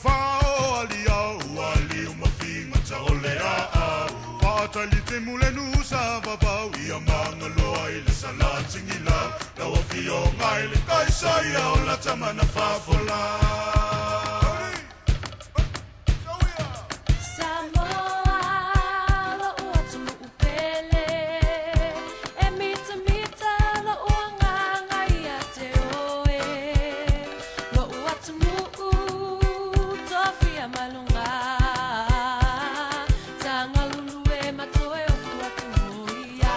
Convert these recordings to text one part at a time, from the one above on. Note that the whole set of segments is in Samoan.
Fao ali au ali o mafinga tsa o le a au Faatali te mule nusa vavau ia mangaloa i le salatingilau Lau afioga i le Kaisaia o la tamana fafola. Samoa, lo'u atunuu pele, e mitamita lo'u agaga ia te oe. Lo'u atunuu tofia mai luga, tagalulue ma toe ofu atu moia.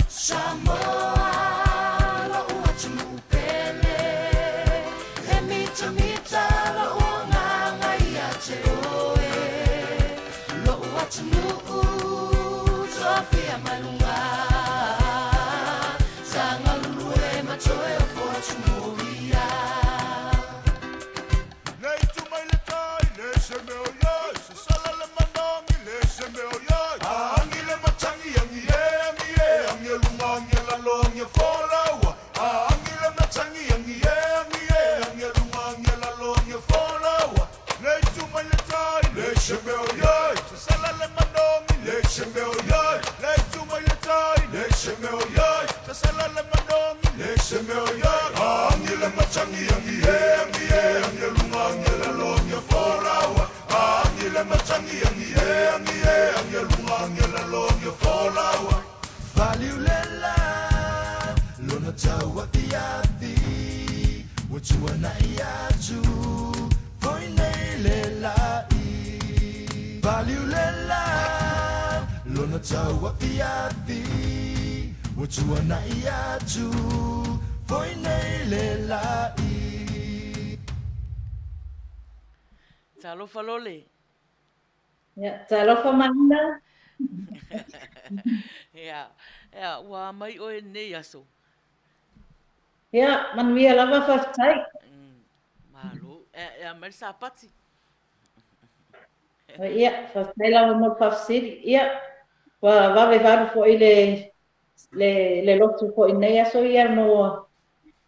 Samoa, lo'u atunuu pele, e mitamita lo'u agaga ia te oe. Lo'u atunuu tofia mai luga, tagalulue ma toe ofu atu moia. Le itu mai le tai, le se meo iai, se sala le manangi, le se meo iai. Angi le matangi, angi e, angi e, angi e lunga, angi e lalo, angi e folaua. Angi le matangi, angi e, angi e, angi e lunga, angi e lalo, angi e folaua. Le itu mai le tai, le se meo iai, se sala le manangi, le se meo iai. Le itu mai le tai, le se meo iai, se sala le manangi, le se meo iai. Angi le matangi, angi e, angi e, angi e lunga, angi e lalo, angi e folaua. Angi le matangi, angi e, angi e, angi e lunga, angi e lalo, angi e folaua. Valiulela, lona tau afiafi, ua tuana'i atu, foi nei le la'i. Valiulela, lona tau afiafi, ua tuana'i atu, foi nei le la'i. Talofa Lole. Ia, talofa Mahina. Ia, ia, ua mai oe nei aso. Ia, manuia lava faafetai. Malo. E, e mai le sapati. Ia, faafetai lava mo le faafesili. Ia, ua vave valu foi le lotu foi nei aso ia no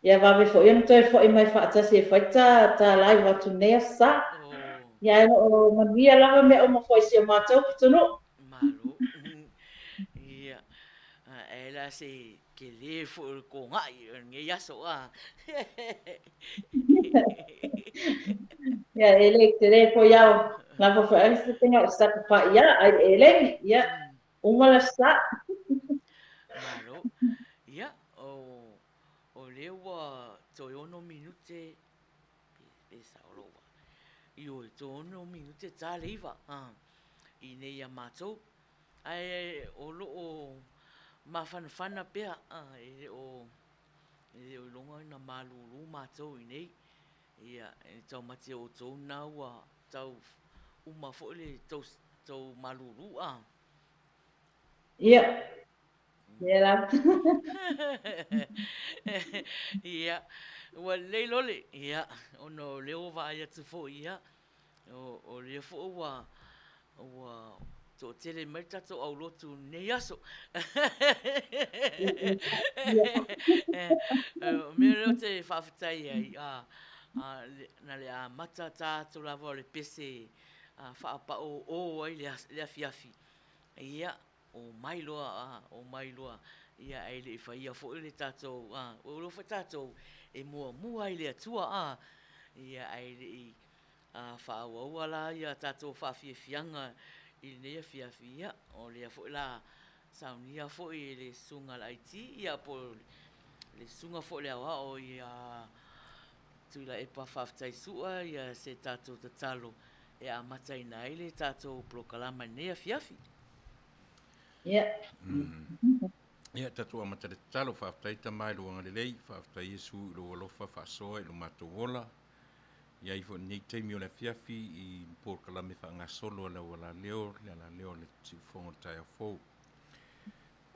ia vave foi ona toe foi mai faatasi e fai ta live atu nei aso sa. Ia, e o manuia lava mea uma foi si o matou pitonuu. Malo. Ia, e la se ke le fo o ko ngai nei aso a. Ia, e le te le po iau. Lava foi ai se tenga o sa pa ia ai e le. Ia, uma la sa. Malo. Ia, o le ua toe 6 minute pe sa o loa. I o e toe 6 minute ta leiva. I nei ia mātou. Ai o lo o mafanafana pea e le o ilonga na malulu mātou i nei. Ia, e tau mate o tau nā ua tau uma foi le tau malulu a. Ia. Ia la. Ia, ua lei lole. Ia, ono leo va ia tu fo ia. O lea fo ua to tele mai tatou au lotu nei aso. O mea leo te faafetai ai na le amata tatou lava o le pese faapao o ai le afiafi. Ia, o mai loa, o mai loa. Ia, ai le faia foi le tatou, o lo foi tatou e muamua ai le Atua Ia, ai le i faaauaua la ia tatou faafiafiaga i lenei afiafi. Ia, o lea foi la saunia foi e le susuga le IT, ia po le susuga foi le aoao ia Tuilaepa faafetai sua ia se tatou tatalo e amataina ai le tatou polokalama i lenei afiafi. Ia. Ia, tatou amata le tatalo, faafetai Tama i lou agalelei, faafetai Iesu i lou alofa faasoa i lo matou ola. Ia ai foi lenei taimi o le afiafi i polokalame faagasolo a le aualaleo, le alaleo le siufogo o le taeao fou.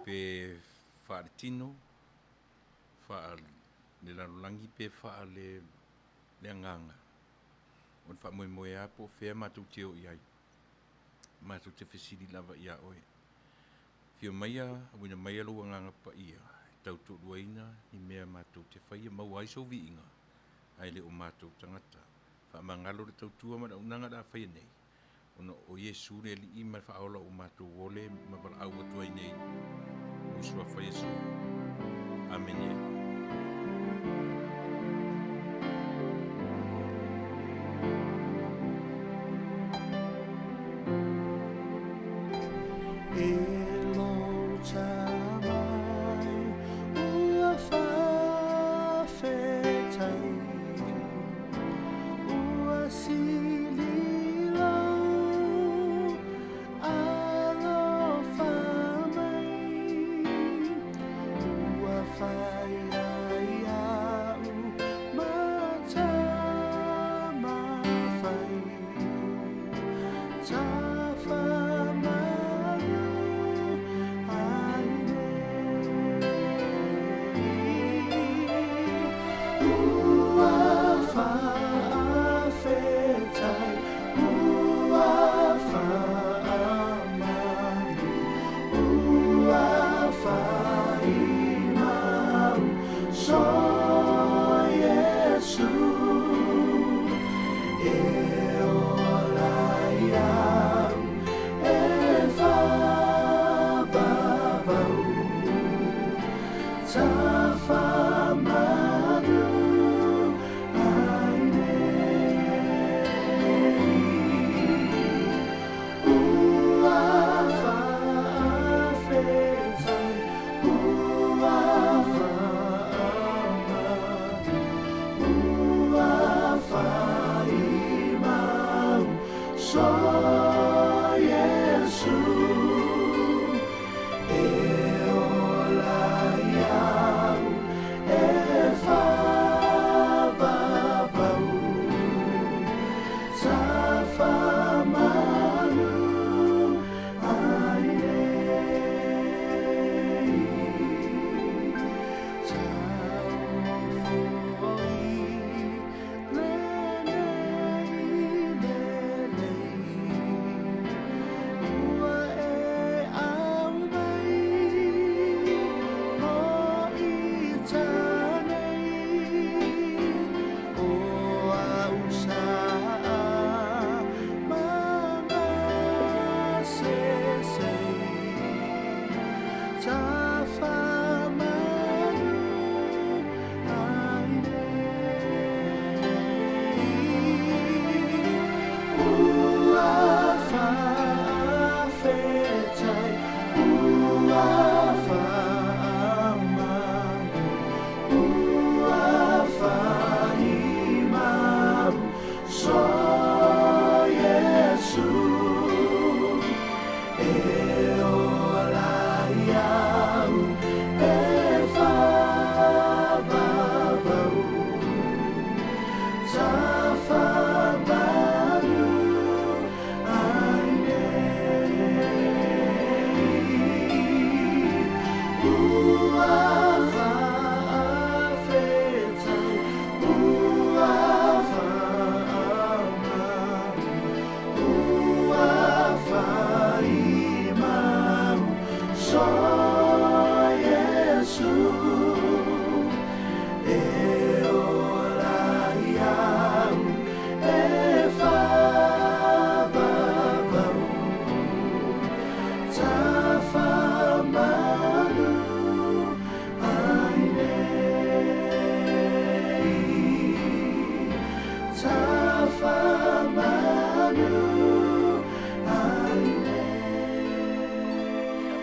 Pe faaletino, faale lalolagi pe faale le agaga. O le faamoemoe a po o fea matou te o i ai. Matou te fesili lava ia oe. Fia maia, auina maia lou agaga paia, e tautoaluaina ni mea matou te faia maua ai sou viiga, ai le o matou tagata. Faamagalo le tautua ma le auaunaga o le a faia nei, ona o Iesu le Alii ma le Faaola ua matou ole ma valaau atu ai nei i lou Suafa Iesu. Amene.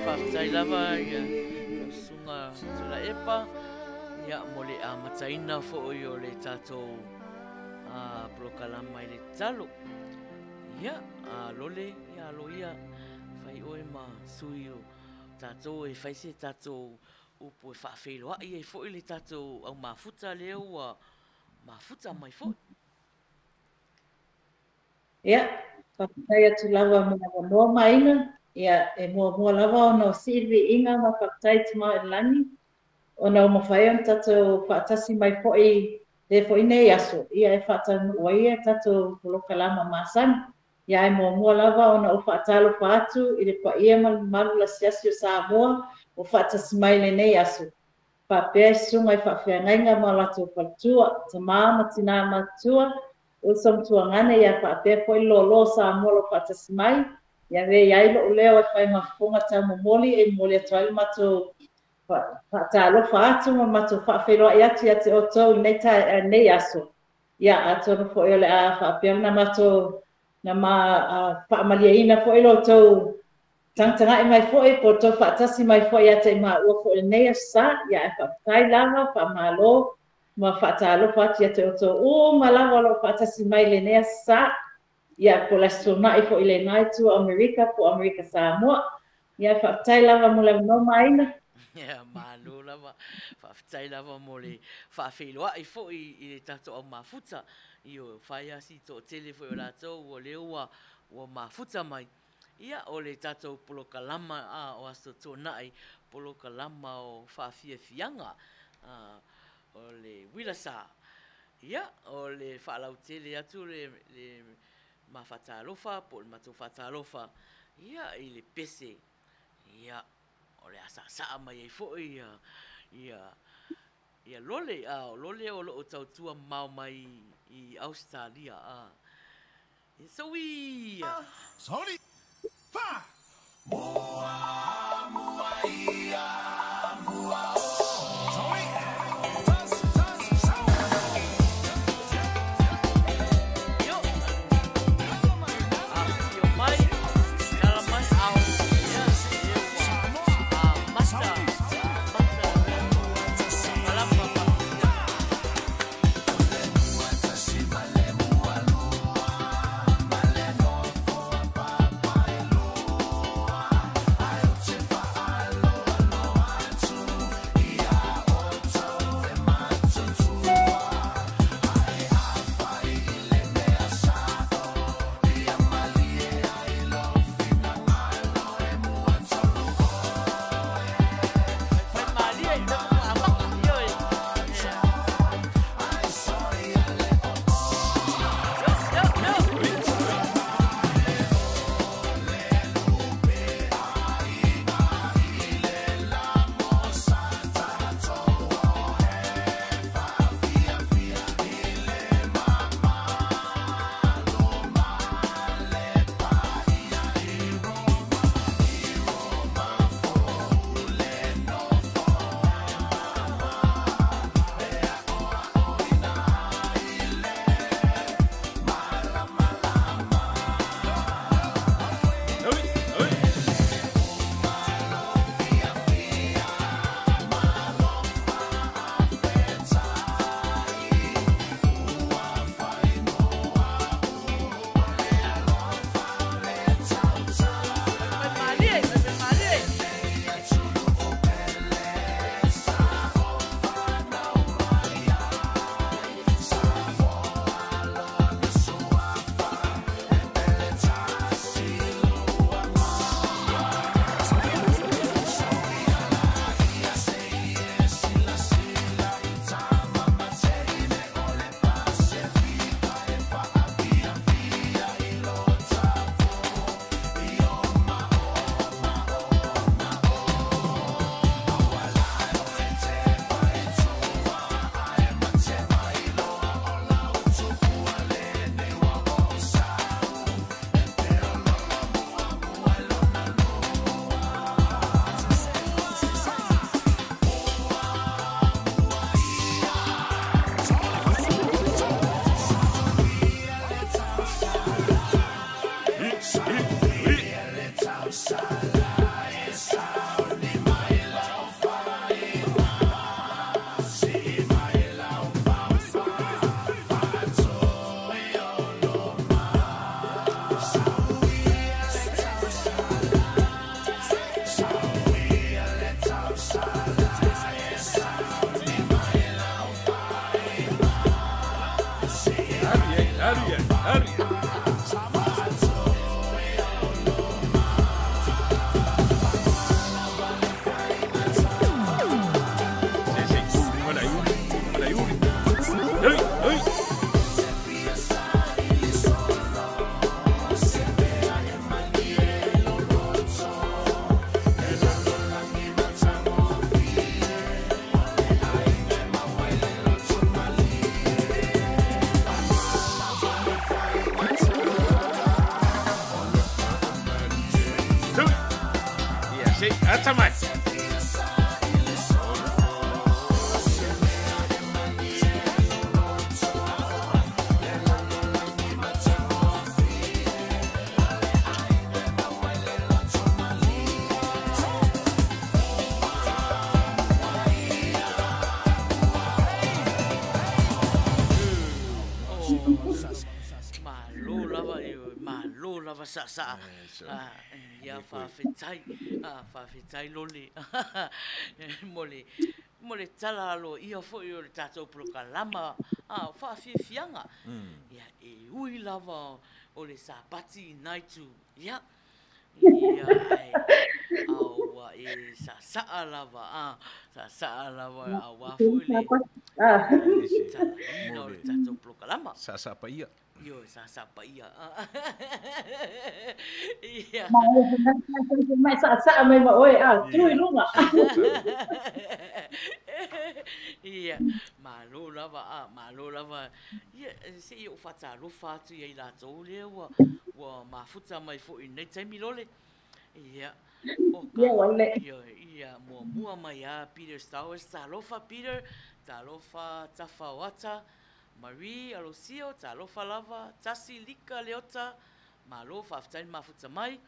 Faafetai lava ia lau susuga Tuilaepa ia mo le amataina foi o le tatou polokalama i le tatalo. Ia, lole, ia alo ia fai oe ma sui o tatou e fai se tatou upu e faafeiloai ai foi le tatou au mafuta lea ua mafuta mai foi. Ia, faafetai atu lava mo le avanoa ma aiga. Ia, e muamua lava ona sii le viiga ma faafetai i Tama i le Lagi, ona ua mafai ona tatou faatasi mai foi lea foi nei aso, ia e faataunuu ai a tatou polokalama masani. Ia, ae muamua lava ona ou faatalofa atu i le paia ma le mamalu lasiasi o Samoa ua faatasi mai i lenei aso. Faapea i susuga i faafeagaiga ma o latou faletua, tama ma tinā matutua, Uso ma Tuagana, ia faapea foi le loaloa o Samoa o lo o faatasi mai. Ia avea i ai lou leo e fai ma fofoga taumomoli e momoli atu ai le matou faatalofa atu ma matou faafeiloai atu ia te outou i lenei aso. Ia atonu foi o le a faapea ona matou na ma faamalieina foi lo outou tagatagai mai foi po o outou faatasi mai foi ia te i maua foi i lenei aso sa. Ia ae faafetai lava, faamalo ma faatalofa atu ia te outou uma lava o lo o faatasi mai i lenei aso sa. Ia po o le Aso Toonai foi i lena itu o Amerika po o Amerika Samoa. Ia faafetai lava mo le avanoa Maina. Ia, malo lava. Faafetai lava mo le faafeiloai foi i le tatou au mafuta. Ioe, fai lava si toatele foi o latou o lea ua ua mafuta mai. Ia, o le tatou polokalama a o Aso Toonai, polokalama o faafiafiaga a o le uila sa. Ia, o le faalautele atu le le ma faatalofa po o le matou faatalofa ia i le pese ia o le a saasaa mai ai foi ia ia ia Lole, a o Lole o lo o tautua mamao mai i Ausetalia a. Ia soui! Sorry. Fa! Mua, mua, ia, mua, o. Sorry. Tas, tas, sau. Io! Afifio mai, tala mai, ao, ia, lea ua amata, amata le polokalama faafiafiaga. Se ata mai. Malo lava e malo lava saasaa. Ia faafetai, faafetai Lole mo le mo le tala aloaia foi o le tatou polokalama o faafiafiaga. Ia e ui lava o le Sapati i naitu, ia ia ae a ua e saasaa lava a saasaa lava aua foi le talaiina o le tatou polokalama. Saasaa paia. Ioe, saasaa paia. Ia. Mai saasaa mai ma oe, a, tu i luga. Ia, malo lava, a, malo lava. Ia, se i ou faatalofa atu ia i latou lea ua, ua mafuta mai foi i lenei taimi lole. Ia, o ka, ia, ia, muamua mai a Peter Stowers. Talofa Peter, talofa Tafaoata, Marie Alosio, talofa lava, Tasi Lika Leota, malo faafetai le mafuta mai,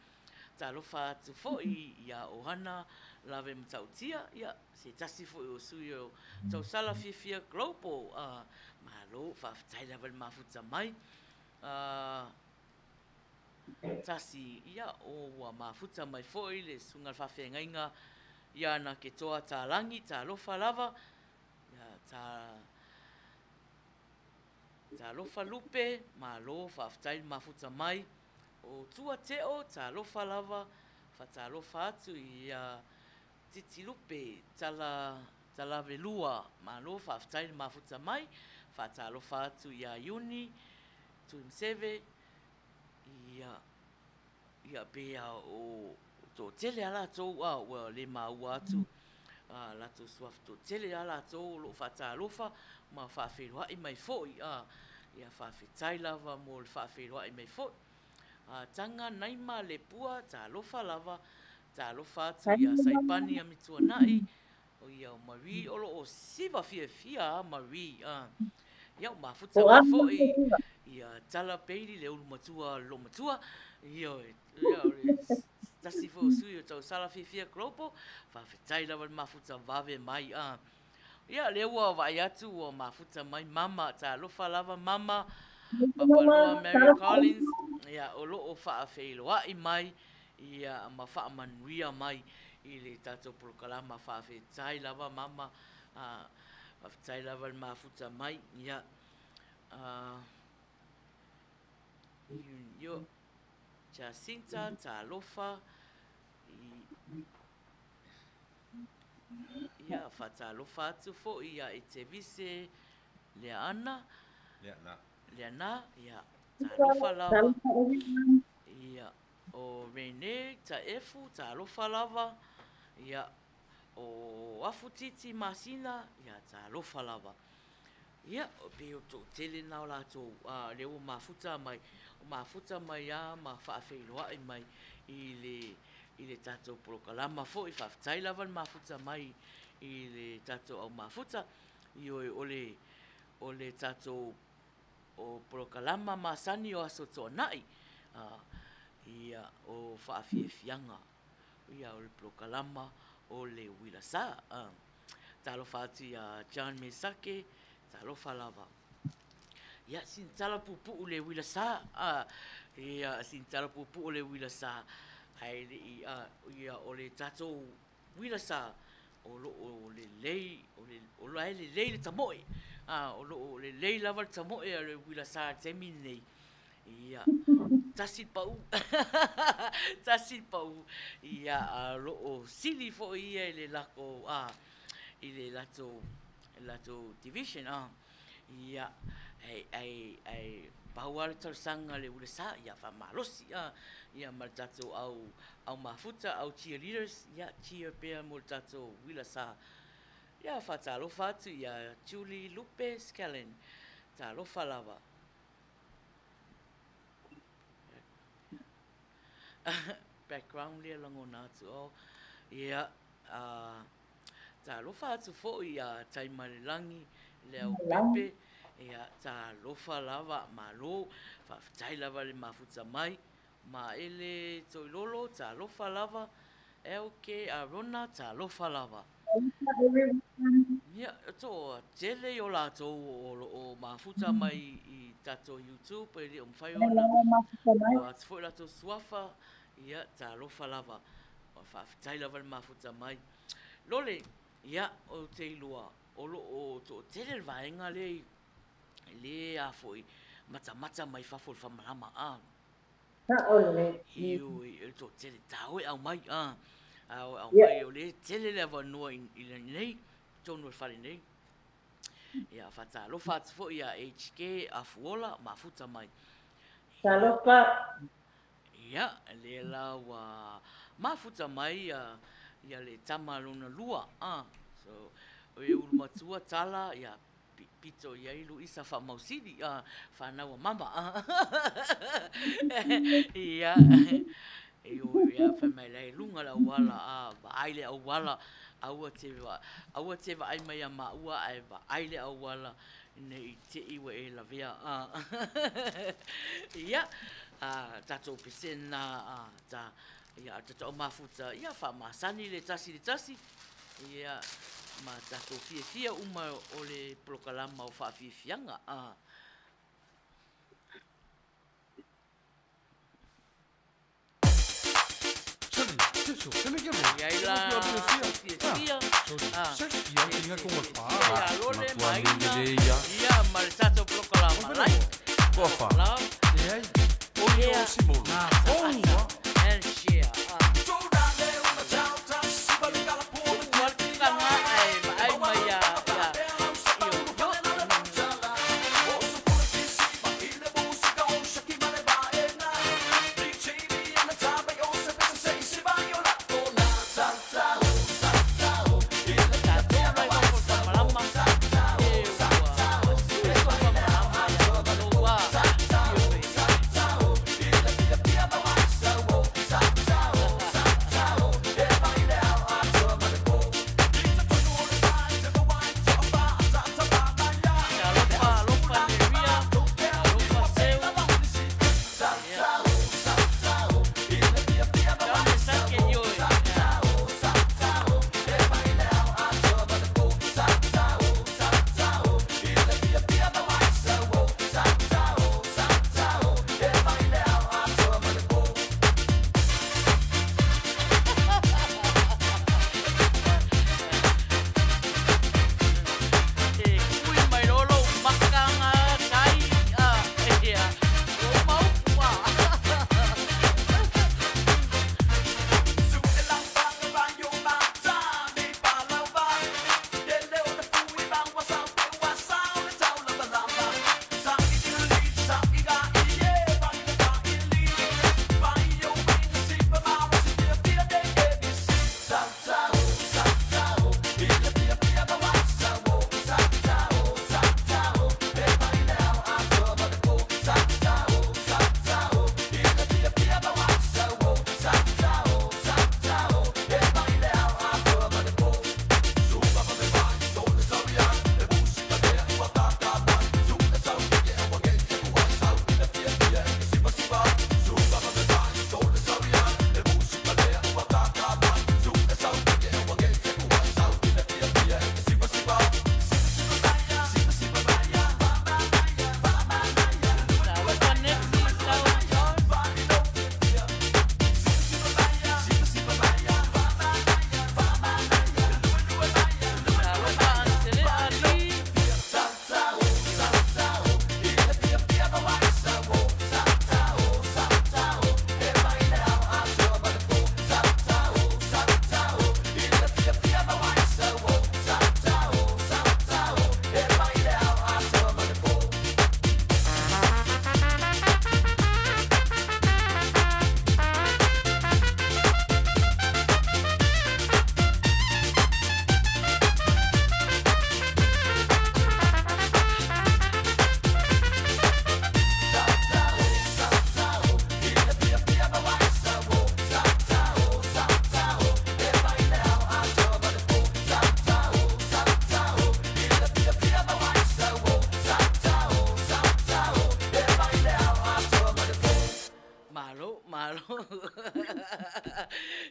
talofa atu foi ia Ohana Lave Matautia, ia se tasi foi o sui o Tausala Fiafia Global, malo faafetai lava le mafuta mai. Tasi, ia o ua mafuta mai foi le susuga i le faafeagaiga ia Anaketoa Talagi, talofa lava, ia ta Talofa Lupe, malo faafetai le mafuta mai. O Tua Teo, talofa lava, faatalofa atu ia Titi Lupe, Tala Talavelua, malo faafetai le mafuta mai. Faatalofa atu ia Iuni, Tuimaseve, ia Ia pei a o toatele a latou a ua le maua atu a latou suafa toatele a latou o lo o faatalofa ma faafeiloai mai foi a ia faafetai lava mo le faafeiloai mai foi. A Taga Naima Lepua talofa lava talofa atu ia Saipani Amituanai O ia o Marie o lo o siva fiafia a Marie a. Ia o mafuta mai foi ia Tala Bailey le ulu matua le loomatua. Ia ia o le tasi foi o sui o Tausala Fiafia Global. Faafetai lava le mafuta vave mai a. Ia lea ua vaai atu ua mafuta mai Mama, talofa lava Mama. Papaloa Mary Collins, ia o lo o faafeiloai mai ia ma faamanuia mai i le tatou polokalama. Faafetai lava mama, faafetai lava le mafuta mai. Ia, io, Jacinta, talofa, ia, faatalofa atu foi ia Etevise Leaana, Leana, Leana, ia, talofa lava. Ia, o Rene Taefu, talofa lava, ia, o Afu Titi Masina, ia, talofa lava. Ia, pei o toatele na o latou, a, lea ua mafuta mai, mafuta mai lava ma faafeiloai mai i le, i le tatou polokalama foi. Faafetai lava le mafuta mai i le tatou au mafuta. Ioe, o le, o le tatou O polokalama masani o Aso Toonai, ia, o faafiafiaga, ia, o le polokalama o le uila sa. Talofa atu ia John Mesake, talofa lava. Ia, sina tala puupuu le uila sa, ia, sina tala puupuu le uila sa, ae le i, ia, o le tatou uila sa, o lo o lelei, o le, o la e lelei le tamoe, a, o lo o lelei lava le tamoe a le uila sa i le taimi lenei. Ia, tasi le pau, tasi le pau, ia, a o lo o sili foi ia i le lako, a, i le latou, latou division, a. Ia, ae, ae, ae pau lava le talosaga a le uila sa, ia faamalosi, a, ia ma le tatou au, au mafuta, au cheerleaders, ia cheer pea mo le tatou uila sa. Ia, faatalofa atu ia Julie Lupe Skellen, talofa lava. Background lea lagona atu, oh. Ia, talofa atu foi ia Taimalelagi, Leaupepe, ia, talofa lava, malo, faafetai lava le mafuta mai. Maele Toilolo, talofa lava. LK Arona, talofa lava. Ia, toatele o latou o lo o mafuta mai i tatou YouTube, e le o mafai ona o atu foi latou suafa, ia, talofa lava. Faafetai lava le mafuta mai. Lole, ia, ou te iloa, o lo o toatele le vaega lea i le a foi matamata mai fafo i le faamalama. Ioe, e toatele tau e aumai, aumai o lea e tele le avanoa i lenei, totonu o le fale nei. Ia, faatalofa atu foi ia HK Afuola, mafuta mai. Talofa. Ia, lea la ua mafuta mai ia le tama lona lua. So, o e ulu matua tala, ia, pito i ai Luisa faamausili, fanau a mama. Ia, ia, fai mai lai lunga le auala, vaai le auala, aua te vaai mai a maua, ae vaai le auala, ne i te iwa e lavea. Ia, tatou pesena, ta, ia, tatou mafuta, ia, faamasani le tasi le tasi, ia, ma tatou fiafia uma o le polokalama o faafiafiaga. Ia i la fiafia, ia lole maina, ia, ma le tatou polokalama, like, love, and share.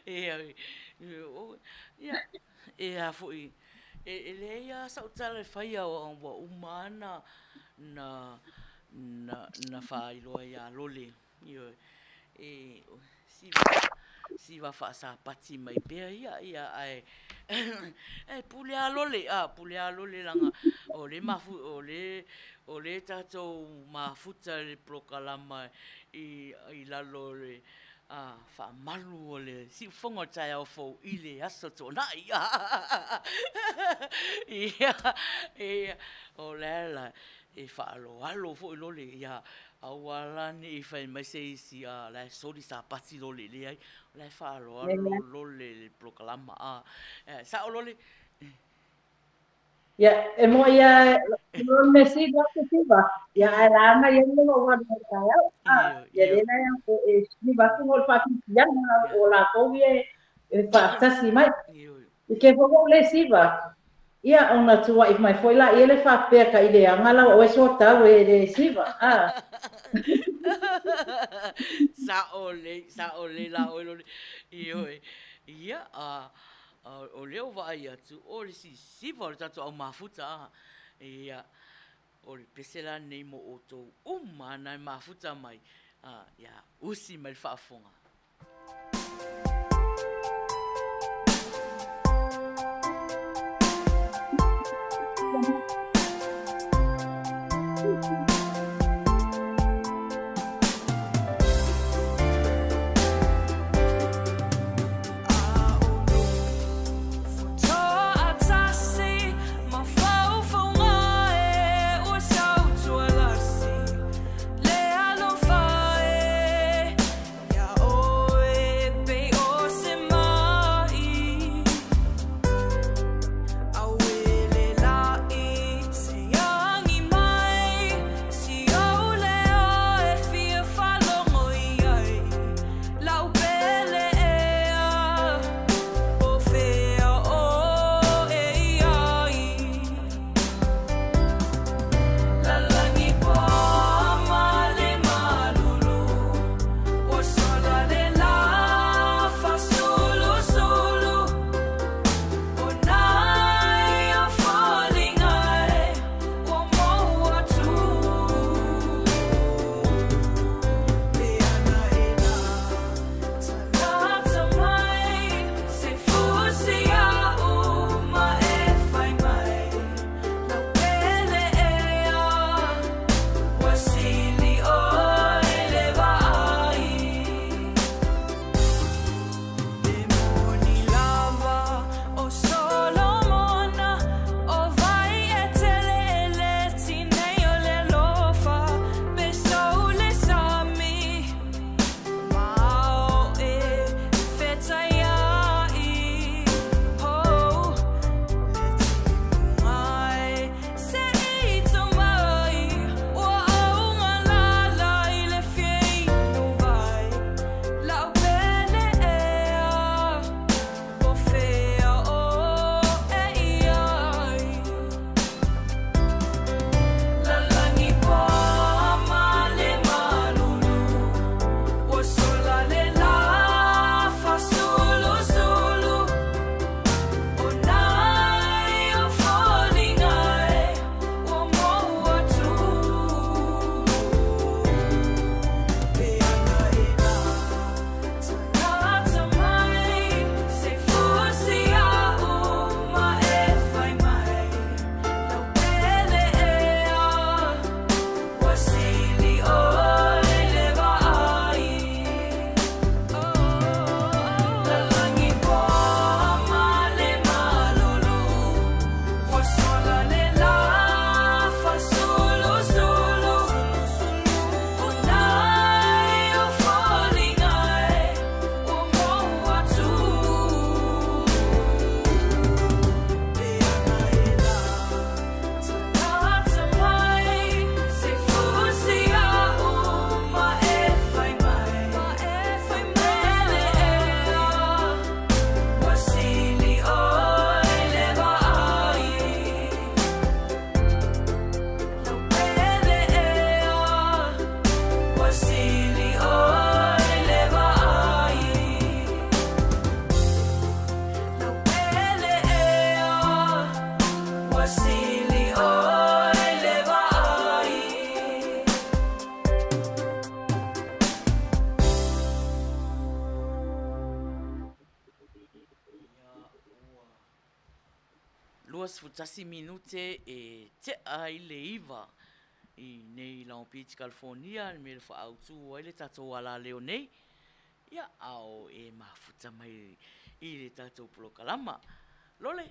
Ia, ia, e a foi, e leai lava sau tala e faia ua uma lava na na na faailoa ia Lole. Ioe, e siva faasapati mai pea ia, ia ae e pule a Lole, a pule a Lole laga o le mafu o le o le tatou mafuta le polokalama i i lalo o le a faamalu o le siufofoga o le taeao fou i le aso tuanai. Ia, ia, o le ala e faaaloalo foi Lole, ia aua la ne i fai mai se isi, a la e soli sapati Lole, leai, o la e faaaloalo Lole i le polokalama. A sao Lole? Ia, e mo'i a o le mea sili atu siva. Ia, ae laga ia le lou alu ai taeao. A, ia lea la e siva atu mo le faafiafiaga o latou ia e faatasi mai. I ke foi ou le siva, ia ona tuua'i mai foi laia le faapea ka i leaga lau oe soatau e le siva. A. Sa'o lelei, sa'o lelei la oe Lole. Ioe. Ia, a, o lea ua vaai atu, o le sisiva o le tatou au mafuta, a. Ia, o le pese la lenei mo outou uma na e mafuta mai, a, ia usi mai le faafofoga. 21 minute e tea ai le 9 i nei Long Beach, California, le mea e faaautu ai le tatou alaleo nei, ia, a o e mafuta mai i le tatou polokalama. Lole!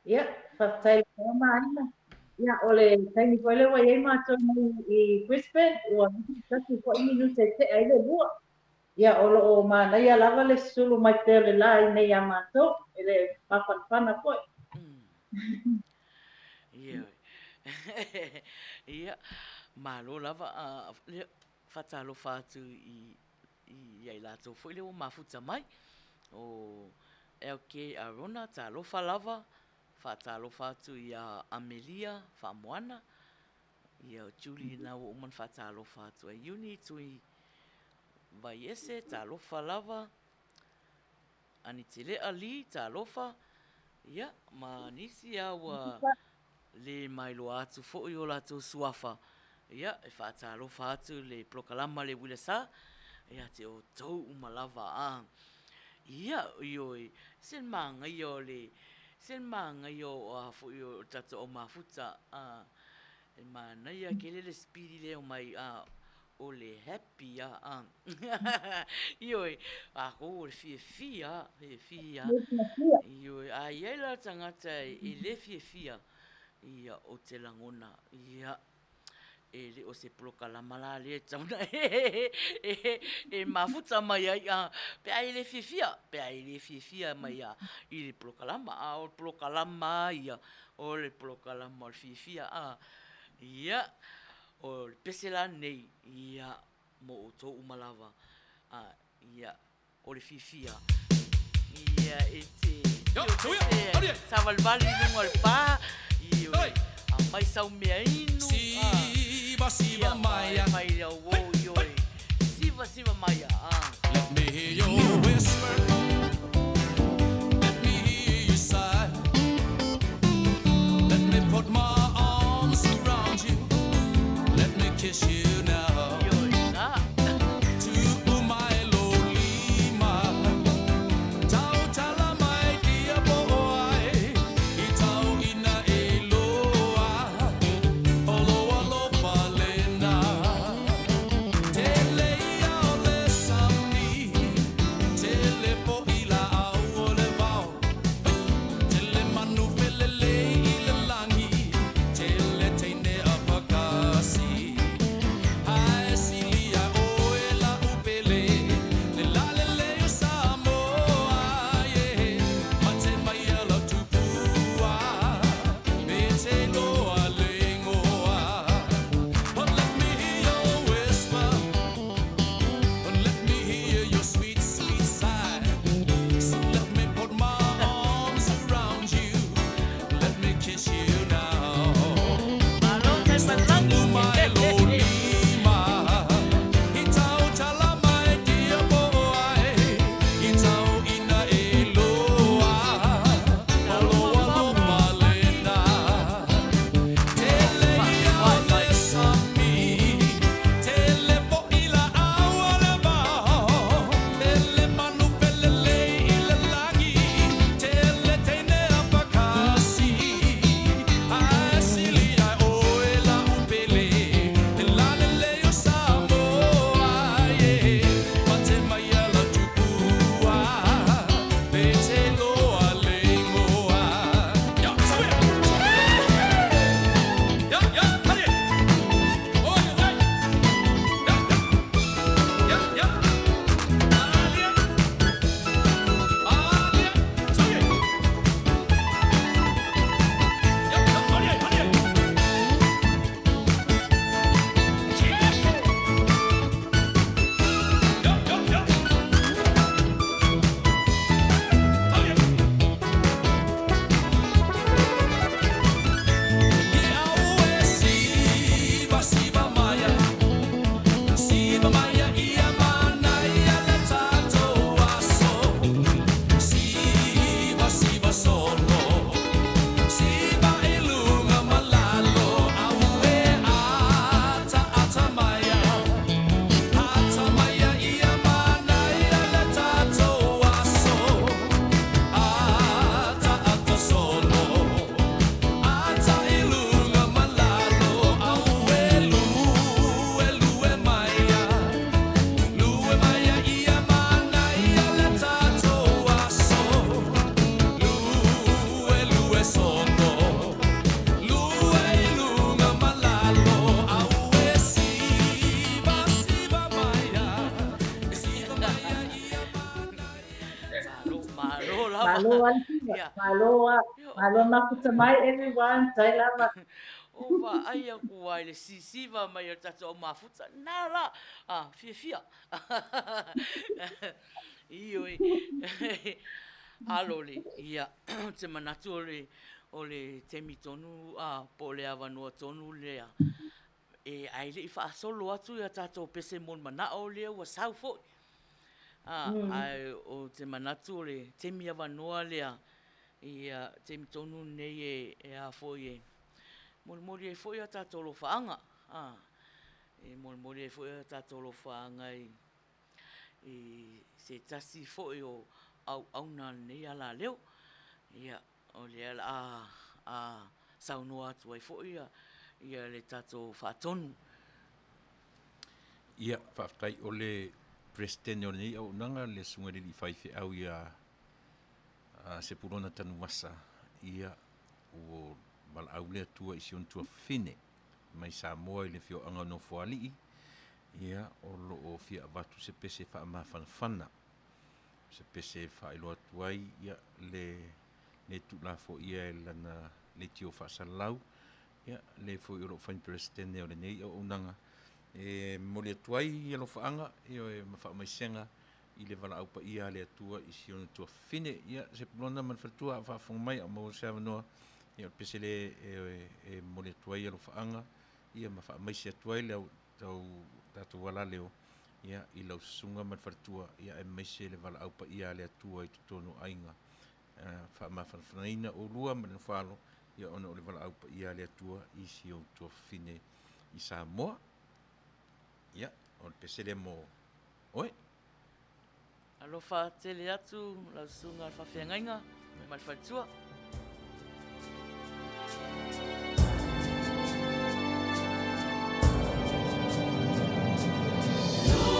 Ia, faafetai i le Tama, Aina. Ia, o le taimi foi lea ua i ai matou nei i Brisbane, ua 21 foi minute e tea ai le 2. Ia, o lo o manaia lava le sulu mai pea o le la i nei iā matou, e le mafanafana foi. Ia, ia, malo lava, faatalofa atu i ia i latou foi lea ua mafuta mai. O LK Arona, talofa lava, faatalofa atu ia Amelia Faamoana, ia o Julie na ua uma ona faatalofa atu ai. Uni Tui Vaiese, talofa lava. Anitilea Lee, talofa, ia, ma nisi lava ua le mailoa atu foi o latou suafa, ia, e faatalofa atu le polokalama le uila sa ia te outou uma lava. A, ia, ioe, se le manaia o le, se le manaia o a foi o tatou au mafuta, a, e manaia tele le speed lea omai, a, o le happy a, a. Ioe, a kou o le fiafia, fiafia. Ioe, a i ai la tagata e le fiafia, ia, o te lagona, ia, e le o se polokalama la lea e tatau ona e mafuta mai ai, a, pe a e le fiafia, pe a e le fiafia mai a i le polokalama, a o le polokalama ia, o le polokalama o le fiafia, a, ia, o le pese la lenei, ia, mo outou uma lava, a, ia, o le fiafia, ia, e te, savalivali i luga o le pa, ioe, aumai sau mea inu, Siva, siva ia, maia. fai le auo, ioe, siva, siva maia, a. Let me hear your whisper. Let me hear you sigh. Let me put my arms around you. Let me kiss you now. Ioe, na. To my lolima. Tau tala mai dia boy. I tau ina e loa. Olo alofa lena. Tele ia o le sami. Tele Malo lava. Malo lava. Malo malo mafuta mai everyone. Tai lava. O vaai aku ai le sisiva mai o tatou mafuta. Na la. Ah, fia fia. Ioe. Alo le, ia, te manatu o le taimi tonu, po o le avanoa tonu lea. E ai le i faasolo atu ia tatou pese mo le manao lea ua sau foi. Ae o te manatu o le taimi avanoa lea, ia taimi tonu nei e a foi e molimoli ai foi a tatou alofaaga. E molimoli ai foi a tatou alofaaga i se tasi foi o auauna lenei alaleo. Ia, o lea la a saunoa atu ai foi ia le tatou faatonu. Ia, faafetai o le President o lenei auaunaga le susuga i le alii faifeau ia Sepulona Tanuvasa. Ia, ua valaau le Atua i si ona tuafafine mai Samoa i le afioaga o Nofoalii. Ia, o loo fia avatu se pese faamafanafana, se pese faailoa atu ai ia le tuulafoia e lana leitio faasalalau. Ia, le foi o loo fai President o lenei auaunaga e momoli atu ai alofaaga ia ma faamaisega i le valaau paia a le Atua i si ona tuafafine. Ia, Sepulona ma le faletua a faafofoga mai a maua se avanoa, ia o le pese le e momoli atu ai alofaaga ia ma faamaise atu ai le tau tatou alaleo ia i lau susuga ma le faletua, ia aemaise le valaau paia a le Atua i totonu o aiga. Faamafanafanaina oulua ma le nofo ia ona o le valaau paia a le Atua i si ou tuafafine i Samoa. Ia, o le pese lea mo oe. Alofa tele atu lau susuga le faafeagaiga ma le faletua. Oh,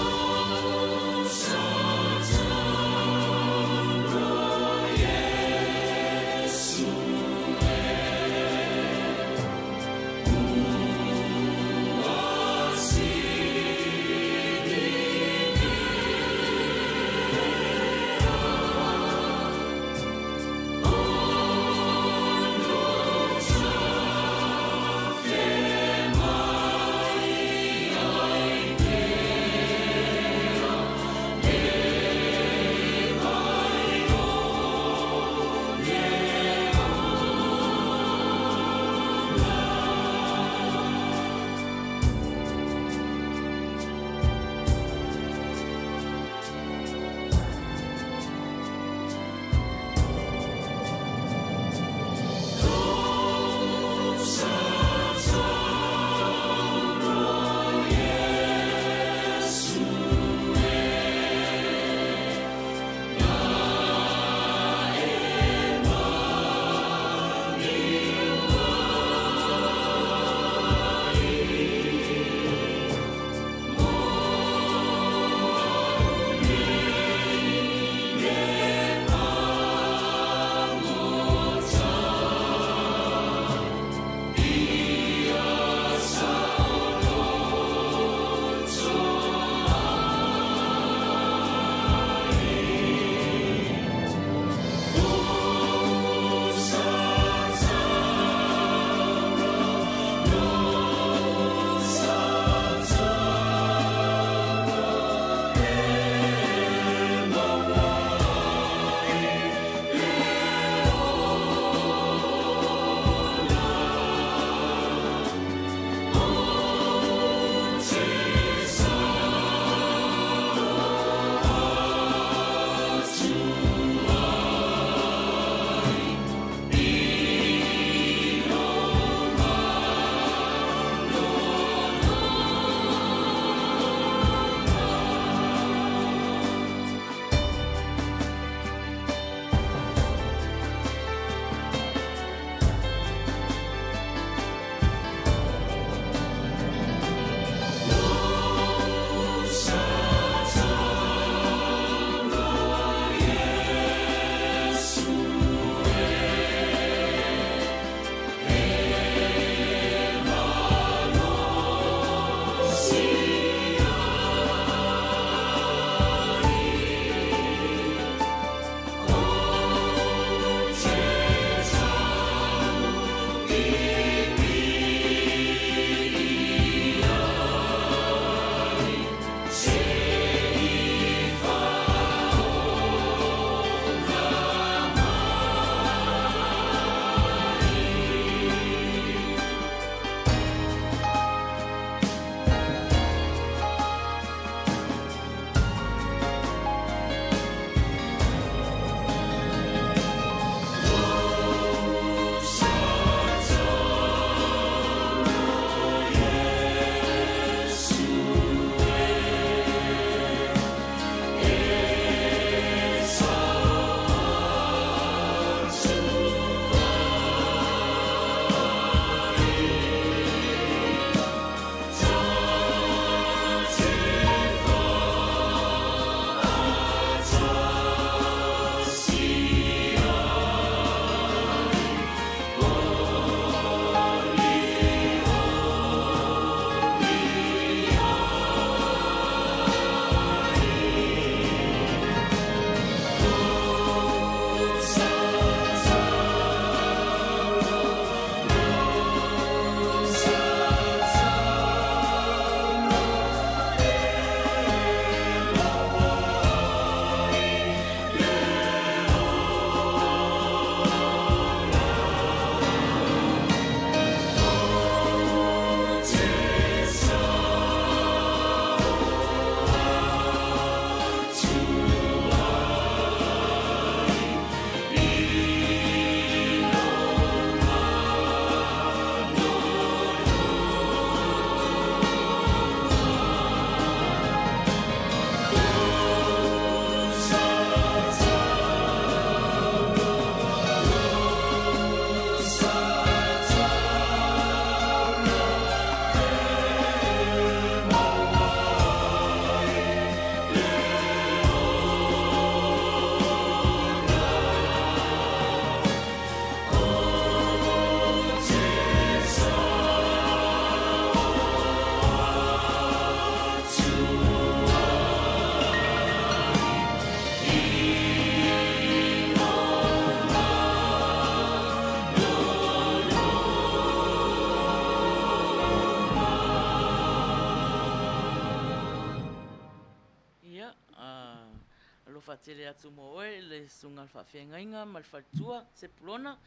faatele atu mo oe le susuga i le faafeagaiga ma le faletua Sepulona.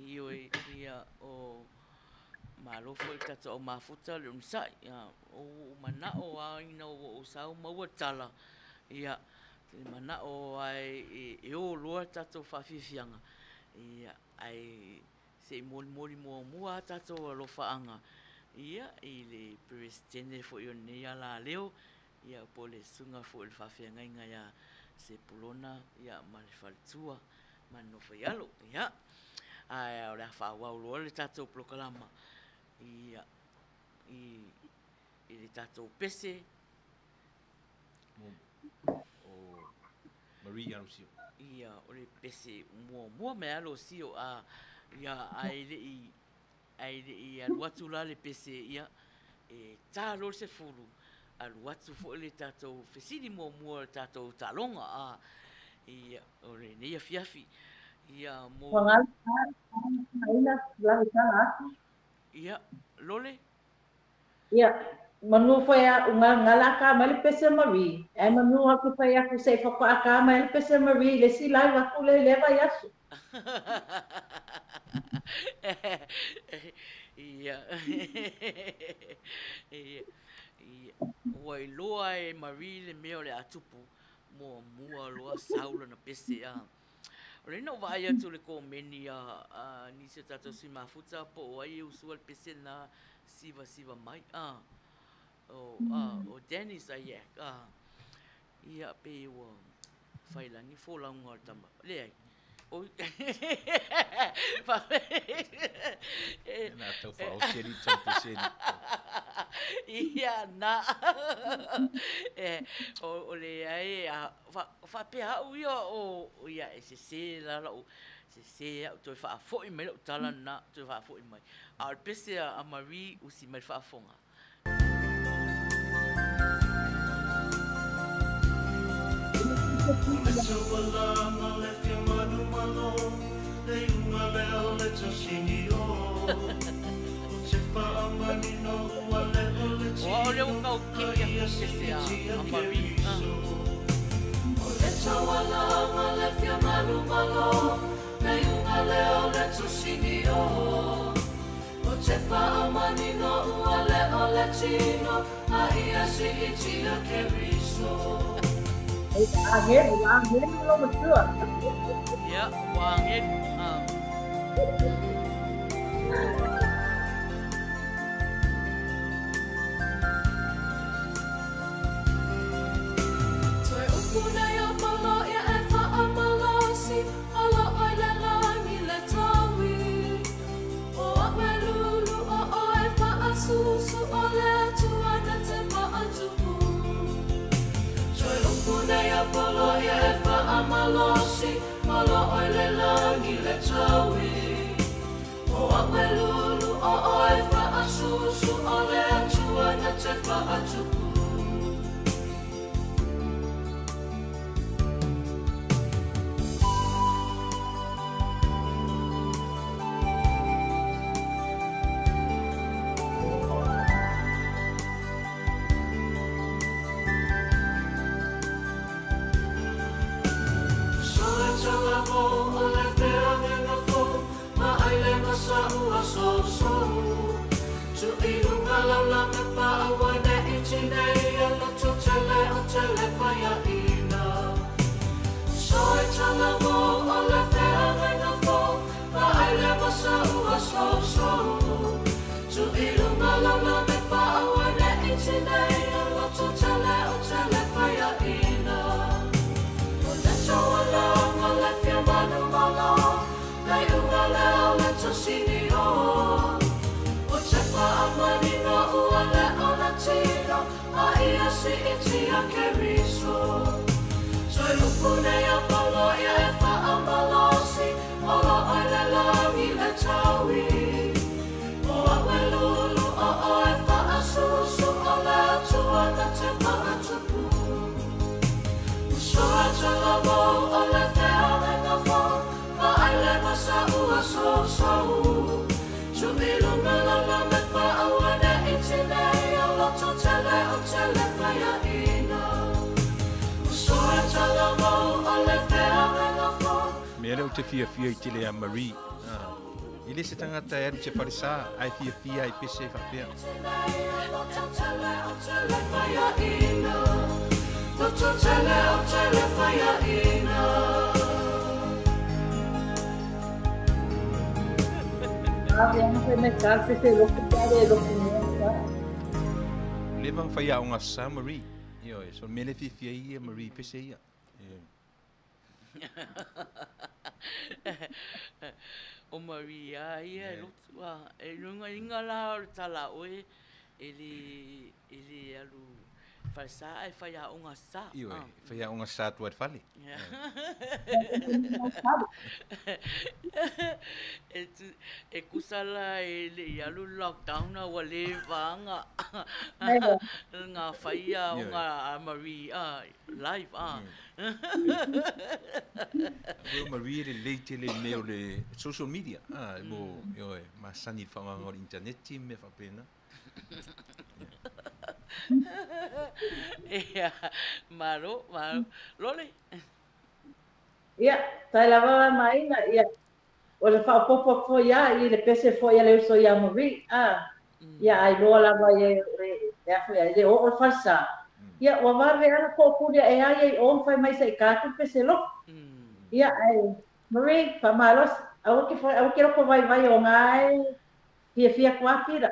Ioe, ia o malo foi le tatou au mafuta le onosai. Ia, o ua ou manao lava ina ua ou sau maua tala, ia, te manao lava e o loa le tatou faafiafiaga, ia, ae se i molimoli muamua lava tatou alofaaga, ia, i le Peresetene foi o lenei alaleo, ia, po o le susuga foi i le faafeagaiga ia Sepulona, ia, ma le faletua ma le nofo i alo. Ia, ae o le a faaauau loa le tatou polokalama, ia, i, i le tatou pese. O Marie Alosio. Ia, o le pese muamua mai Alosio, a, ia, ae le i, ae le i alu atu la le pese, ia, e ta loa le 10, alu atu foi le tatou fesili muamua o le tatou taaloga, a, ia, o lenei afiafi, ia, mo. Ia, lole. Ia, manu foi a unga ngala ka mai le pese Marie. Ai manu aku fai aku se fa ka mai le pese Marie le si lai wa ku le le vai aso. Ia. Ia. Ia. Ua iloa e Marie le mea o le a tupu muamua loa sau lana pese a. O lea na ou vaai atu i le komeni a nisi o tatou sui mafuta po o ai e usua le pese na sivasiva mai. A, o, a, o Dennis Aiak. A, ia pei ua failagi folauga o le tama. Leai. Oi. Na tau whaoseri, tau peseri. Ia, na. E, o le ai, a, faapea au ia o, ia, e sese la lau, sese au, toe faafoi mai lau tala na, toe faafoi mai. A o le pese a Marie usi mai le faafofoga. O le taualaga le fia manumalo, le iuga lea o le tasini o. O te faamanino ua le o le O au lea ua tino, kau a kei ia atu pese a, siitia a Marie. Ah. Keriso. O le taualaga le fia manumalo, le iuga lea o le tosini o. O te faamanino ua le o le tino, a ia siitia Keriso. Angel, angel lo matua. Ia, ua agelu. Ah. Toe upu nei o polo ia e faamalosi, olo oi le lagi le taui. O au e lulu o oe faasusu o le Atua na te maatupu. Toe upu nei o polo ia e faamalosi, olo oi le lagi le taui. O au e lulu o oe faasusu o le Atua na te faatupu. So e tala mo o le feagaiga fou, ma ai le masa ua sousou. Tu i luga laulage paaua nei tinei e loto tele o tele faiaina. So e tala mo o le feagaiga fou, ma ai le masa ua sousou. Tu i luga laulage paaua nei tinei e loto tele o tele faiaina. O le taualaga le fia manumalo, le iuga lea o le tosini o. O te faamanino ua le o le tino, a ia siitia Keriso. Toe upu nei a polo ia e faamalosi, olo oi le lagi le taui. O au e lulu o oe faasusu, o le Atua na te maatupu. So e tala mo o le feagaiga fou, ma ai le masa ua sousou. Tu i luga laulame paaua nei tinei, o loto tele o tele faiaina. So e tala mo Mea lea ou te fiafia i tele ia Marie. E le se tagata e alu i se falesa, ae fiafia i pese faapea. Leva ona fai aoga sa Marie. Ioe, so le mea lea e fiafia ai ia Marie i pese ia. O Maria ia e lotu a e luga inga la o le tala oe e le alu falesa ae fai aoga sa. Ioe, fai aoga sa atu ai le fale. E kusa la e le i alu le lockdown a ua le vaga ngā whai aoga a Marie live a. O Marie e lelei tele i mea o le social media, mo, ioe, masani i le faaaogaina o le initaneti ma mea faapena. Ia, malo, malo. Lole? Ia, tai lava maina, ia, o le faaopoopo atu foi lava i le pese foi a le uso ia Marie, a, ia a iloa lava e e le oo le falesa. Ia, ua vave lava ona tootuli ae a ia i o ma fai mai se i ta atu le pese lotu. Ia, ae Marie, faamalosi, aua ke aua ke loko vaivai o ngā e fiafia atu lava Pila.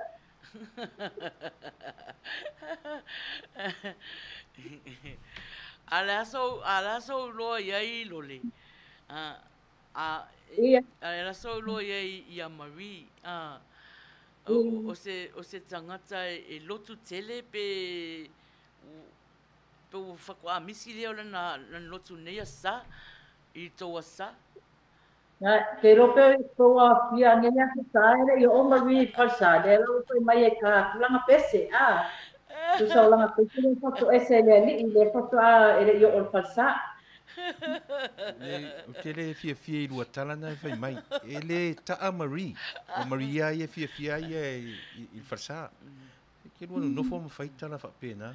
A le aso, a le aso ou loa iai Lole. A, Ia. a le aso ou loa iai ia Marie, a, o se, o se tagata e lotu tele pe, pe ua faatoa misi lea o lana, lana lotu i nei aso sa, i le tou aso sa. Na, ke iloa pe ua fia nei aso sa e le i oo Marie i falesa, lea la ua fai mai e ta atu lana pese, a. Tusa o lana pese lea faatoese e le alii, lea faatoa e le i oo i le falesa. Le, ou te le fiafia i lua tala na e fai mai. E le taa Marie. O Marie lava ia e fiafia ai ia i le falesa. E ke lua nonofo ma fai tala faapena.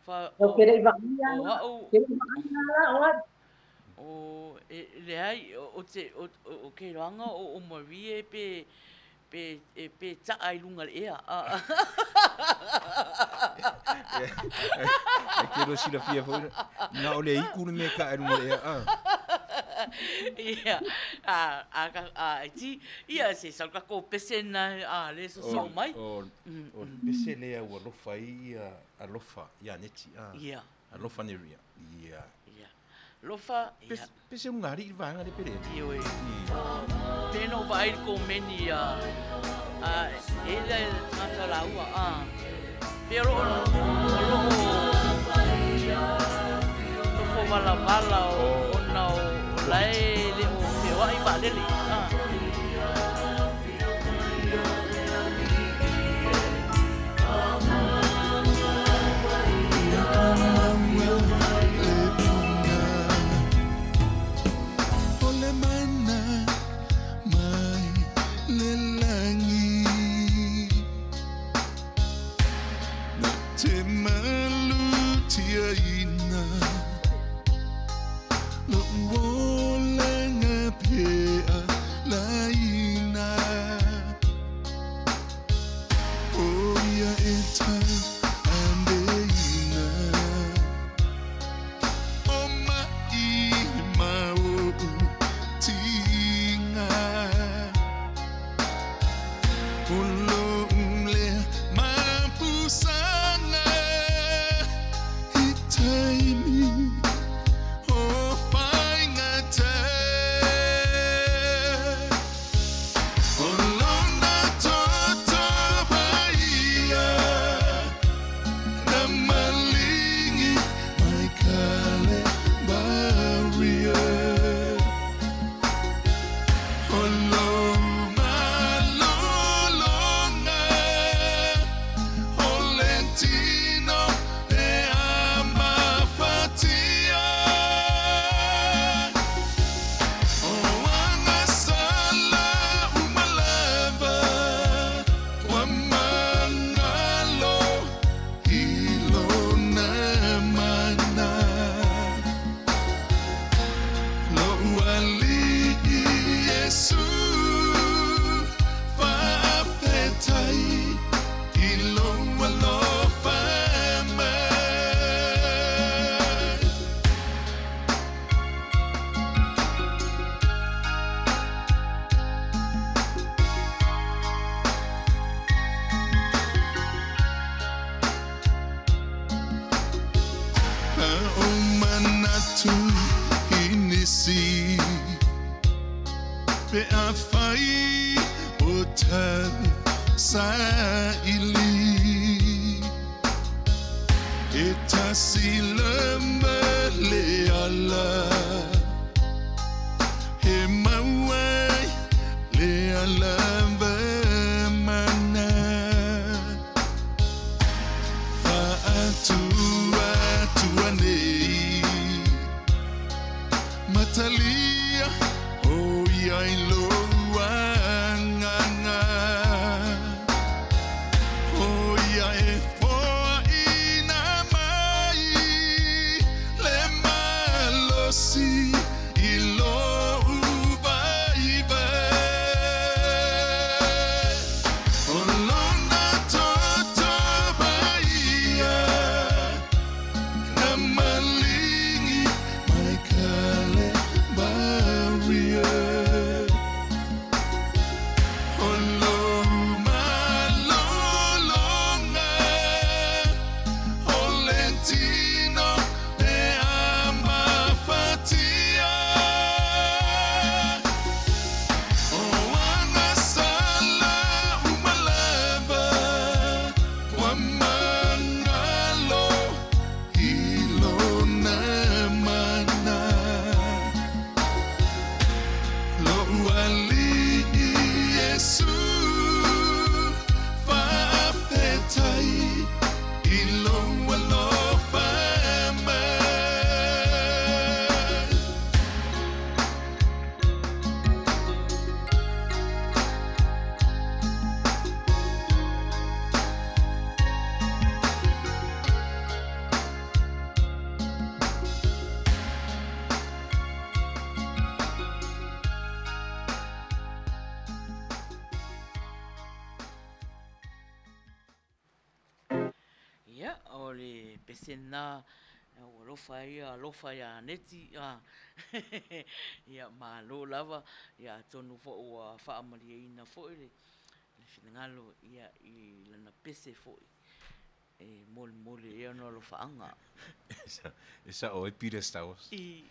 Fa, O o, ke le i vaaia o la, a'u, ke le i vaaia la o ai. O, e leai, o te, o, o ke iloaga o, o Marie pe, pe, e pe taa i luga o le ea. Ai ke lua silafia foi, na o le iku le mea e taa i luga o le ea. A. Ia, a, a, a, e ti, ia, se sau tatou pese na, a, le sosoo mai. O, o le pese lea ua alofa ai ia Alofa ia Neti. A. Ia. Alofa Neria. Ia. Ia. Lofa, ia. Pese ugali'i le vaega lea pe leai? Ioe. Pe no vaai le komeni a a e le tagata laua a. Pe o loo o loo nofo valavala ona o lae le o feoai vaalele a. O le mana mai le lagi Na te malutiaina Lo'u olaga pea la Pe afai o tau saili E tasi lama le ala He mauai le ala mana Faatua tua nei Matalia o ia i loa nganga O ia e foa ina mai Le malosi i lou vai vai O lona toto paia Na malingi mai kale barrier O lo malolonga O le tino e amafatia O ana sala umalava Ua mangalo i lona mana Lou alii Iesu Faafetai i lou alofa mai. Ia, o le pese na ua alofa ia alofa ia neti ia malo lava ia atonu foi ua faamalieina foi le finagalo ia i lana pese foi e molemole ai ona alofaaga. E sa o e Peter Stowers. I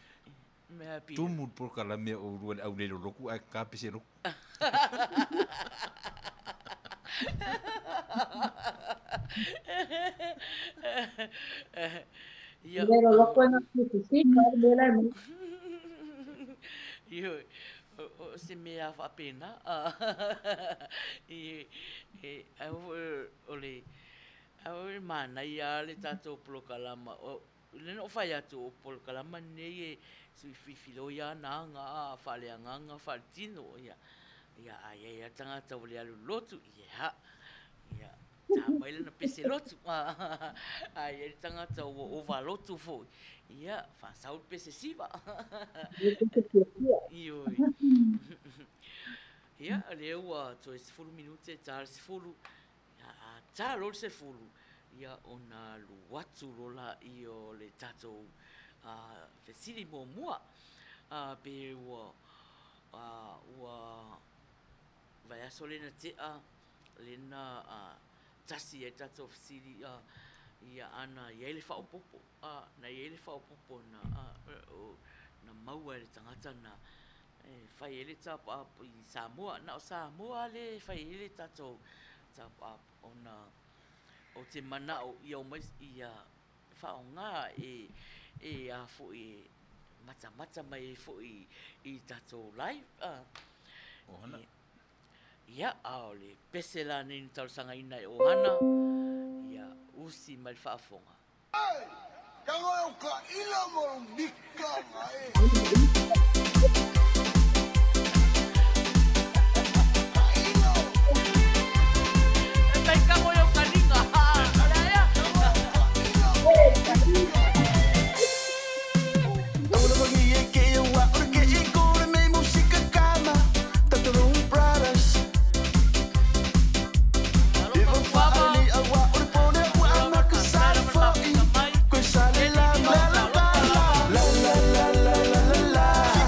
mea Peter. Tumu le polokalame o lua le aulelo loku ae ka pese loku. Ia, Lero loko na kusi ma le la mo. Io, o se mea faapena. I, e, ai o le, ai o le manaia le tatou polokalama. O, le no fai atu o polokalama nei e sui fifilo ia na anga faaleagaga faaletino ia. Ia, ai ai a tagata o le alu lotu, ia. Ia, tā mai lana pese lotu. Ai ai le tagata ua ova lotu foi. Ia, faasau le pese siva. Ioi. Ia, lea ua toe 10 minute ta le 10. Ia, a tā lo le 10. Ia, ona alu atu lola i o le tatou fesili muamua. Pe ua ua vaiaso lena tea lena tasi ai tatou fesili ia ana i ai le faaopopo na i ai le faaopopo na na maua e le tagata na e fai ai le top up i Samoa. Na o Samoa le fai ai le tatou top up ona o te manao ia o mai ia faaaoga e e a foi e matamata mai ai foi i tatou live. Ohana. Ia, a o le pese la nei na talosagaina e ohana, ia usi mai le faafofoga. Tango e ka ila mo mika e. E tai kango e o kalinga. Ala ia. La la la la la la.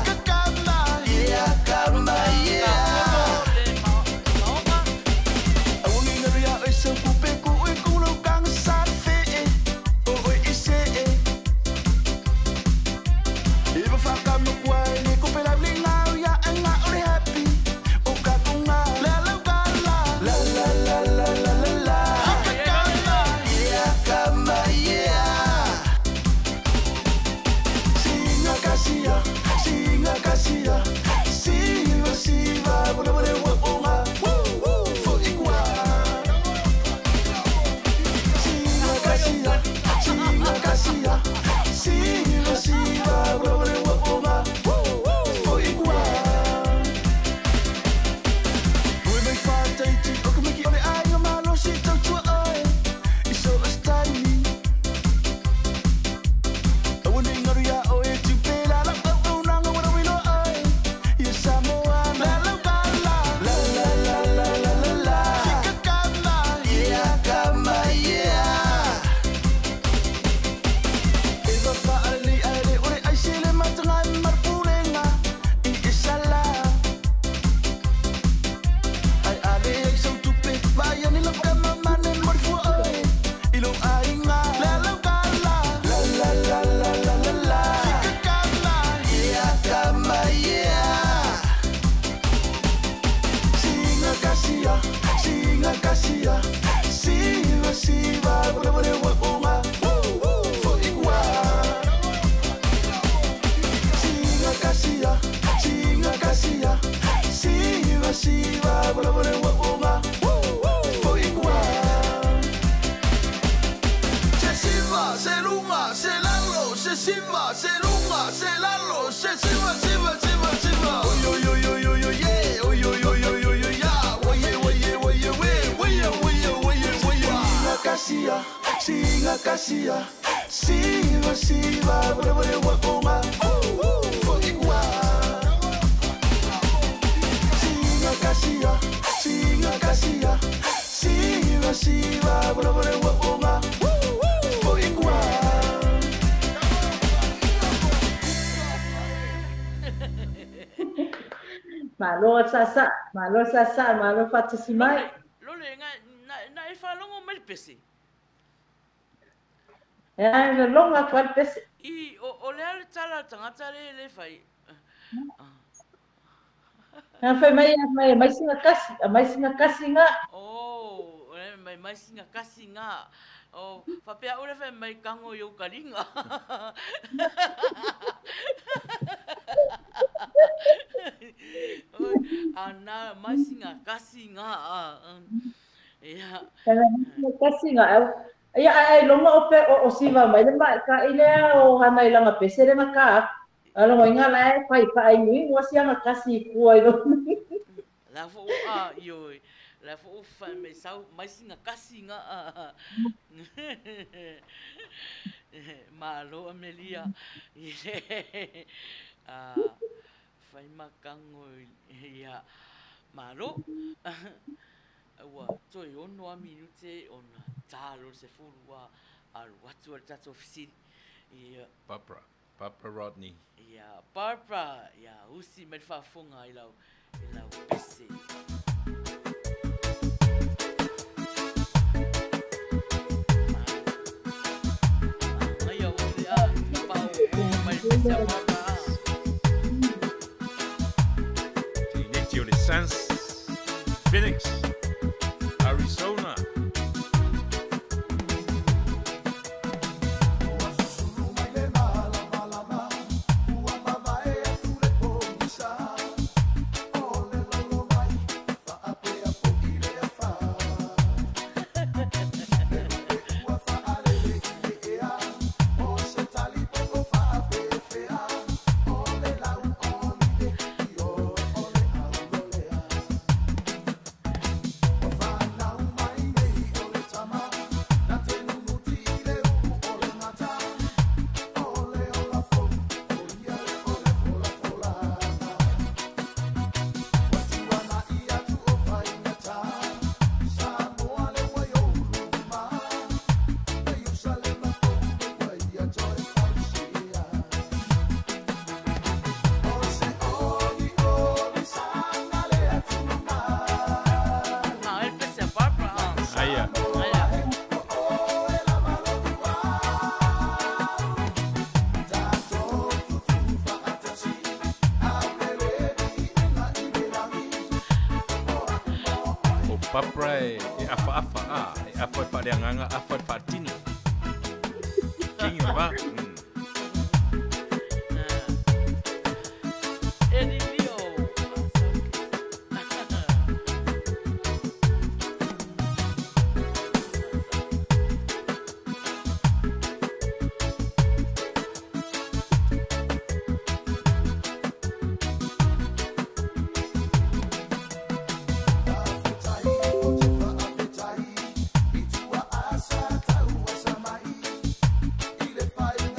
kasia Siva siva wale wale wa onga Fo'ikua Singa kasia Singa kasia Siva siva wale wale wa onga Fo'ikua Malo sasa, malo sasa, malo fatasi mai. Lole na e whalongo mai le pese. Ea, le longa kwa le pese. I, o lea le tala tangata le whai. Nā whai mai, mai, mai singa kasi, mai singa kasi ngā. Oh, mai singa kasi ngā. Oh, whapea ore whai mai kango i o karinga. Ana, mai singa kasi ngā. Ia. Mai kasi ngā. Ia, ai longa o pe o siva mai le mai ka ile o hana i langa pese le maka. Alo inga la e pai pai nui mo sia nga kasi kua i lo. La fo a yo. La fo fa me sau mai singa kasi nga. Malo Amelia. A fai makango ia malo. Ua toi ono a minute ona talo se fulu a alu atu al tato fisiri. Ia Barbara Rodney. Ia Barbara, ia usi mai faafofoga i lau pese. Mai au le a pao o mai pese a Barbara. Tineti o le Sans Phoenix, Arizona. Barbara e afa afa a e afa e whareanganga afa e whaatino. Kingi o wa. E riri o. Asa tau asa mai, i le whai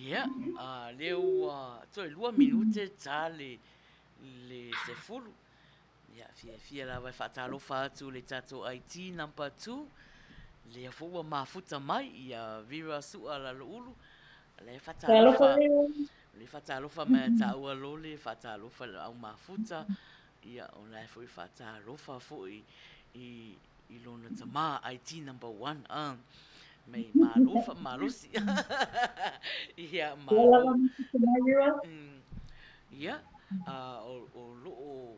Ia, a lea ua toe 2 minute ta le 10. Ia, fiafia lava e faatalofa atu i le tatou IT number 2. Lea foi ua mafuta mai ia Vera Sua Laloulu. Lea faatalofa, lea faatalofa mai ia taua lole, faatalofa i le au mafuta. Ia, o la e foi faatalofa foi i lona tamā IT number 1. Mai malo faamalosi. Ia, malo. Ia, o loo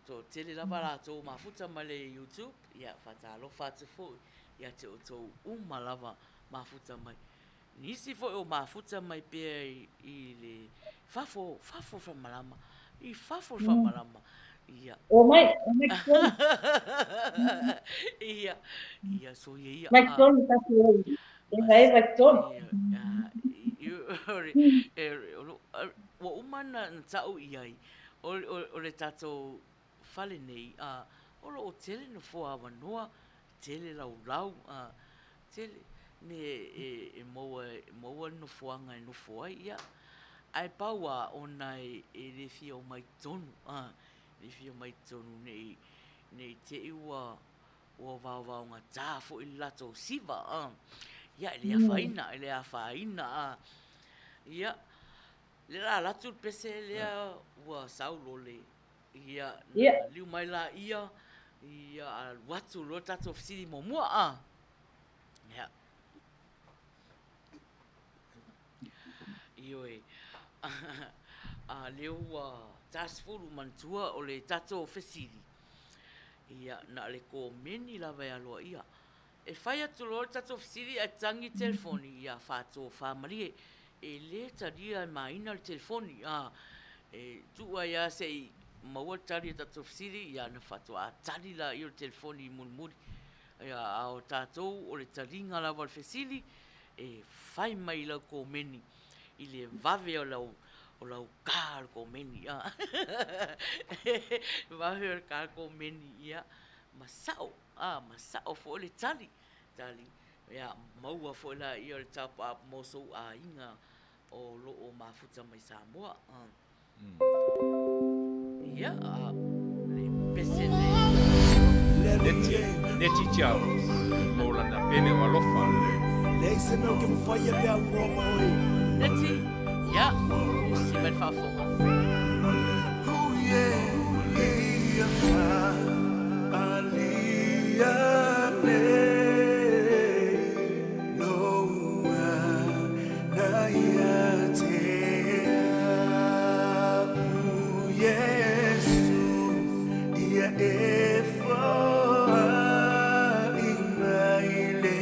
toatele lava latou mafuta mai le YouTube. Ia, faatalofa atu foi ia te outou uma lava mafuta mai. Nisi foi o mafuta mai pea i le fafo, fafo faamalama. I fafo faamalama. Ia. O mai, o mai tonu. Ia, ia, so ia ia. Mai tonu tatou ai. E vai, vai tonu. Ia, ua uma na ta'u i ai, o le tatou fale nei, o loo tele nofoa avanoa, tele laulau, tele mea e maua le nofoaga e nofo ai, ia. Ae pau lava ona e le fia omai tonu, le fia omai tonu nei te i ua vaovaogatā foi le latou siva, ia, e le afaina, e le afaina, ia. Le la alu atu le pese lea ua sau lole, ia, na liu mai laia, ia, alu atu loa le tatou fesili muamua, ia. Ioe, a lea ua ta 10 manatua o le tatou fesili, ia, na o le komeni lava e aloaia. E fai atu loa le tatou fesili ae tagi le telefoni, ia faatofamalie. E le talia e maina le telefoni, e tuu ai lava se i maua le tali a tatou fesili, ia na faatoa tali laia o le telefoni mulimuli. Ia, a o tatou o le taliga lava o le fesili, e fai mai lau komeni i le vave o lau kā o le komeni. Vave o le kā o le komeni, ia, ma sao, ma sao foi le tali. Tali, ia, maua foi laia o le top up mo sou aiga o loo mafuta mai Samoa. Ia, le pese le Neti Tiao, mo lana pele o alofa. Leai se mea o ke mawhai e pea ungoa ma oe. Neti, ia, usi mai le faafofoga. Ia faalia nei lou ana ia te au Iesu, ia e foai mai le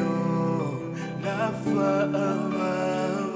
ola faavavau.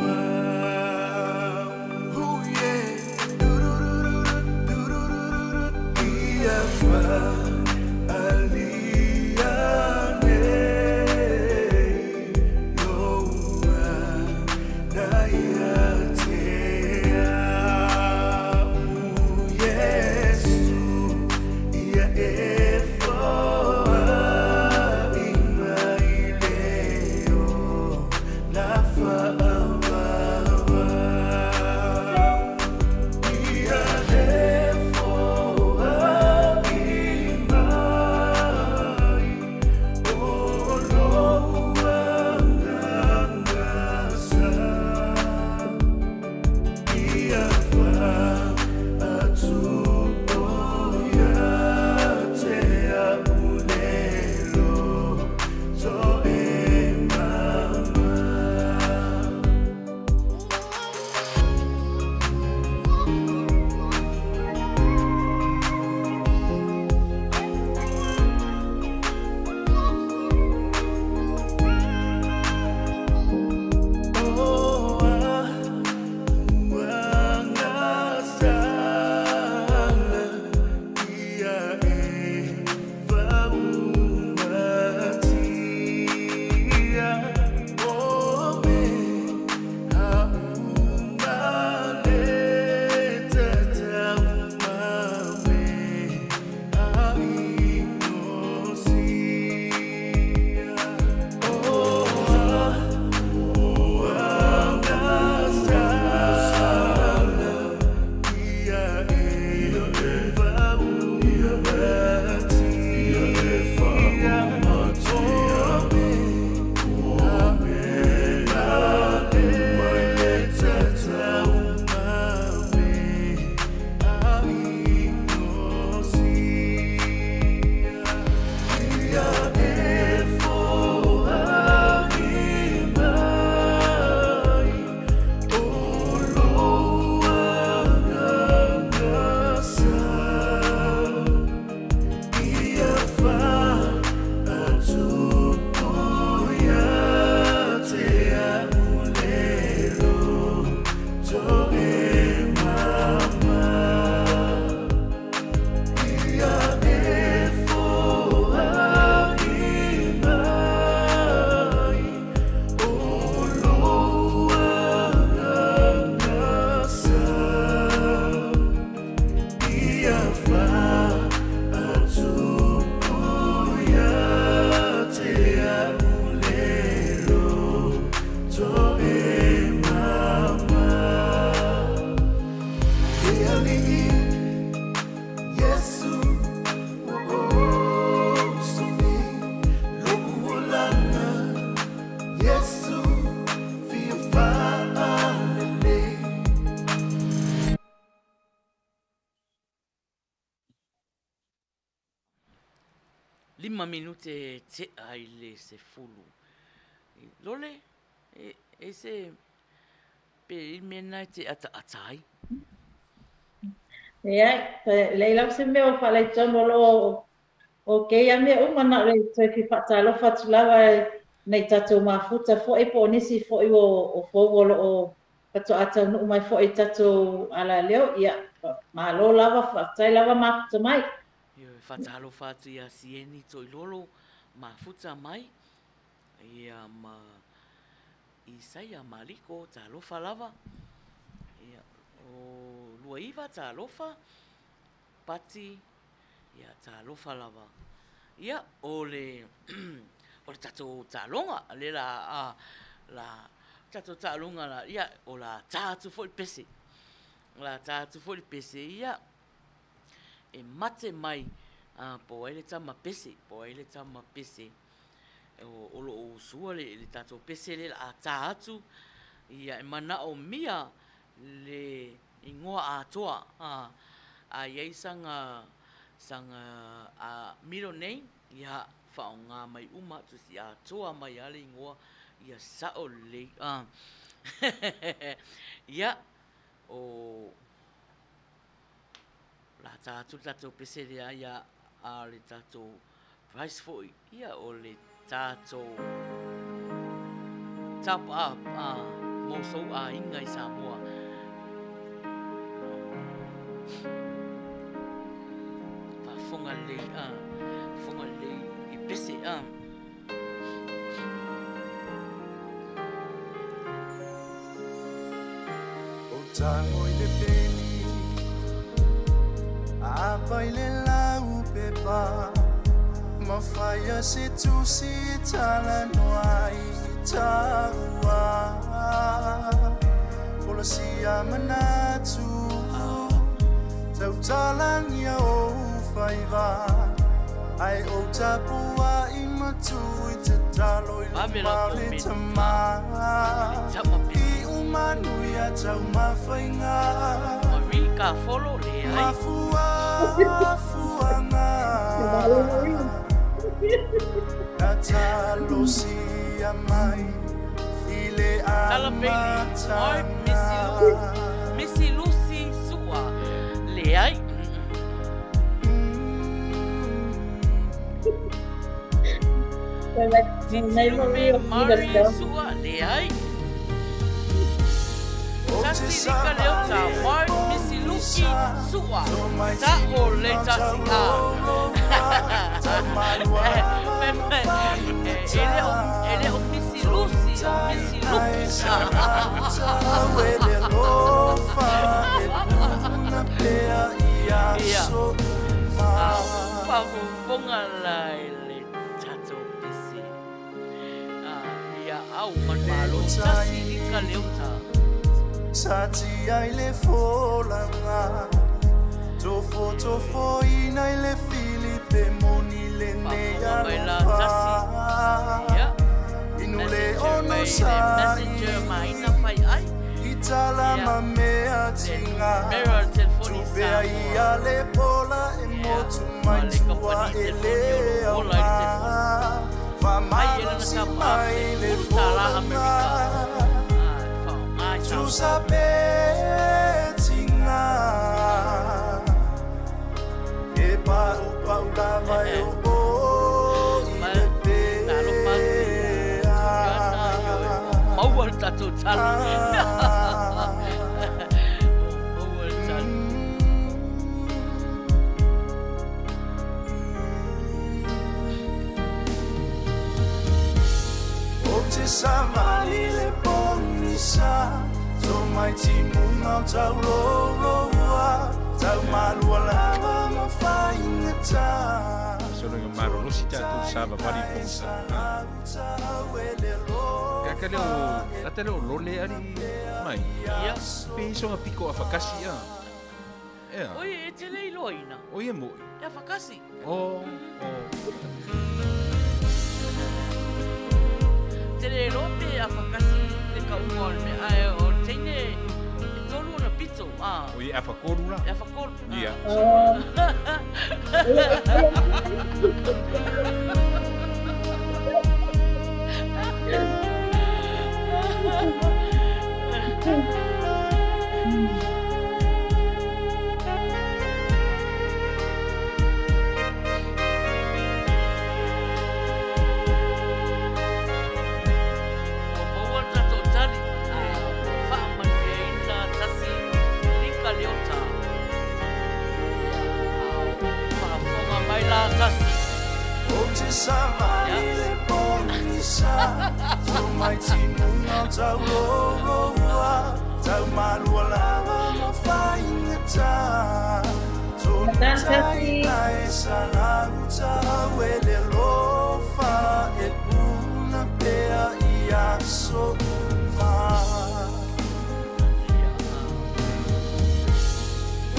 5 minute e tea i le 10. Lole, e se pe i mea na e te ataata ai. Leai, leai lava se mea o faalaitonu o lo o o kēia mea uma na o le toe fia faatalofa atu lava nei tatou mafuta foi po o nisi foi o fou o lo o faatoa taunuu mai foi i tatou alaleo. Ia, malo lava, faafetai lava mafuta mai. Ioe, faatalofa atu ia Sieni Toilolo, mafuta mai, ia ma Isaia Maliko, talofa lava. Ia, o Luaiva, talofa, Pati, ia, talofa lava. Ia, o le o le tatou taaloga, le la a la tatou taaloga la, ia, o la tā atu foi le pese. La tā atu foi le pese, ia, e mate mai po o ai le tama pese, po o ai le tama pese. O lo o usua le tatou pese le la a tā atu, ia, e manaomia le igoa atoa. A i ai saga middle name, ia, faaaoga mai uma, tusi atoa mai lava le igoa, ia sao lelei. Ia, o la tā atu le tatou pese lea, ia, a o le tatou prize foi, ia, o le tatou top up mo sou aiga i Samoa. Faafofoga lelei, faafofoga lelei i pese. O tago i le peni, apa i le lau pepa, mafaia se tusi talanoa i taua. Polasia manatu, tautalangia o faiva, ai o tapua i matu i te talo i le maole tama. I umanuia tau mawhainga, Marie ka follow le ai. Mafua fuanga. Na talosia mai i le Tala Bailey, Mark, Missy Lucy Sua, le ai. Titilume Mari Sua, le ai. Tasi Lika Leota, Mark, Missy Lucy Sua, ta o le tasi a. E le o Missy Lucy, o Missy Luki. Ia, faafofoga la i le tatou pese. Ia, au manumalo, tasi Lika Leota. Sa tia i le folanga, tofo tofo ina i le Filipe moni le nei alofa. Inu le ono sai, Messenger maina fai ai. I tala ma mea tinga, tupea ia le pola e motu mai tua e le auma. Whamalosi mai le folanga, tusa pe tinga. E pau pau lava e o i le pea. Maua le tatou talo. Maua le talo. O te savali le pongisa, tō mai timunga o tau loloa, tau malua lava ma whaingata. Solo nga malolosi tatou sava vali pongisa. Kaka leo, lata leo lole ari mai. Ia. Pe iso nga piko a whakasi a. Ea. Oi, e te lei loina. Oi e moi. E a whakasi. O, o. Te le loa pe a whakasi le kaunga o le mea. Ai, o teine, e tolu ona pito. Oi Le afakolu la. Le afakolu. Ia. Ua maua le tatou tali, ua faamanuiaina tasi lika leota. A o faafofoga mai la tasi. Ou te savali le pogisa Tō mai timuga o tau roroa Tau malua lava ma whaingata Tonu tai ai salau tau e le lofa E puna pea i aso uma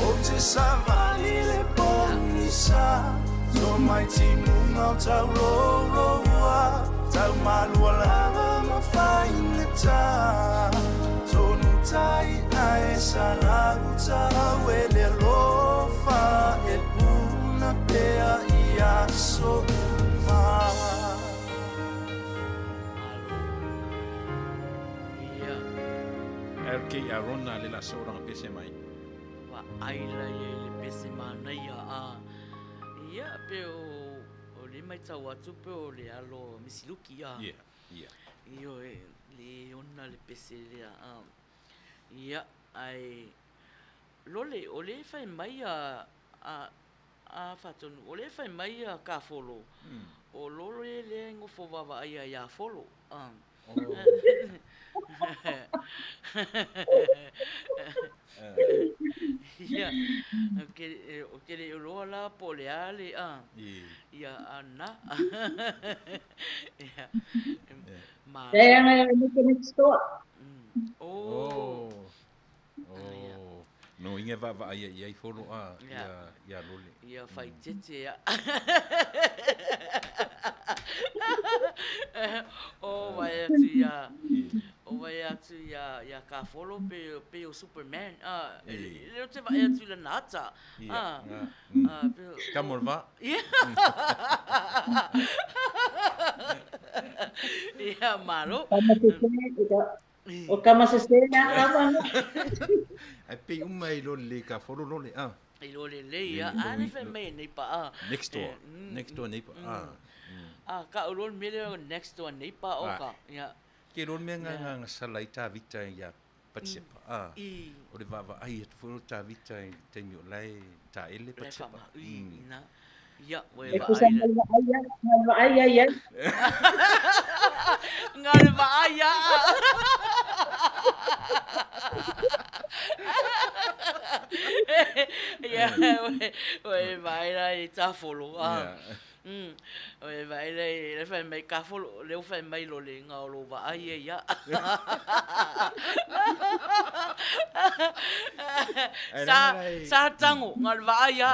Ou te savali le pogisa Tō mai timuga o tau roroa Tau malua lava ma whaingata Tonu tai ai salau tau e le lofa E puna pea i aso uma. Ia. LK Arona le la soraga pese mai. Ua ai la ia i le pese manaia a. Ia pe o o le matau atu pe o le alo a Misiluki a. Ia, ia. Ioe, le ona le pese lea a. Ia, ae lole, o le fai mai a a a Faatonu, o le fai mai a Kafolo, o lole lea e nofo vaavaaia ia Folo. A. Ia, o ke le iloa la po o le a le a. Ia, a na. Ia, ma. E ana e le next door. Oh. Oh. No inga va va ia ia i folo a ia ia lole. Ia fai tete ia. O vai atu ia. O vai atu ia ia ka folo pe pe o Superman. Ah, le o te vai atu la nata. Ah. Ah, pe. Kamol va. Ia. Ia malo. O kama se se na kama no. Ai pe uma i lole le ka folo lole a. I lole le ia. A le fai mai nei pa a. Next door. Next door nei pa a. A ka o lole mele next door nei pa o ka. Ia. Ke lole mea nga nga sala i tā vita ia Patsepa a. O le vava ai atu folo tā vita i taimi o lae tā ele Patsepa. Ina. Ia, oe va ai. Ai ai ai. Nga le va ai a. Ia, oe vai la i tā folo. Oe vai la i le whai mai ka folo, le o whai mai lo le ngā o lo va ai e ia. Sa tango, ngā le va ai a.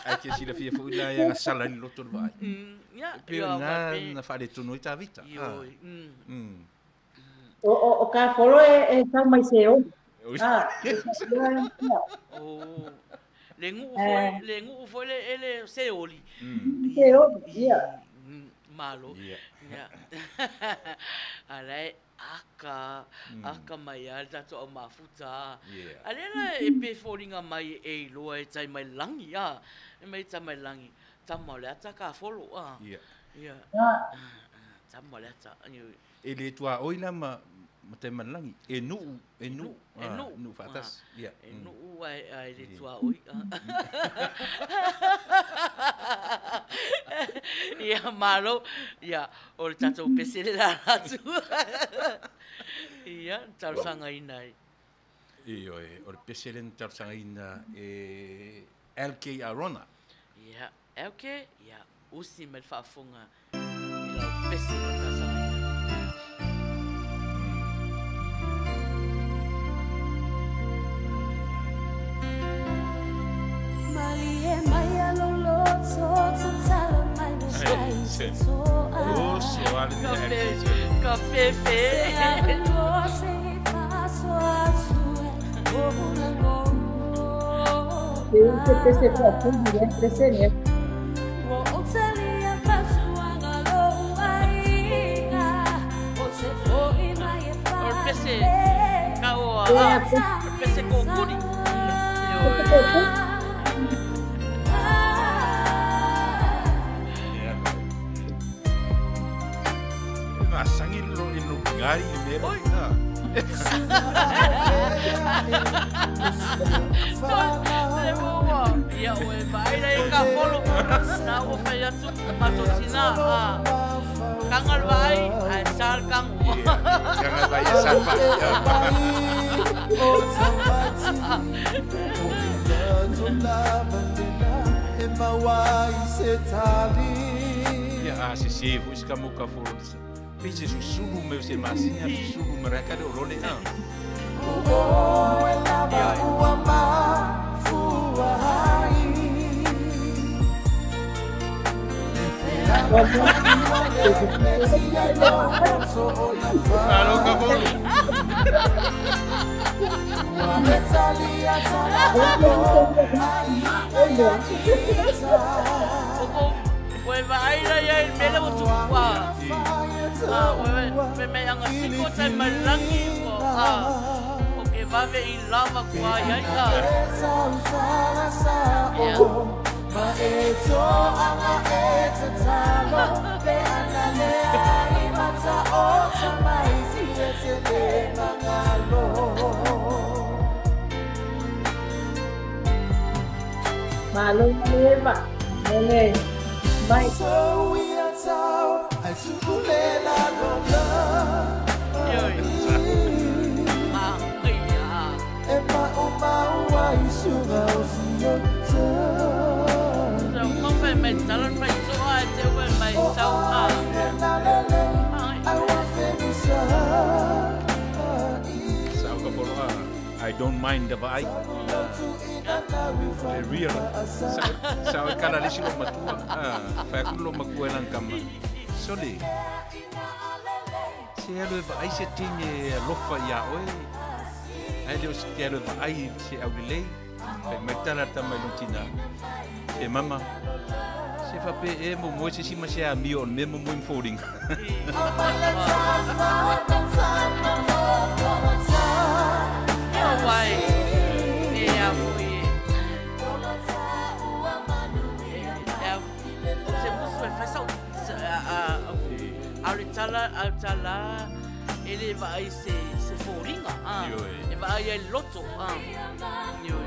Ai ke sila fia fo ila ia ngā sala ni loto le va ai. Ia, Peo nā na whaare tono i tā vita. Ioi. O ka folo e tau mai se o. Ah. O. Le nguu foi, le nguu foi le ele se oli. Se oli, ia. Malo. Ia. Alai aka, aka mai a le tatou au mafuta. Ale la e pe folinga mai e iloa e tai mai langi a. E mai tai mai langi. Tama o le ata ka folo a. Ia. Ia. Tama o le ata. E le tua oi la ma te manlangi. E nuu, e nuu. E nuu. Nuu whaatas. E nuu ai le tua oi. Ia malo. Ia, o le tatou pese le la atu. Ia, talosanga ina ai. Ioe, o le pese le talosanga ina e LK Arona. Ia, LK, ia, usi mai le faafofoga i lau pese le talosanga ina. Café, café. Se pese faapuli lea pese lea. O le pese kau a Ia o le pese kokuli. Pese Ioe. kokuli. Ia. E masangi lo i lo ngari i mea. Oi. Ah. Le ua. Ia oe vaai la i ka folo. Na ua fai atu matotina a. Kanga le vaai ae sa le kango. Ia. Kanga vai e sapa. Ia a se se fo iska mo ka folo. Pe se susulu me se masinga susulu mereka de olole ah. Alo ka folo. O ko oe vaai la ia i le mea lea ua tupu a. A oe me me anga siko tai mai lagi o a. O ke vave i lava kua ai ai a. Ia. Malo le eva. Ole. Mai. Ioe. Ma ai a. So mo fai mai tala fai toa e te ue mai sau a. Ai. Sa ka folo ah. I don't mind the vai. Le real. Sa sa kala le silo matua. Ah, fa ku lo makua lang kama. Sole. Se alu e vaai se tini e alofa ia oe. Ai leo se te alu e vaai se au lelei. Fai mai tala tama i tina. Se mama. Se fape e mo mo se sima se a mio me mo mo mforing. Ia wai. E a foi e. E a o te musu e fai sau a le tala a le tala e le vaai se se fōringa a. Ioe. E vaai ai le loto a. Ioe.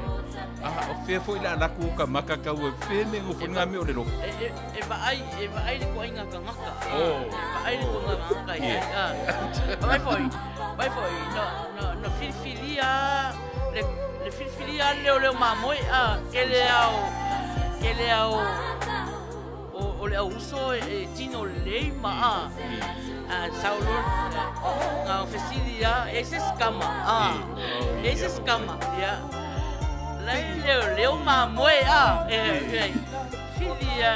Ah, o fea foi la laku ka maka kau e fe me ngo fonga me o le loko. E e e vaai e vaai le koaiga kangaka. Oh. E vaai le koaiga kangaka i ai a. Vai foi. Vai foi no no no filifilia le le filifilia le o leo mamoe a ke le ao ke le ao o o le au uso e tino lelei ma a. A saulo nga fesilia e se skama a. E se skama ia. Lai leo leo mamoe a. E e filia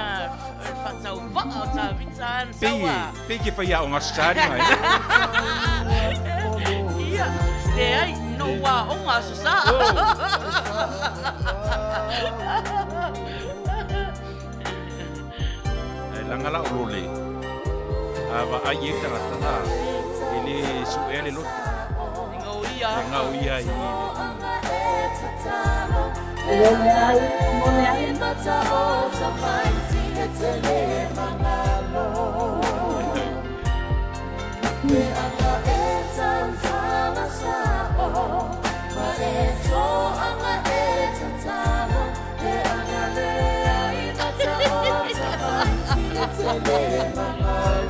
fatau vaa o ta vita an Pe saua. pe ke fai o ngasari mai. Ia, le ai no wa o ngā aso sa. Ai langa la o lole. A va ai e tangata a. E le su e le loto. Ngau ia. E ngau ia i. Ole ai. Ole ai.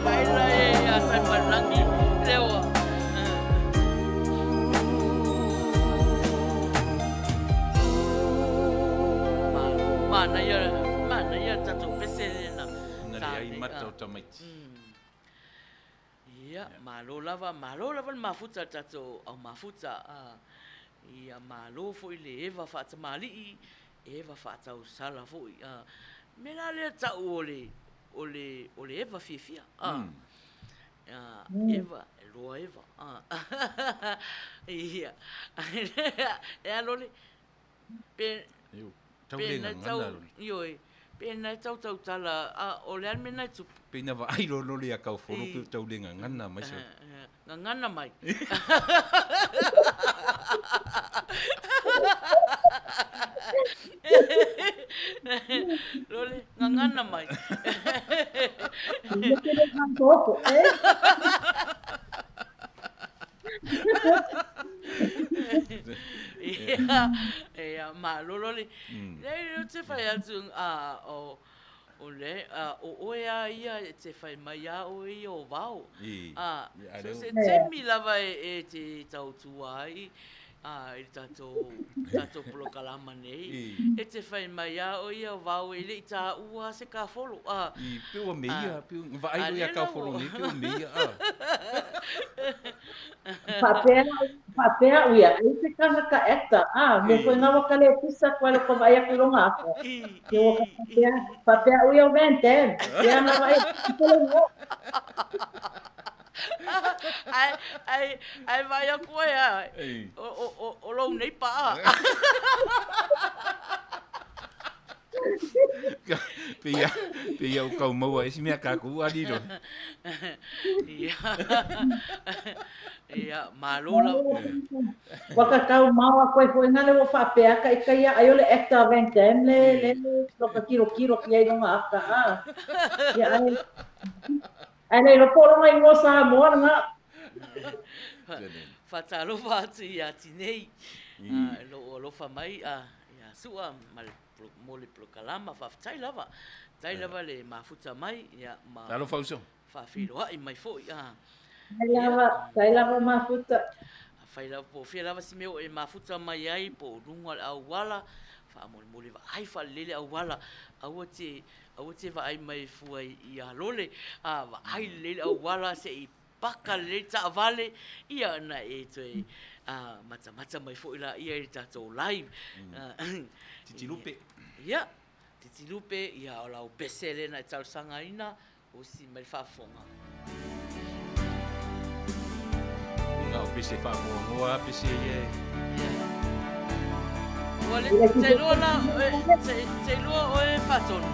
Mai la e a tai malangi leo. Ma ma na ia ma na ia tatou pese le na. Na le ai mata o tamaiti. Ia, malo lava le mafuta tatou au mafuta a. Ia malo foi le eva faatamali'i, eva faatausala foi a. Me la lea ta'u o le o le o le eva fiafia a. Eva, e loa eva a. Ia. E a lole pe Eu Tau le gagana lole. Ioe, pe na e tau tautala, a o le a le mea na e tupu? Pe na vaai loa lole ia Kaufolo pe tau le gagana mai se. Gagana mai. Lole, gagana mai. Ia, ia, malo lole. Leai, ou te fai atu, a, o, o le, a, o oe a ia e te fai mai a oe ia o Vao. A, so se taimi lava e te tautua ai, a, i le tatou, tatou polokalama nei, e te fai mai a oe ia o Vao e le i taua se kafolo. A, I, pe ua me ia, pe ua vaai loa ia Kaufolo nei, pe ua me ia, a. Faapea, faapea au ia, ai se kanaka actor, a, mea foi nga ua ka le pisa koe lo ka vaai aku i longa afa. Ia ua ka faapea, faapea au ia o Van Damme, ia na vaai aku i le igoa. Ai, ai, ai vaai aku ai a, o, o, o, o lou nei paa. Pe ia, pe ia o kau maua isi mea kākou a lilo. Ia, ia, malo lava. Ua ka kau maoa koe foi nga le ua faapea ka ika ia ai o le actor Van Damme le le lo ka kirokiro ki ai longa aka a. Ia ai ai le lo po longa ingoa Samoa nga. Whatalofa atu ia Tinei, lou alofa mai ia Sua ma le mo le polokalama, faafetai lava. Tai lava le mafuta mai ia ma Talofa uso. Faafeiloai mai foi a. Tai lava, tai lava mafuta. Afai lava po o fea lava si mea o e mafuta mai ai po o luga o le auala, faamolemole vaai faalelei le auala, aua te aua te vaai mai fua i Alole, a vaai lelei le auala se i paka lelei taavale, ia ona e toe matamata mai foi laia i le tatou live. Titilupe. Ia, Titilupe, ia o lau pese lea na e talosagaina, osi mai le faafofoga. Ina o pese faamuamua pese ia e. Ua le, te iloa la, te iloa oe Faatonu.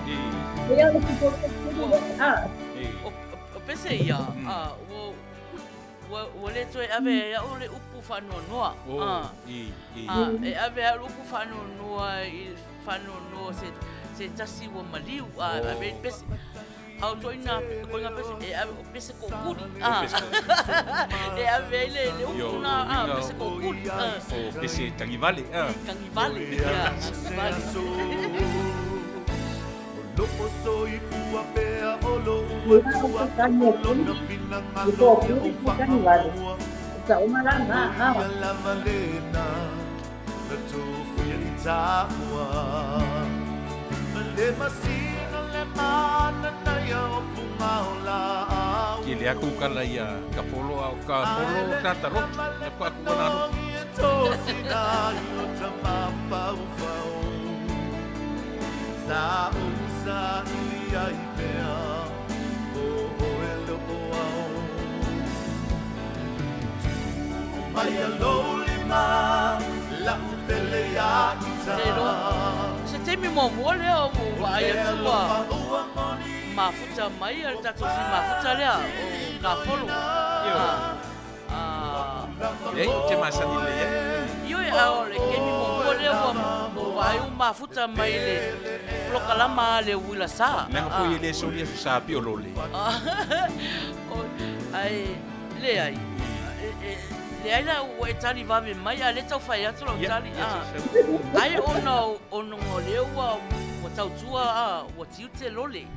Ia le O, o pese ia, a, ua, ua, ua le toe ave ai au le upu faanoanoa. A, i, i. A, e ave au le upu faanoanoa i faanoanoa se, se tasi ua maliu, a, ave ai pese. A o toina, koinga pese, e ave o pese kokuli. A, e ave ai le, le upu na, a, pese kokuli. A. O pese tagivale, a. Tagivale, ia, tagivale. Ke le aku kala ia ka folo au ka folo tata roto na ko aku wana roto. Se taimi muamua lea ua vaai atu ua mafuta mai a le tatou sui mafuta lea o Kafolo. Leai, ou te masani lelei ai. Ioe, a o le taimi muamua lea ua vaai ua mafuta mai le polokalama a le uila sa. Leaga foi e le soli aso sa pio lole. Ae leai. Leai la ua e tali vave mai, a lea tau fai atu lau tali. Ai ona ona o lea ua ua tautua a ua tiute lole.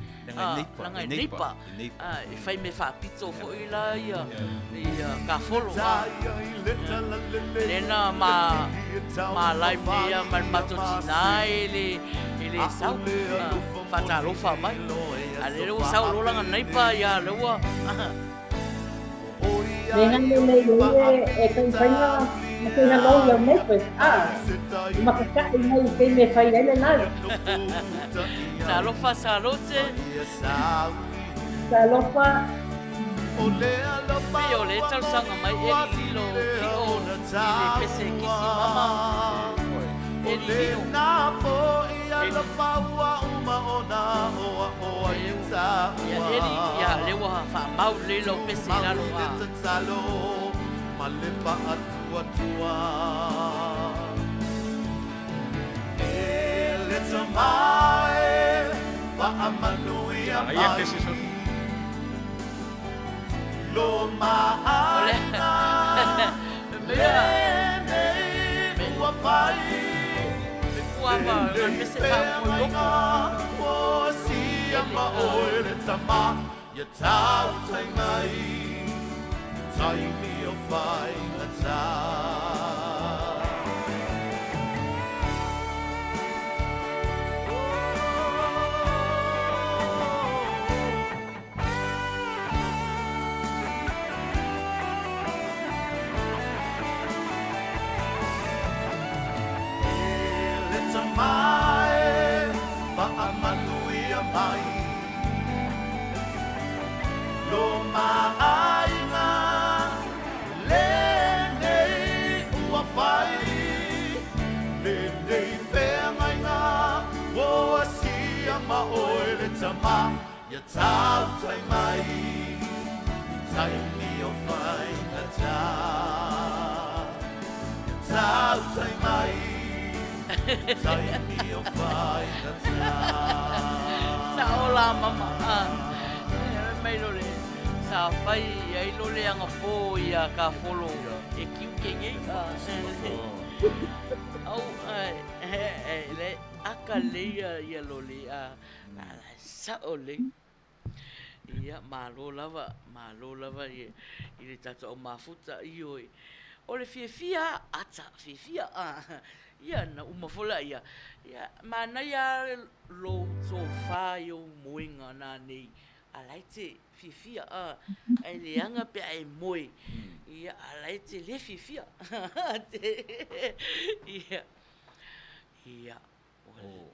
Langa e neipa. E fai me faapito foi la ia ia Kafolo. Lea na ma ma live nei ia ma le matou tina e le e le sau. Faatalofa mai. A lea ua sau loa langa neipa ia lea ua Me nga lelei ai e kai whainga ma te hanga o ia nei koe. A, i makakaʻi mai i te me whai ai le live. Talofa Salote. Talofa. Pei o le talosaga mai e lilo lio i le pese kisi mama. E lilo. Ia Eli, ia le ua faamau lelei lau pese i lalo le tatalo ma le paatuatua. E le tamae faamanuia Aia mai pese so. Lo maaiga Mea lenei ua fai. Me puava le pese faamoe loko. O sia ma oe le tama ia tautai mai taimi o faigata. E le tamae faamanuia mai lo maaiga lenei ua fai lenei feagaiga ua asia ma oe le tama ia tautai mai taimi o faigata. Ia tautai mai taimi o faigata. Sa ola mama. Mai lo le sa fai ai lo le anga po ia ka folo e kiu ke ngei. Au le aka le ia ia lo le a la sa o le. Ia malo lava, malo lava i le tatou au mafuta i oi. O le fiafia ata, fiafia a. Ia na uma fola ia. Ia manaia lo tofa i o moenga nā nei. A lai te fiafia a. Ai le anga pe ai moe. Ia a lai te le fiafia. Ia. Ia. O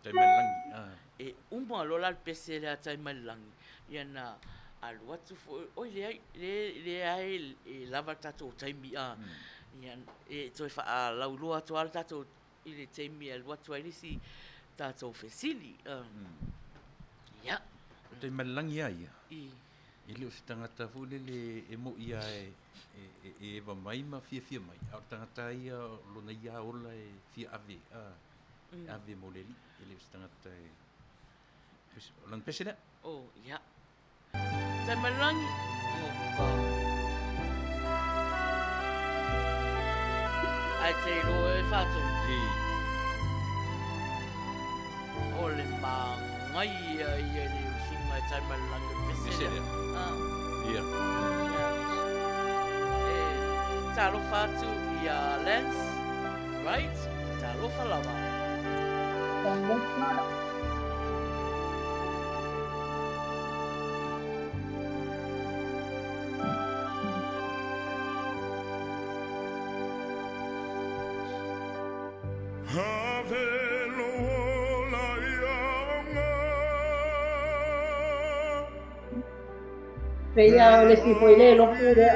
Taimalangi. E uma lola le pese le a Taimalangi. Ia na alu atu foi. Oi le ai, le ai e lava tatou taimi a. Ia e toe faalauloa atu ala tatou i le taimi e alu atu ai le isi tatou fesili. Ia. O Taimalangi a ia. I. E le o se tagata foi lele e mo ia e eva mai ma fiafia mai. A o le tagata ia lona ia ola e fia ave. Ave mo le alii. E le o se tagata e... O lana pese lea? O, ia. Taimalangi. O, ka. Ai te iloa e whātou. E. O le maangai ia ia le usunga e Taimalangi o pese Pese lea. lea. Ia. E, talofa atu ia Lance, right? Talofa lava. Talofa. Have lo ola ia nga. Peia o le si foi le lopu le a.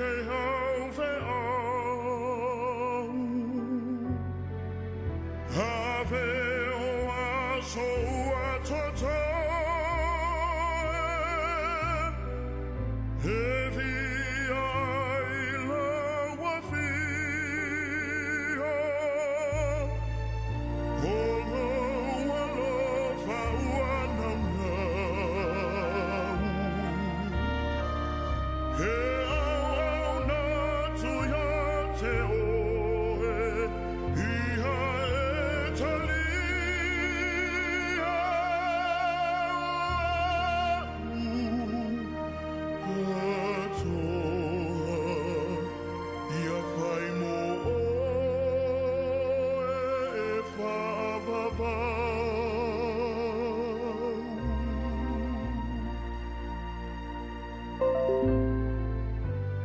He hau fe au. Have o aso ua toto e. He via i la ua fia. O lo alofa ua naunau. He au au nā tu ia te oe, iha e talia au. Atoa, ia whai mo oe e whaavavau.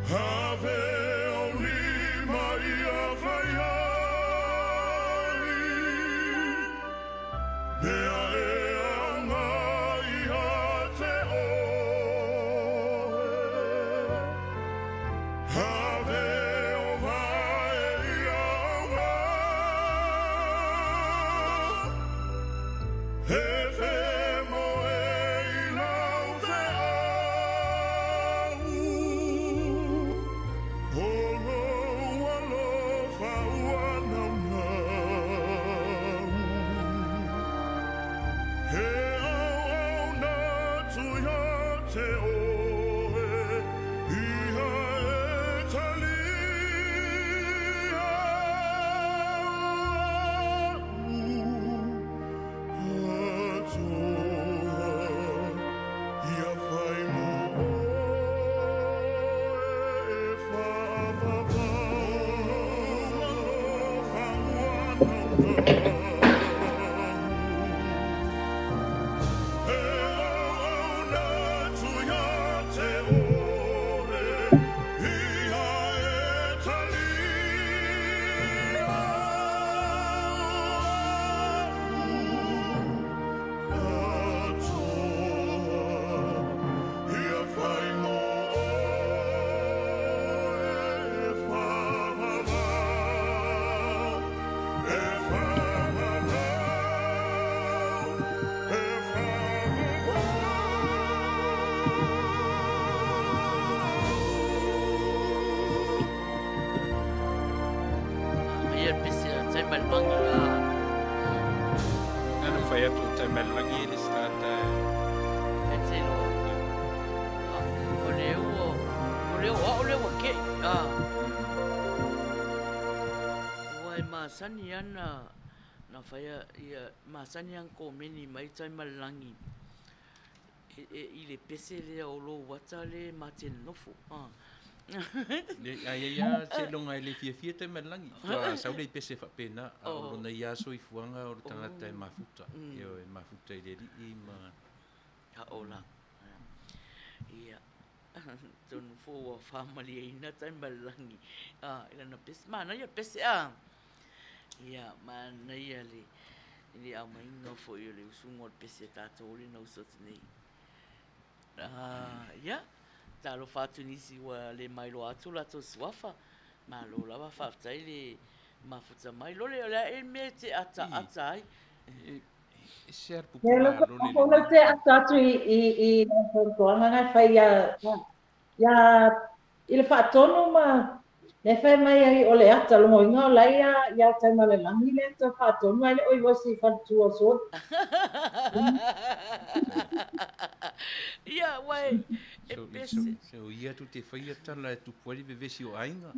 Have o lima ia whai ai. Mea e anga ia te oe. Have o vae ia anga. He whe mo e Ia le pese a Taimalelagi a. Nana fai atu o Taimalelagi e le se tagata e te iloa. O le ua, o le o au lea ua kei a. Ua e masani ana na faia ia masani ana komeni mai Taimalelagi i le pese lea o lou ata le ma te nofo. Le ai ai a seiloga e le fiafia Taimalelagi. Faatoa sau le i pese faapena, a o lona ia soifuaga o le tagata e mafuta. Ioe, e mafuta i le alii ma Ola. Ia. Tonu fou ua faamalieina Taimalelagi i lana pese. Manaia pese a. Ia, manaia le le aumaiga foi o le usuga o le pese a tatou le na usu atu nei. Ia, talofa atu i nisi ua le mailoa atu latou suafa. Malo lava, faafetai le mafuta mai. Lole, o le a ea le mea e te ataata ai? E se a le pupula a Lole lenei? Ou te ata atu i nai fautuaga na e fai ia i le faatonu ma le fai mai ai o le ata logoina o la ia ia Taimalelagi le ata faatonu ai le oi vosi i faletua o Soli. Ia, ua e e pese. So ia tu te whaia tala e tupu ai le vevesi o aiga.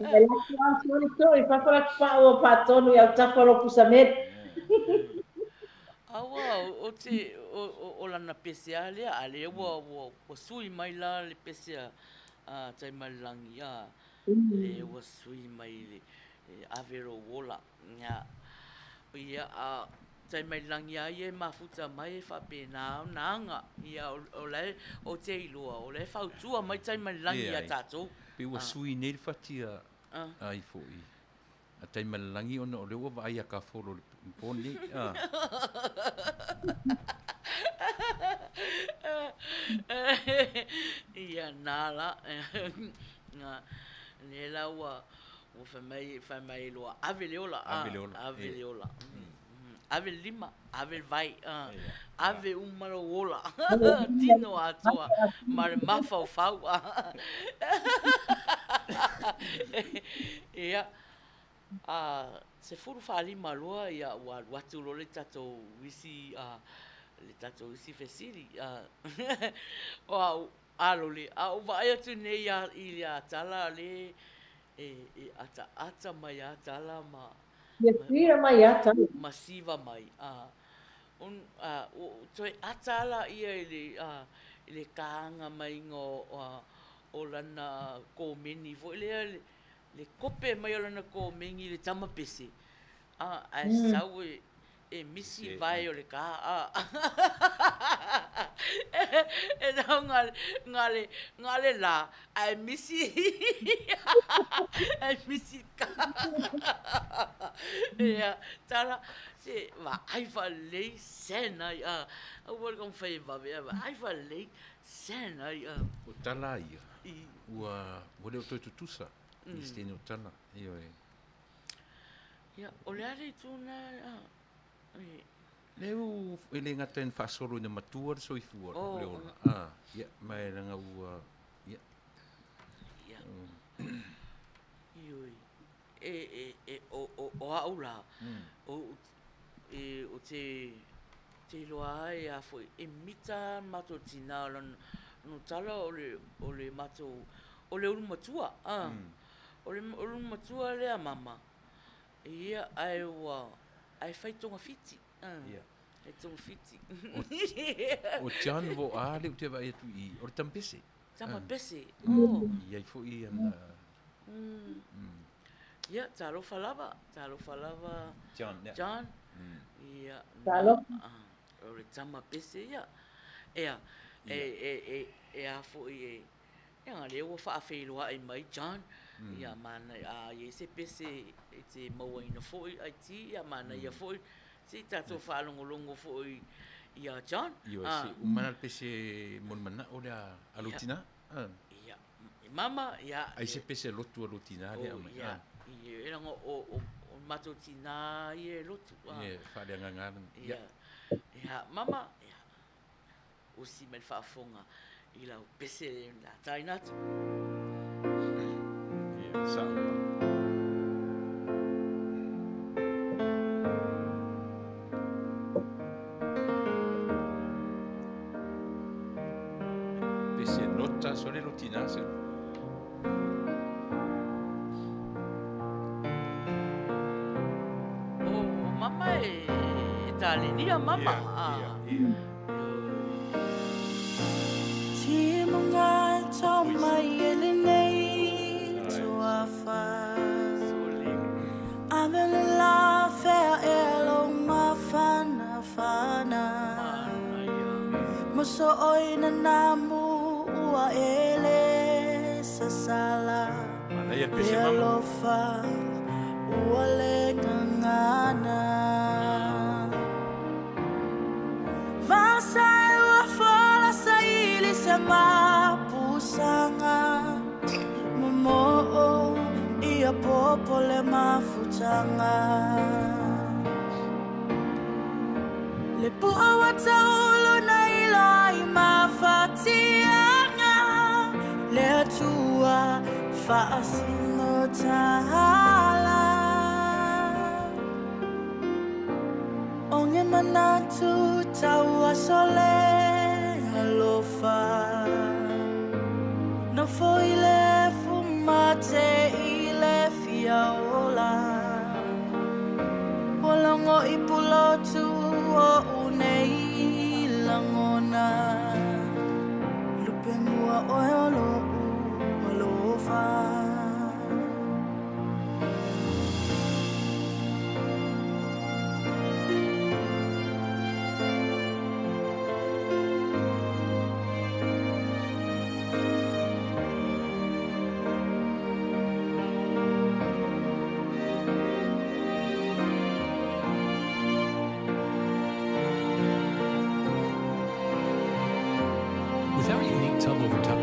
E laki a Soli to i fafo la pa'u o faatonu i au tafa o lo pusa meli. Aua, o te, o, o lana pese a lea, a lea ua, ua, ua sui mai la le pese a, a Taimalelagi, a, lea ua sui mai le, e ave lou ola. Ia, ia, a Taimalelagi a ia e mafuta mai e faapena ona aga. Ia, o, o la e, ou te iloa, o la e fautua mai Taimalelagi ia tatou. Pei ua sui nei le fati a, a ifo i. A Taimalelagi ona o lea ua vaai ia Kafolo i le po lenei. A. Ia na la. Lea la ua ua fai mai fai mai loa ave le ola. Ave le ola. Ave le ola. Ave le lima, ave le vai, ave uma lou ola. Tino atoa ma le mafaufau. Ia, a 15 loa ia ua alu atu loa le tatou isi le tatou isi fesili. O au a lole, a ou vaai atu nei i le Atala le e ataata mai a Tala ma Fiafia mai a Tala. Ma siva mai. A, un, a, o, toe ata ala ia i le, a, i le kāga maiga o, a, o lana komeni foi lea, le, le kope mai o lana komeni i le tama pese, a, ae sau e, e misi vae o le kā, a. E tau ngā, ngā le, ngā le lā, ae misi, ae misi le kā. Ia, tala, se vaai faalelei sena ai, a. Aua le taumafai e vave, a vaai faalelei sena ai, a. O tala ia, ua, ua le o toe tutusa i se tini o tala, ioe. Ia, o le a le itu lena, a, e. Lea ua, e le gata ina faasolo ina matua le soifua o le ola, a, ia, ma e leaga ua, ia. Ia. Ioe. E, e, e, o, o, o au la, o, e, o te, te iloa ai a foi, e mita le matou tinā o lana, lona tala o le, o le matou, o le ulu matua, a. O le ulu matua lea mama, Ia, ae ua, ae fai togafiti. Ia. Fai togafiti. O John vo a le ou te vaai atu i, o le tama pese. Tama pese, oh. I ai foi ana. Ia, talofa lava, talofa lava John, ia. John. Ia, Talofa. O le tama pese ia. Ea, e e e e a fo'i e ia lea ua faafeiloai mai John. Ia mana a i ai se pese e te mauaina fo'i ai ti ia manaia fo'i se i tatou faalogologo fo'i ia John. Ioe, se uma la le pese mo le manao lea a lou tinā. Ia, mama, ia. Ai se pese lotu a lou tinā lea aumai. Ia, e leaga o matou tinā ia e lotu. Ia, faaleagaga lena. Ia, ia, mama, ia, usi mai le faafofoga i lau pese le a taina atu. Ia, sao. Pese nota sole lou tinā se. O mama e talenia mama. Ia, ia, ia. Timuga tō mai e lenei tuafa. Avele la fea e lo mafana fana. Moso oi na namu ua ele sasala. Manaia pese Le mama. alofa ua le ngangana. Vasai ua fola sa ili se mapusanga. Momo'o ia popo le mafutanga. Le pua wa taulu na ilo i mafatianga. Le atua faasino tahala. Onge manatu taua sole alofa. No foi le fumate i le fiaola. Olongo i pulotu o unei langona. Lupe mua oe o lo'u alofa. With our unique tub over top.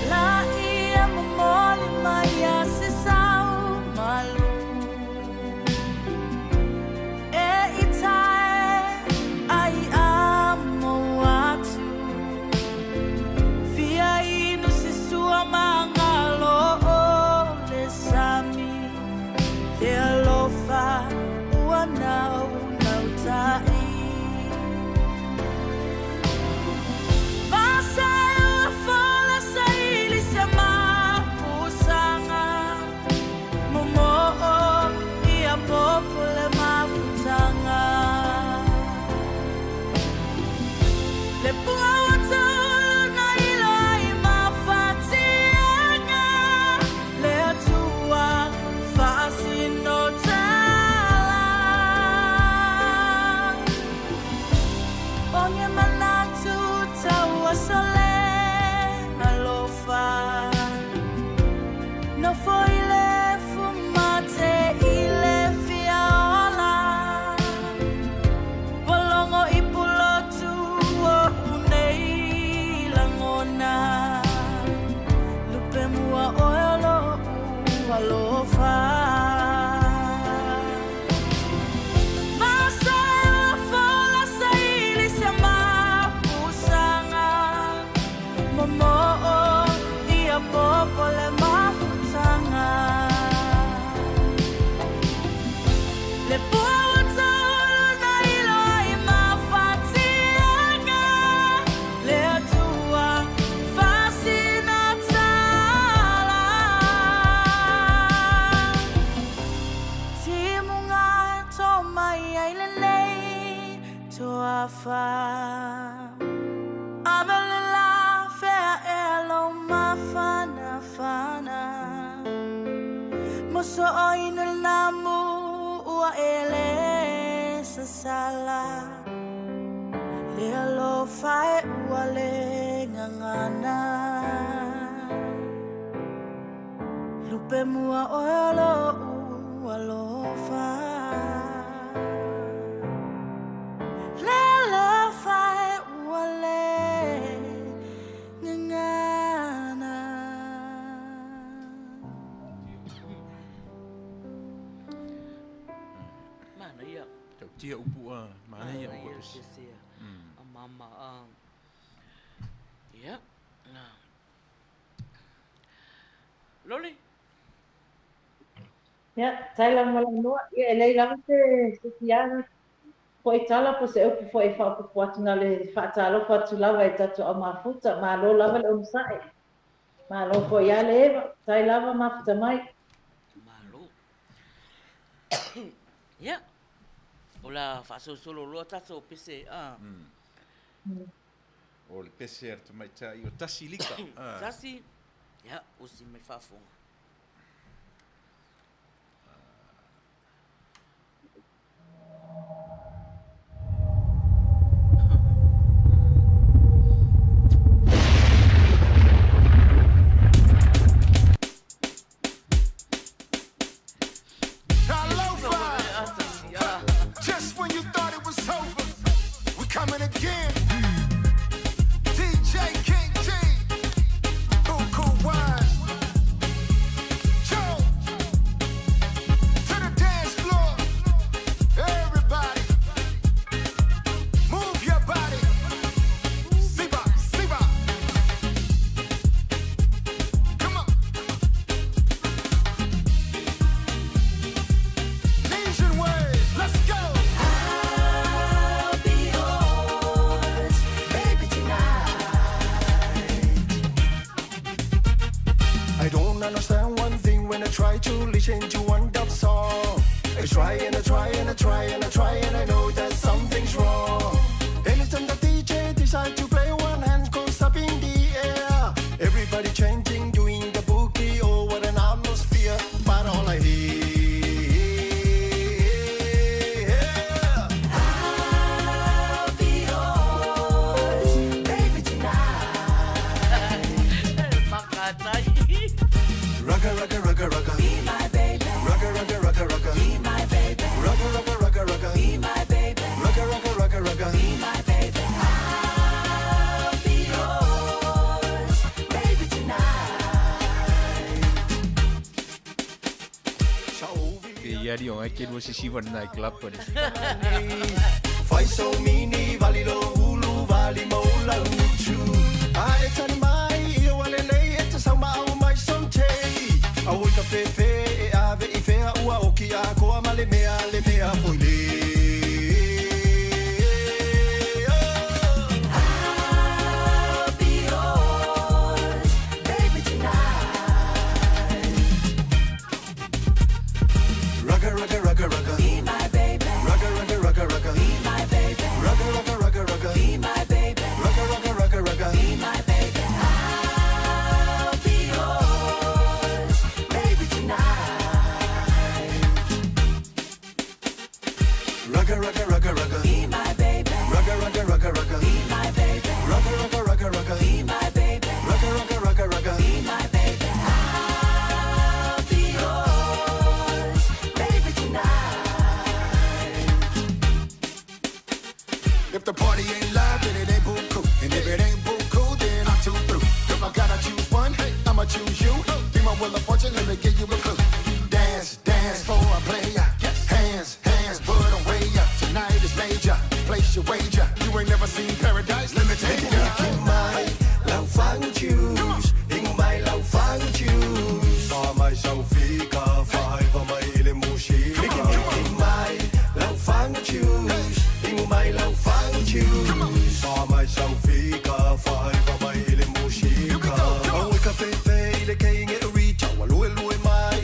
La ia momoli mai a se sau malu. E i tae ai a mo atu. Fia inu se sua mangalo o le sami. Le alofa ua nau nau tai. Vasai ua fola sa ili se mapusanga. Momo'o ia popo le mafutanga. Le pua wa taulu na ilo i mafatianga. Le atua faasino tala. Onge manatu taua sole alofa. No foi le fumate i le fiaola. Volongo i pulotu o unei langona. Lupe mua oe o lo'u alofa. Vasai ua fola sa ili se mapusanga. Momo'o ia popo le mafutanga. Le pua wa taulu na ilo i mafatianga. Le atua fasina tala. Timunga tō mai ai lenei tuafa. Avele la fea e lo mafana fana. So ina namu ua ele sasala le alofa e ua le ngangana lupe mua oe lo alofa le alofa e ua le ngangana. Mana ia. Tau tia upu a mana ia upu pese. A mama a. Ia. Loli. Ia, tai lava ma lau ia e lei lava se fiaga fo'i tala po se upu fo'i fa'aopopo atu na le fa'atalofa atu lava e tatou aumafuta malo lava le onosa'i malo fo'i ia le Eva tai lava mafuta mai. Malo. Ia. O la fa'asolosolo loa tatou pese a. O le pese a le tamaita'i o tasi lika. Tasi. Ia, usi mai fa'afoga. Just when you thought it was over, we coming again. DJ King G, Buku Wise, Joe, to the dance floor. Everybody, move your body. Siba, Siba. Come on. Nesian waves, let's go. I'll be yours, baby, tonight. I don't understand one thing when I try to listen to one dub song. I try and I try and I try and I try and I know that something's wrong. Anytime the DJ decides to play, one hand goes up in the air. Everybody chanting, doing the boogie, oh what an atmosphere. But all I hear, I'll be yours, baby, tonight. Makatai. Rugga, rugga, rugga, rugga. Be my baby. Rugga, rugga, rugga, rugga. Be my baby. Rugga, rugga, rugga, rugga. Be my baby. Rugga, rugga, rugga, rugga. Be my baby. I'll be yours, baby, tonight. Ke ia li o ai ke lua sisiva na i club pa. Fai so mini vali lo ulu vali mo la uchu. Ai tani mai i o ale lei e te sau ma'au mai so te. A oi ka fefe e ave i fea ua oki a koa ma le mea foi le. I'll be yours, baby, tonight. Rugga, rugga, rugga, rugga. Be my baby. Rugga, rugga, rugga, rugga. Be my baby. Rugga, rugga, rugga, rugga. Be my baby. Rugga, rugga, rugga, rugga. Be my baby. I'll be yours, baby, tonight. Rugga, rugga, rugga, rugga. Be my baby. Rugga, rugga, rugga, rugga. Be my baby. Rugga, rugga, rugga, rugga. Be my baby. Rugga, rugga, rugga, rugga. Be my baby. I'll be yours, baby, tonight. If the party ain't live, then it ain't buku. And if it ain't buku, then I'm too through. If I gotta choose one, I'ma choose you. Be my wheel of fortune, let me give you a clue. Dance, dance for a player. Hands, hands, put 'em way up. Tonight is major. Place your wager. You ain't never seen paradise, let me take ya. Mai lau fang choose, ing mai lau fang choose. Sa mai sau fika five mai ile mushi. Mai lau fang choose, ing mai lau fang choose. Sa mai sau fika five mai ile mushi. Au ka fe fe ile keinge ri chawa lue lue mai.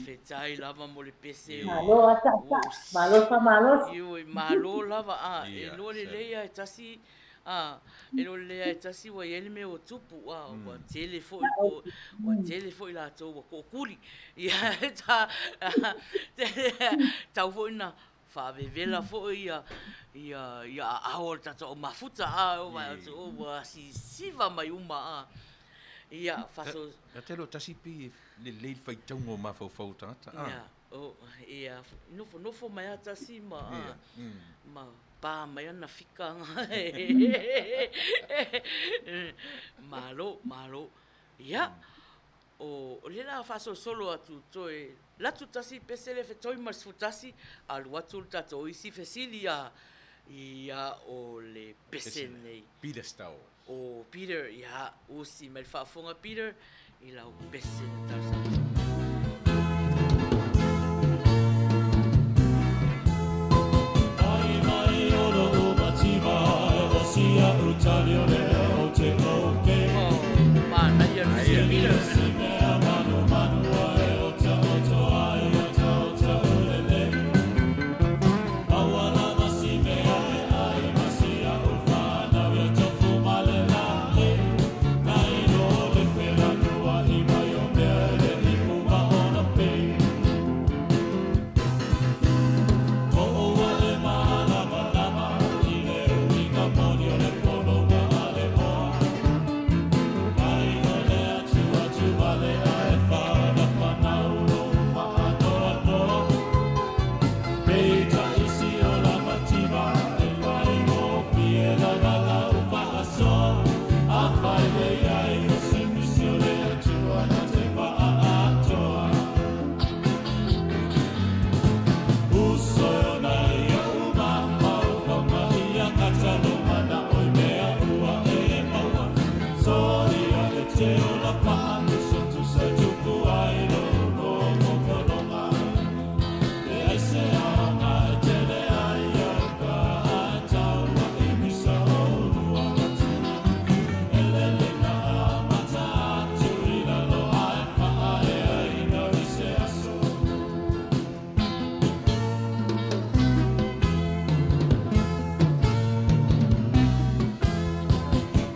Faafetai lava mo le pese. Malo a ta'ata'a, malo faamalosi. Ioe, malo lava a e lua lelei a e tasi a e lua lelei a e tasi ua i ai le mea ua tupu a ua tele foi ua tele foi latou ua tootuli. Ia ta tau foi na faavevela foi ia ia ia aao o le tatou au mafuta a o vaai atu ua sisiva mai uma a. Ia faso. Ia te lo tasi pi lelei le faitauga o mafaufau o tagata a. Ia o ia nofonofo mai a tasi ma a ma pa mai ana fika. Malo, malo. Ia o le la faasolosolo atu toe latu tasi pese le fetoi ma le 11 alu atu le tatou isi fesili a ia o le pese nei. Peter Stowers. O Peter, ia usi mai le faafofoga Peter i lau pese na talosaga. Mai mai o lou mativa e o sia utali o le o te oke. Oh, manaia le pese Peter. Si mea manu manu e o ta o toa e o ta o ta ulele. Maua lava si mea e ai ma sia u whanau ia tofu male lale. Na ilo le pera nua i mai o mea e le ipu ma ona pe. O e malama lama i le uiga moni o le pono wa ale oa. Mai o le atu atu ale a e whana whanau o whaanoa noa. Peita isi o la mativa e whai mo pie la la la u whaasoa. A whai le ai o simisi o le atua na te waa atoa. Uso na ia uma mau whanga ia katalo mana oi mea ua e maua. Soria e te ola paanguso tu sa tupu ai lo no mokolonga. E ai se anga e te le ai au ka a taua i misa o lua matina. Elele na mata atu i lalo ai faa e ai na i se aso.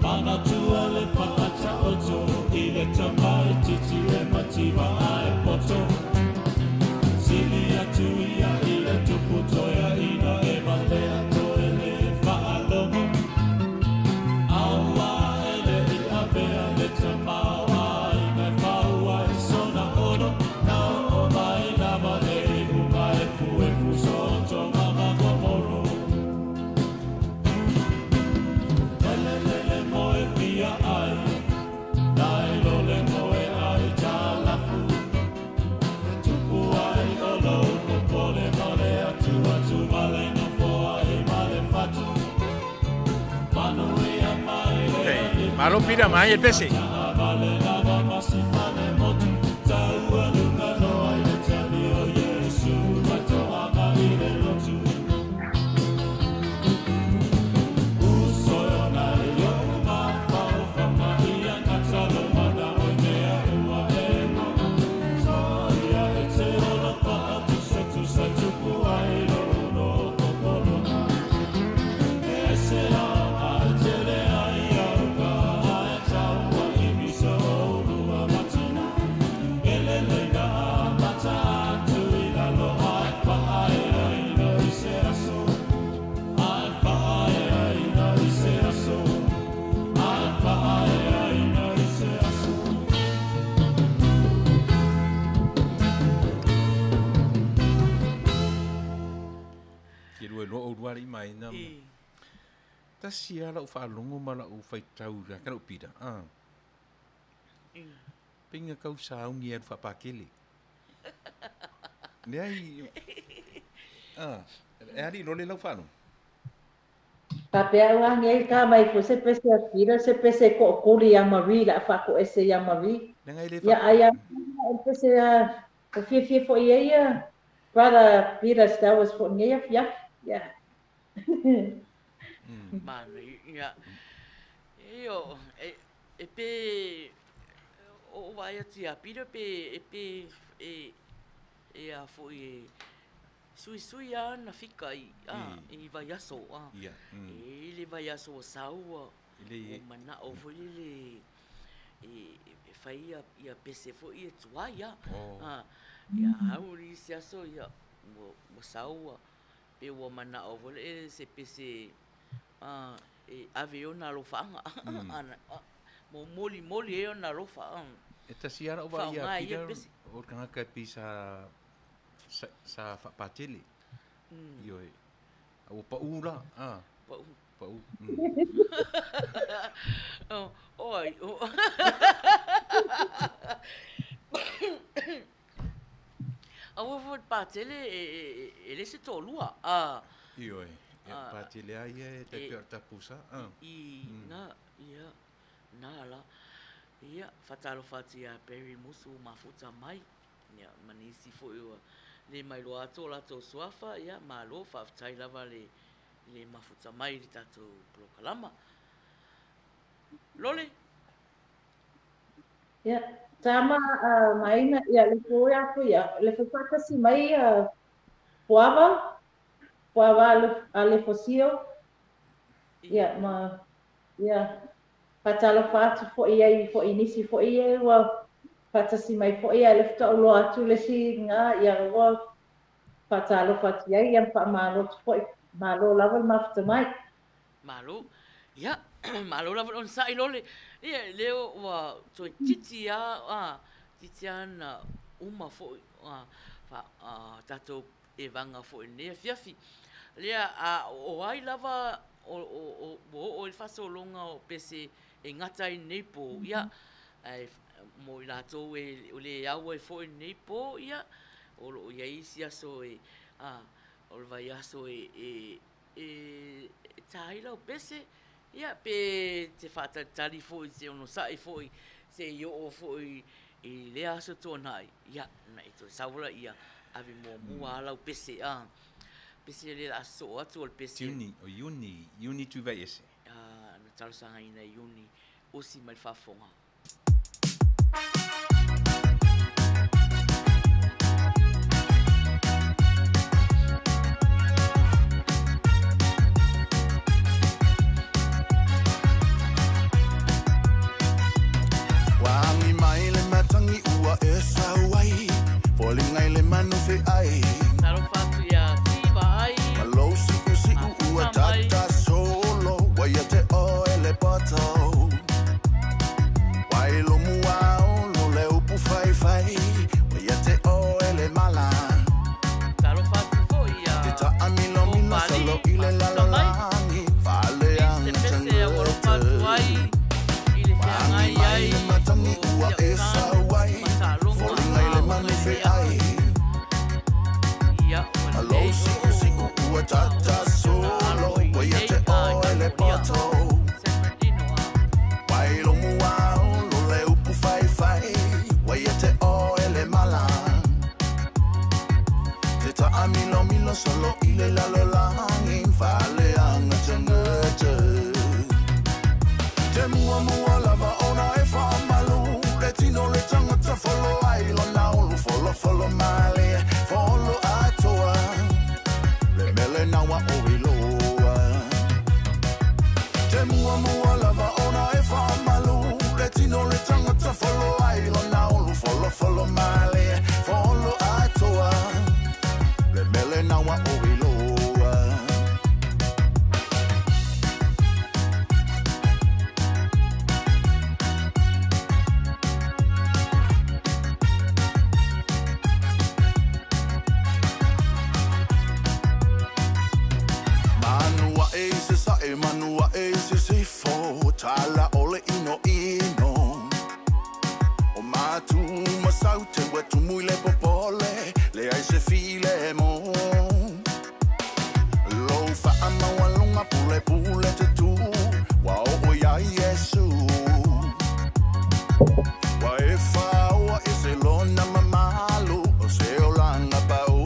Manatua le whaataoto i le tamai titi e mativa ai poto. Sili atu ia i le tupu toea ina e malea toe le whaalogo. Aua ele i avea le tamau ai ngai whaua i sona ono. Nau o mai lava le uma e fu e fusoto mama komoro. Lele lele moe pia ai, nai lole moe ai talafu. E tupu ai o lou popole male atu atu male nofo ai male fatu. Manu ia mai le Hey, malo Peter, mai el pese. Vale lava masi fale motu. Taua lunga noa i le tali o Yesu, matoanga i le lotu. Uso na i o mawhau ia katalo mana oi mea ua e maua. Soia e te ola whaatusa tusa tupu ai lo no popolona. E se anga e te le ai au ka ae taua i misa o lua matina. Elele na mata atu i lalo ai whae ai na i se aso. Ai whae ai na i se aso. Ai whae ai na i se aso. Ke lua loa o lua mai na. I. Tasi ala u whaalongo ma la u whaitau la kana u Peter. Ah. Pinga kau saungi alu whaapakele. Ne ai ah, e ali lole lau whaalo. Papea ua ngai ka mai fo se pese a Peter, se pese ko'okuli ia Marie la faako'ese ia Marie. Nanga ile Ia ai a o pese a o fiafia fo'i ai ia brother Peter Stowers fo'i nei afiafi. Ia. Mana ia. E o e e pe o vai atu ia Peter pe e pe e e a fo'i e suisui a na fika i a i vaiaso a. E i le vaiaso o saua o mana'o foi lele e fai ia pese fo'i e tuai a. Ia au i isi aso ia ua saua pe ua mana'o foi lele se pese e ave ona alofaaga mo molimoli ai ona alofa. E tasi lava la'u vaai ia Peter o le tagata e pei sa sa fa'apatele. Ioe. A ua pa'ū la a. Pa'ū. Pa'ū. O ai. Aua foi le patele e le se to'alua a. Ioe. Ia patele lava ia e tai pei o le tapusa. I na ia na la. Ia faatalofa atu iā Barry Musu mafuta mai. Ia ma nisi foi ua le mailoa atu o latou suafa, ia malo faafetai lava le le mafuta mai i le tatou polokalama. Lole. Ia, tama ma aiga, ia le foi atu ia, le foi faatasi mai ia Puava, Puava a le Fosio, ia ma ia faatalofa atu foi ai foi i nisi foi e ua faatasi mai foi ae le faatoa ou iloa atu le isi ga ia ua faatalofa atu i ai ia ma faamalo atu foi. Malo lava le mafuta mai. Malo. Ia, malo lava le onosai Lole. Ia, lea ua toeitiiti lava, toeitiiti lava na uma foi tatou evaga foi i lenei afiafi. Lea, a o ai lava ua oo i le faasologa o pese e gata ai i lenei po, ia, ae mo i latou e le au ai foi i lenei po, ia, o lo o i ai isi aso e, o le vaiaso e ta ai lau pese, ia, pe te faatalitali foi i se onosai foi seia oo foi i lea aso tuanai, ia, ona e toe sau laia, ave muamua lava lau pese, a. Pese lea o le a sosoo atu o le pese. Iuni, o Iuni, Iuni Tuivaiese. Na talosagaina e Iuni, osi mai le faafofoga. Ua agi mai le matagi ua e sau ai, foliga i le manu feai. Talofa atu ia Ti Vaai, Ma lou siusiu ua mafuta mai. tata solo, ua ia te oe le poto. Ua i lomu aolo le upu faifai, ua ia te oe le mala. Talofa atu foi ia Te taamilomilo Opali, solo i le mafuta mai. lalolagi, I se faaleaga pese e alofa atu ai i le Ua agi feagai mai ai le matagi o ua si e au tane sau ai, ma taaloga foliga i le aoga manu i lenei feai. aso. Ia, ua Ma lou lelei siusiu oo ua tata aoga solo, alo i ua ia lenei te a oe le California. poto. San Bernardino a. Ua i lomu aolo le upu faifai, ua ia te oe le mala. Te taamilomilo solo i le lalolagi, faaleaga tagata. Te muamua lava ona e faamalu, le tino le tagata folo ai lona ulu, folofolo malie, folo atoa. Le mele naua o iloa. Te muamua lava ona e faamalu, le tino le tagata folo ai lona ulu, folofolo malie, folo atoa. Le mele naua o iloa. Manu a e se sa'e, manu a e se sifo, tala ole ino ino. O matu masau te wetu mui le popole, le ai se file mo. Lou faamaualuga pulepule te tu, ua oo iā Iesu. Ua e faoa i se lona mamalu, o se olaga pau.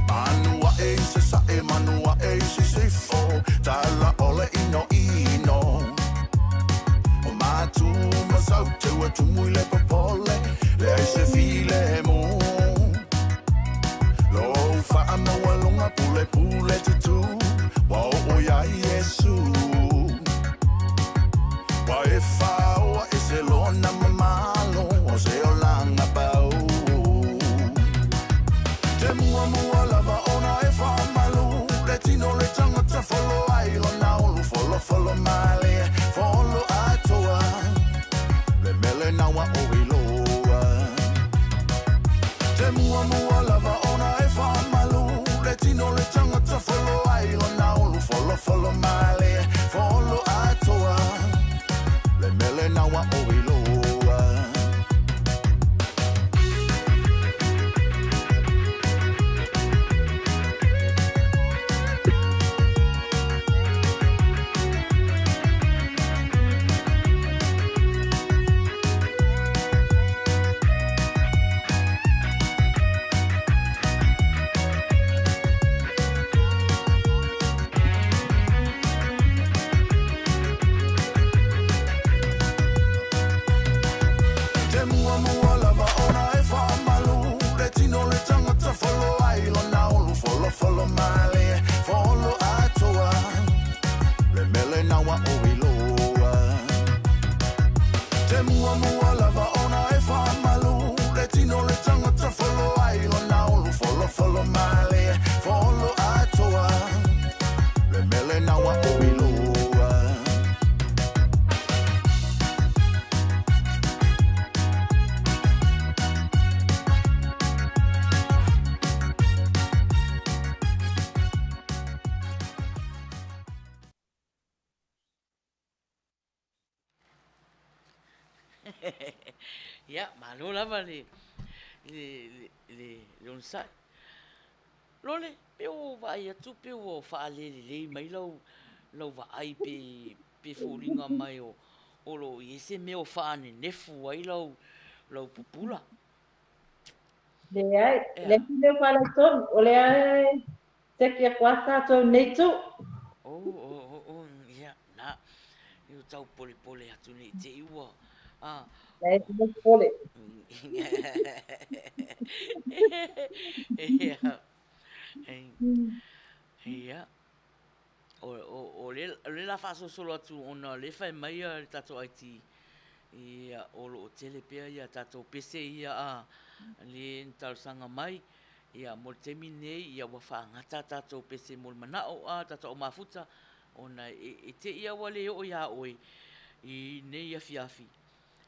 Manu ae i se sa'e, manu ae i se sifo, tala ole ino ino. O matu masau te ua tumu i le popole, le ai se file mo. mua lava ona e whaamalu Le tino le tangata folo ai lona ulu Folo folo male, folo atoa Le mele nawa o iloa Te mua mua lava ona e whaamalu Le tino le tangata folo ai lona ulu Folo folo male, folo atoa Le mele nawa o iloa Te mua mua lava ona e whaamalu Le tino le tangata folo ai lona ulu Folo folo male, folo atoa Le mele nawa o iloa Ia, malo lava le le le le onosai. Lole, pe o vaai atu pe ua faalelelei mai lau lau vaai pe pe foliga mai o o lo o i ai se mea o faanenefu ai lau lau pupula. Leai, leai se mea o faalaitonu, o lea e seki atu lava tatou i lenei itu. Oh, oh, oh, oh, ia, na, i o tau polepole atu nei te i ua, a. Leai se mea popole. Ia, ia, o le la faasolosolo atu ona o lea e fai mai le tatou IT, ia, o lo o tele pea ia tatou pese ia a le na talosaga mai, ia, mo le taimi lenei, ia ua faagata a tatou pese mo le manao a tatou au mafuta, ona e te i lava ua le oo iā oe i nei afiafi,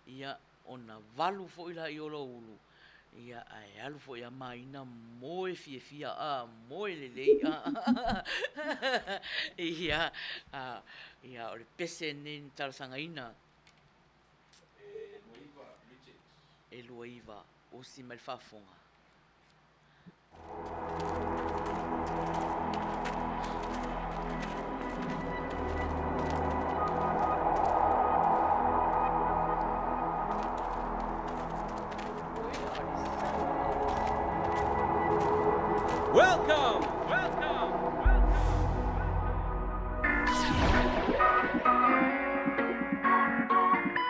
ia, ona valu foi lea o lou ulu, ia, ae alu foi lava maina moe fiafia a, moe lelei a. Ia, ia, o le pese lenei na talosagaina. E 29, osi mai le faafofoga. Welcome! Welcome!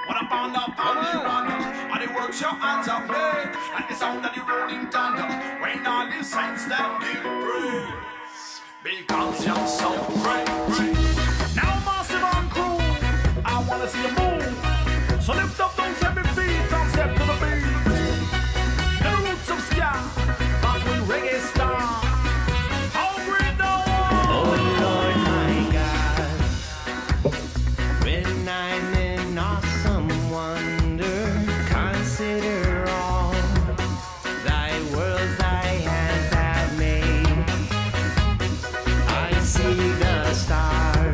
What up on the wonder, and it works your hands up made, like the sound of the rolling thunder. When all the saints them give praise, because you're so great. Now massive and crew, I wanna see you move. So lift up those heavy feet and step to the beat. The roots of ska, back when reggae started. How great thou art. Oh Lord my God, when I'm in awesome wonder, consider all thy worlds thy hands have made. I see the stars.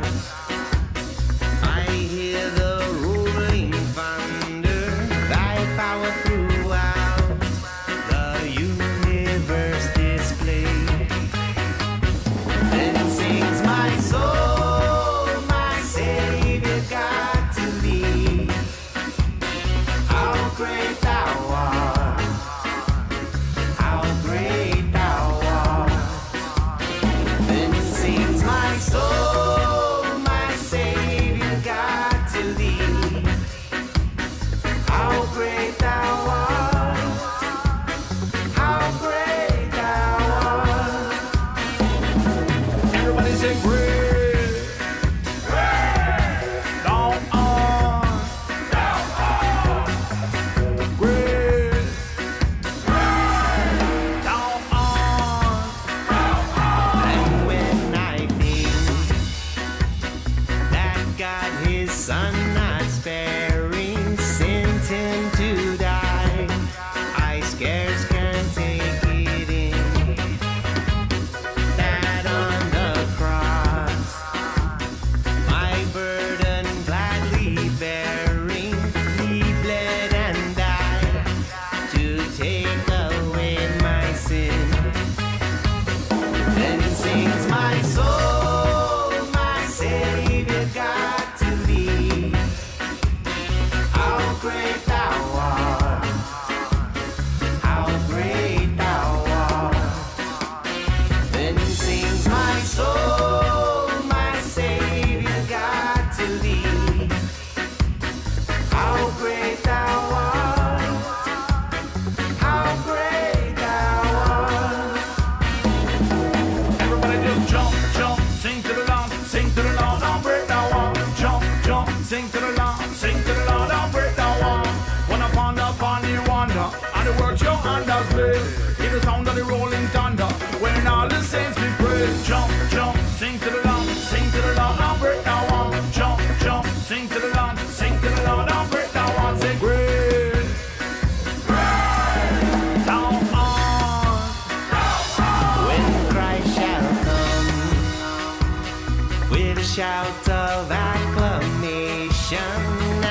shout of acclamation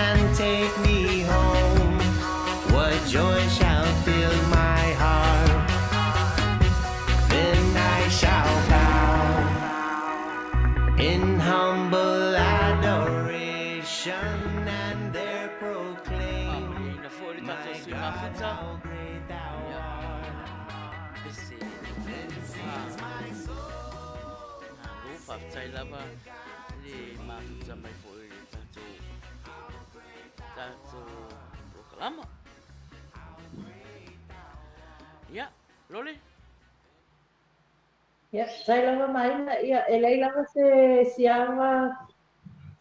and take me home. What joy shall fill my heart? Then I shall bow in humble adoration and there proclaim, Faamanuiaina foi le My tatou sui God, mafuta. how great thou Ia. art. Pese. Then sings my soul. Malo, faafetai lava le mafuta mai foi le tatou tatou polokalama. Ia, Lole. Ia, sai lava maina, ia, e leai lava se siava,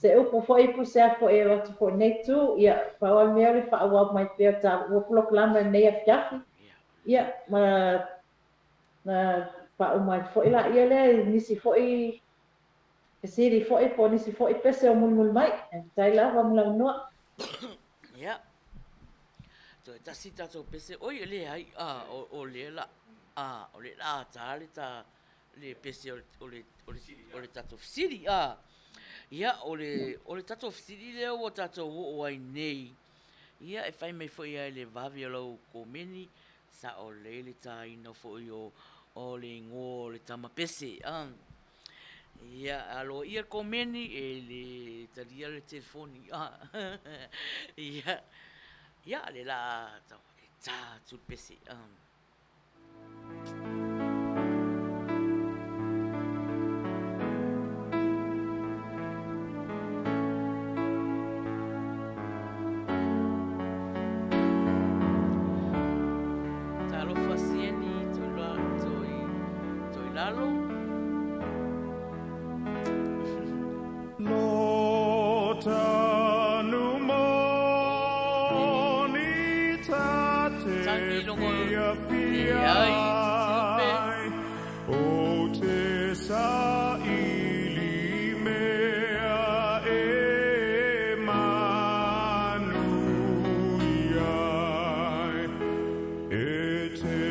se upu foi po se a foi e atu foi nei tu, ia, pau a mea o le faaauau mai pea o taua polokalama i lenei afiafi. Ia, ma na faauma ai foi laia lea i nisi foi fesili foi po o nisi foi pese o mulimuli mai. Ae faafetai lava mo le avanoa. Ia. Toe tasi tatou pese, oi e leai, a, o, o lea la, a, o lea la a tā le tā, le pese o le, o le, o le, o le tatou fesili, a. Ia, o le, o le tatou fesili lea ua tatou oo ai nei, ia, e fai mai foi ai le vave o lau komeni, sao lelei le tāina foi o, o le igoa o le tama pese, a. Ia, aloaia le komeni, e le talia le telefoni, a. Ia, ia, le la tau, e tā atu le pese, a. Talofa Sieni, toi la, toi, toi lalo. Lo tanu moni ta te Tangi longo fia le fia ai, titilo pe. ai, o te sa ili mea e manu iai. E te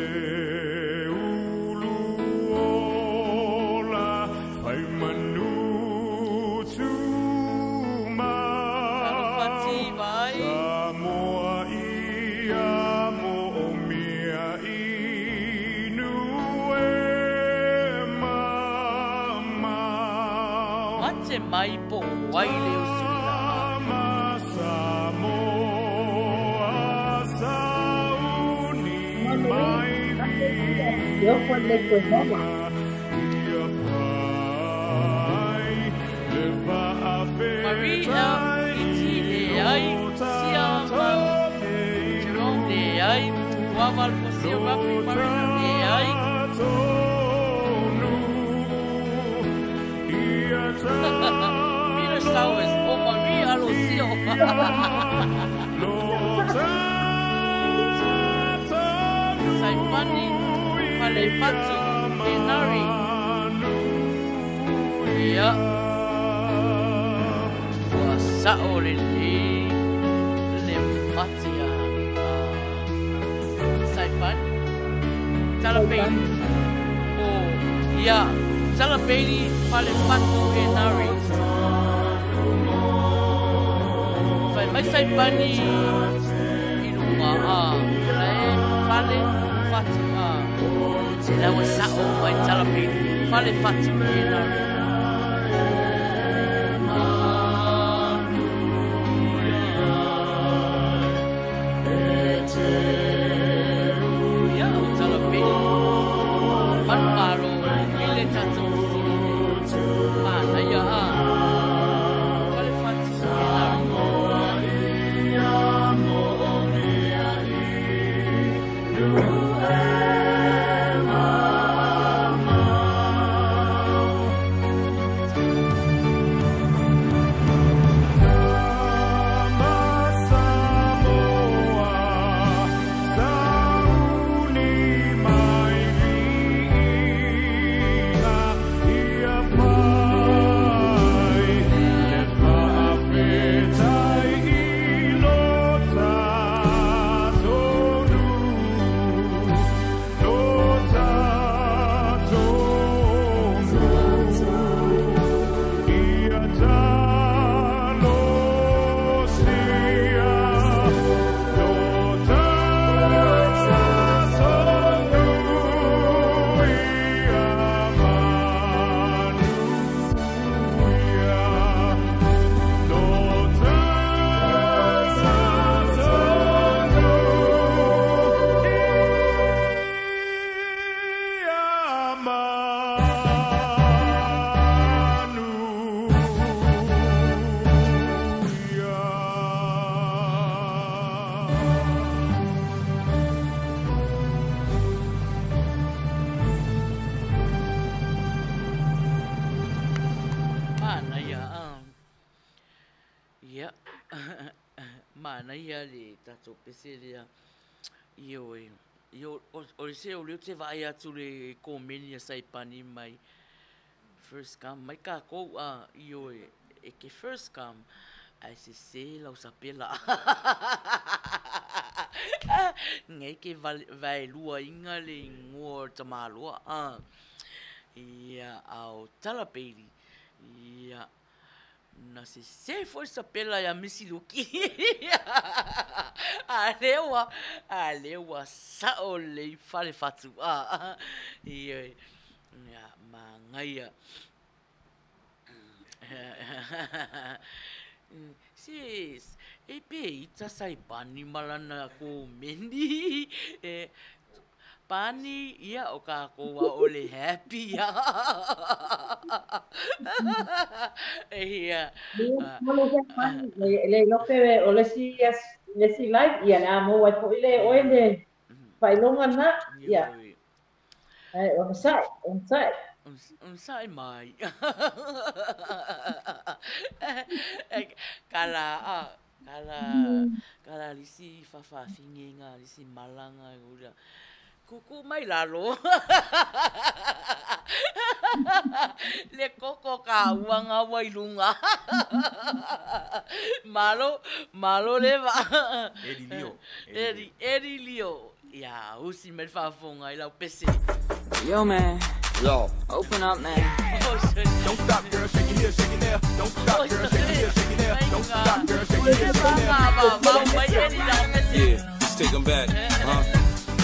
ulu ola fai manu Talofa tumau. ti vai. Samoa ia mo o mea inu e mamau. Mate mai po o ai le usuli la. Mama Samoa sauni mai Ia foi le koe maua. Ia fai le Marie L. faafetai E T le ai, o Sia Mau, tatou Jerome le ai, Tuava Alfosia Rapi Marina le ai. Peter Sowers, o Marie Alosio. Saipani, Falefatu, Enari. Ia. Ua sao le le, le mate a, a Saipani. Talapeini. O, ia, Talapeini, Falefatu, Enari. Fai mai Saipani i lunga, a, la e, fale, fatu, a. La ua sao mai Talapeini, Falefatu, Enari. Ia, o Talapeini. Manu malo i le tatou fesili le. Manaia, a. Falefatu, Enari. Manaia le tatou pese lea. Ioe. Io, o le se o lea ou te vaai atu le komeni a Saipani mai first come mai kākou a ioe e ke first come ae sese lau sapela. Nei ke vaeluaina le igoa o le tamaloa a. Ia, a o Tala Bailey, ia, Na sese foi sapela ia Misi Luki. A lea ua, a lea ua sa'o lelei fale fatu. A, ioe, ia, manaia. Se, e pe ita Saipani ma lana komeni. E, Pani, ia, o kākou ʻaʻole happy ia. Ia. Le iloa pe o le isi, le isi live, ia le a maua ai foi le oe le faailoga lena. Ia. Ae onosai, onosai. Onosai mai. Kala, a, kala, kala lisi fafafine nga lisi malanga e ula. Kuku mai lalo. Le koko ka ua nga ua i lunga. Malo, malo le va. Eri lio. Eri, eri lio. Ia, usi mai le faafofoga i lau pese. Yo, man. Yo. Open up, man. Don't stop, girl, shake it here, shake it there. Don't stop, girl, shake it here, shake it there. Don't stop, girl, shake it here, shake it there. Yeah, let's take 'em back, huh?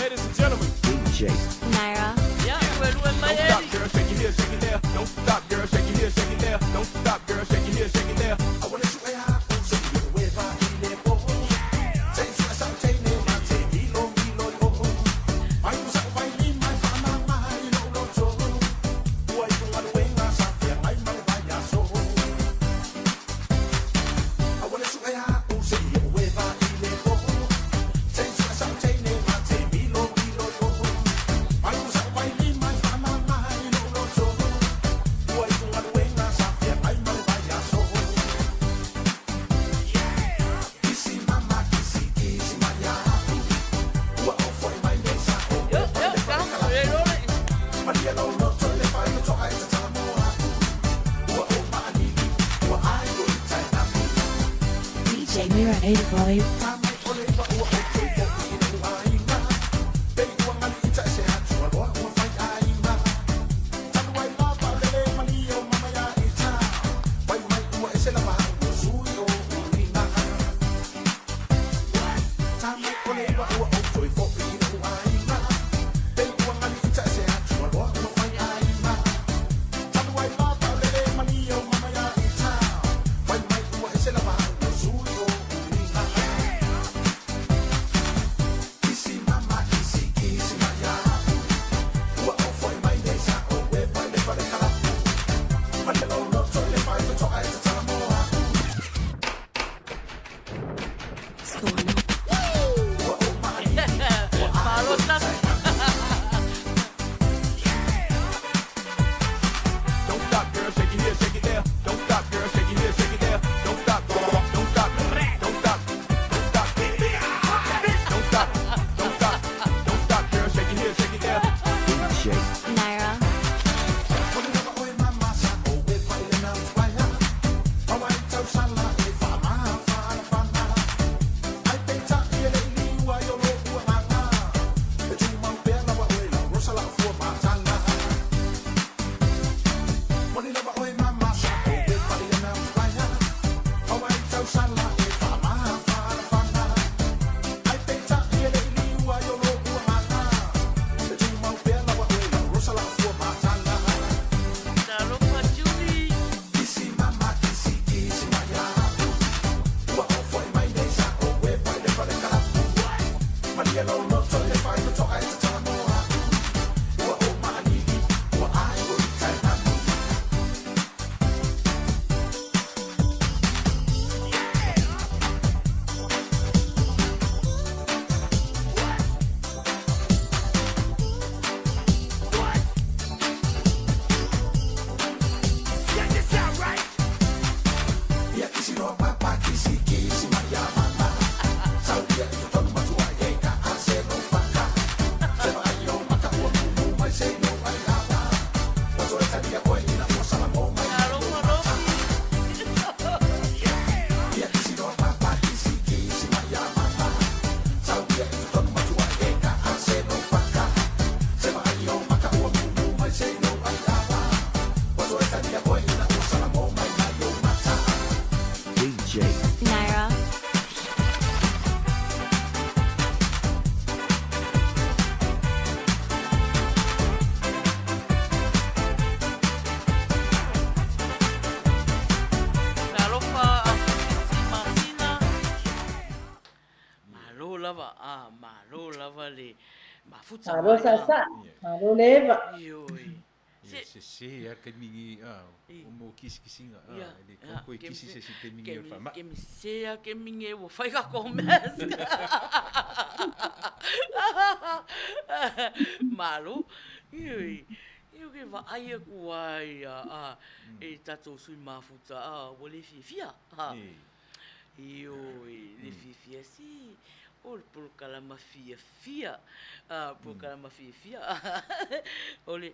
Ladies and gentlemen, DJ. Naira. Don't stop, girl, shake it here, shake it there. Don't stop, girl, shake it here, shake it there. Don't stop, girl, shake it here, shake it there. I wanna shoot a high, so you wave I in the DJ Mira 85. What's going on? Malo tasi. Don't stop, girl, shake it here, shake it there. Don't stop, girl, shake it here, shake it there. Don't stop, don't stop, don't stop, don't stop. Don't stop, don't stop, don't stop, girl, shake it here, shake it there. DJ. Naira. DJ Naira. Talofa afusi masina. Malo lava, a malo lava le mafuta. Malo sasa, malo le eva. Ioi. Se se a ke mingi a o mo kisikisiga a e le kau koe kisi se isi taimi o le faama'i. Ke mise a ke mingi ua fai kākou mask. Malo. Ioi. Io ke vaai aku ai a e tātou sui mafuta a ua le fiafia. Ioi, le fiafia si. O le polokalama fiafia, a polokalama fiafia. O le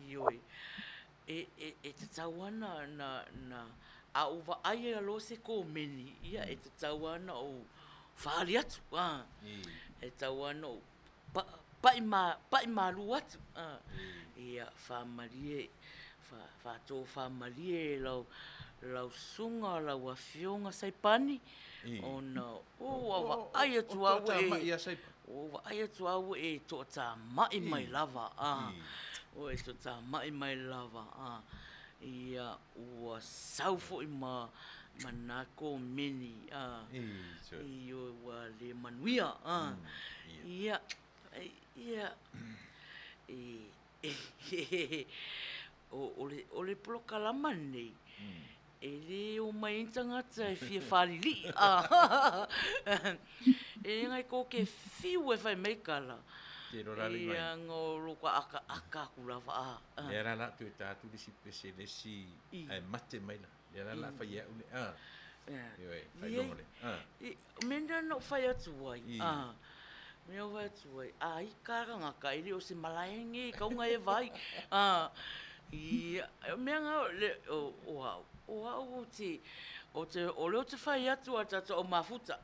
ioe. E tatau ana na a ou vaai ai loa se komeni, ia e tatau ana ou faaali atu. E tatau ana ou pa'i malu atu. Ia faamalie, faatofamalie lau lau susuga lau afioga Saipani ona o ua vaai atu lava ua e ua vaai atu lava ua e toatama'i mai lava a ua e toatama'i mai lava a ia ua sau foi ma ma na komeni a ioe ua le manuia a ia ia e o le polokalama lenei, e le o mai ai ni tagata e fia faalilii. E le nai ko ke fiu e fai mai kala. Ia ngo lo ka akaaka atu lava a. Lea la la toe ta atu le isi pese le isi ae mate mai la. Lea la la fai au le a. Ioe, faailoga le a. O mea na na ou fai atu ai a. Mea ou fai atu ai, a ika tagata e le o se malae nei kauga e vai. A, ia, o mea na le, o, o au, o au ou te, o te, o lea ou te fai atu a tatou au mafuta.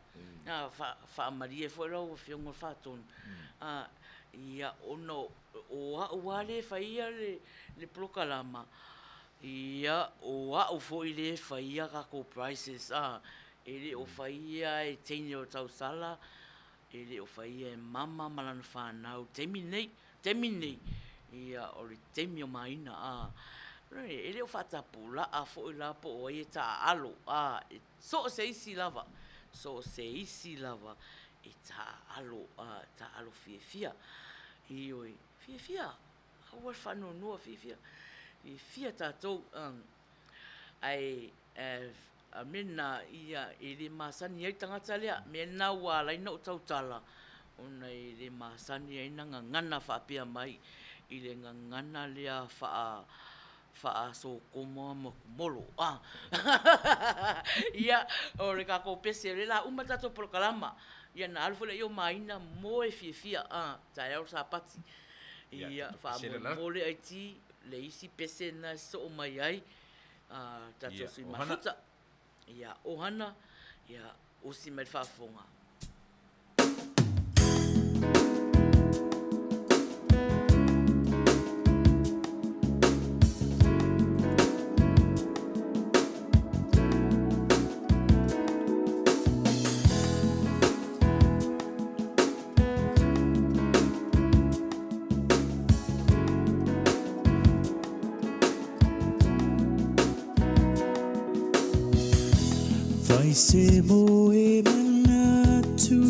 A, fa, faamalie foi lau Afioga i le Faatonu. A, ia, ona o au lava lea e faia le, le polokalama, ia, o au foi lea e faia tatou prices, a, e le o faia e teine o tausala, E le o faia e mama ma lana fanau taimi nei, taimi nei, ia o le taimi o maina, a, e le o faatapulaa foi la po o ai e taaalo, a, e so o se isi lava, so o se isi lava e taaalo, a, taaalo fiafia. Ioe, fiafia, aua le faanoanoa, fiafia, fiafia tatou, ae, A mea lena, ia, e le masani ai tagata lea. Mea lena ua ala ai ona ou tautala, ona e le masani ai na gagana faapea mai i le gagana lea faa, faasokomoa ma kumolo. A Ia, o le tatou pese, o lea o le a uma le tatou polokalama, ia ona alu foi lea o Maina moe fiafia, a, taeao le Sapati. Ia, faamolemole aiti le isi pese lena e sosoo mai ai. A tatou sui mafuta. Ia, ohana, ia, osi mai le faafofoga. Fai se moe manatu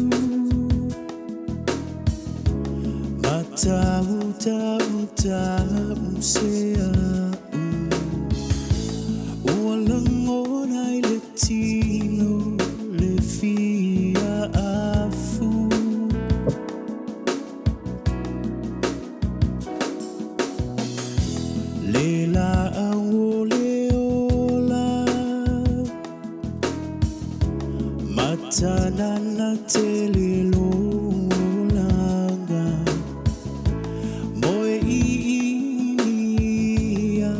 Matautautau se a'u Ua lagona i le tino le fia afu Le laau o le ola Matanana tele lou olaga Moe iini ia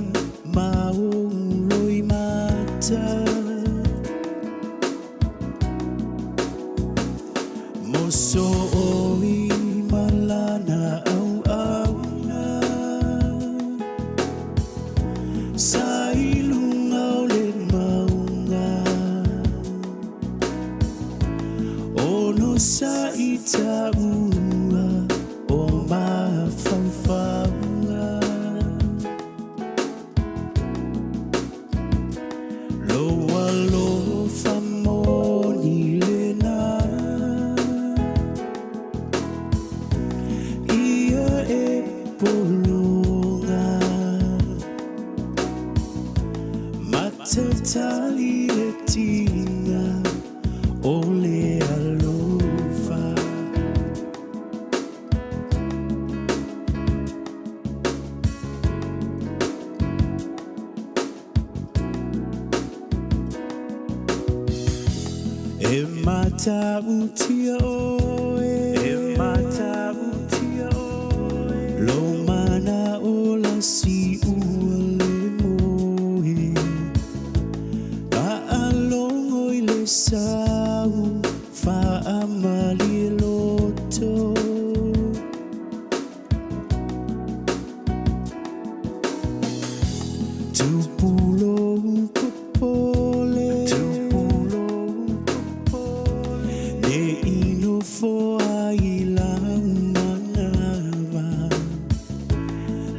Matatali le tina o le alofa. E matautia oe, e matautia oe, lo mana o la si ua le moe. Faalongo i le sau, faamali loto. Tupulo popole, tupulo popole, ne inofoa i lau manava.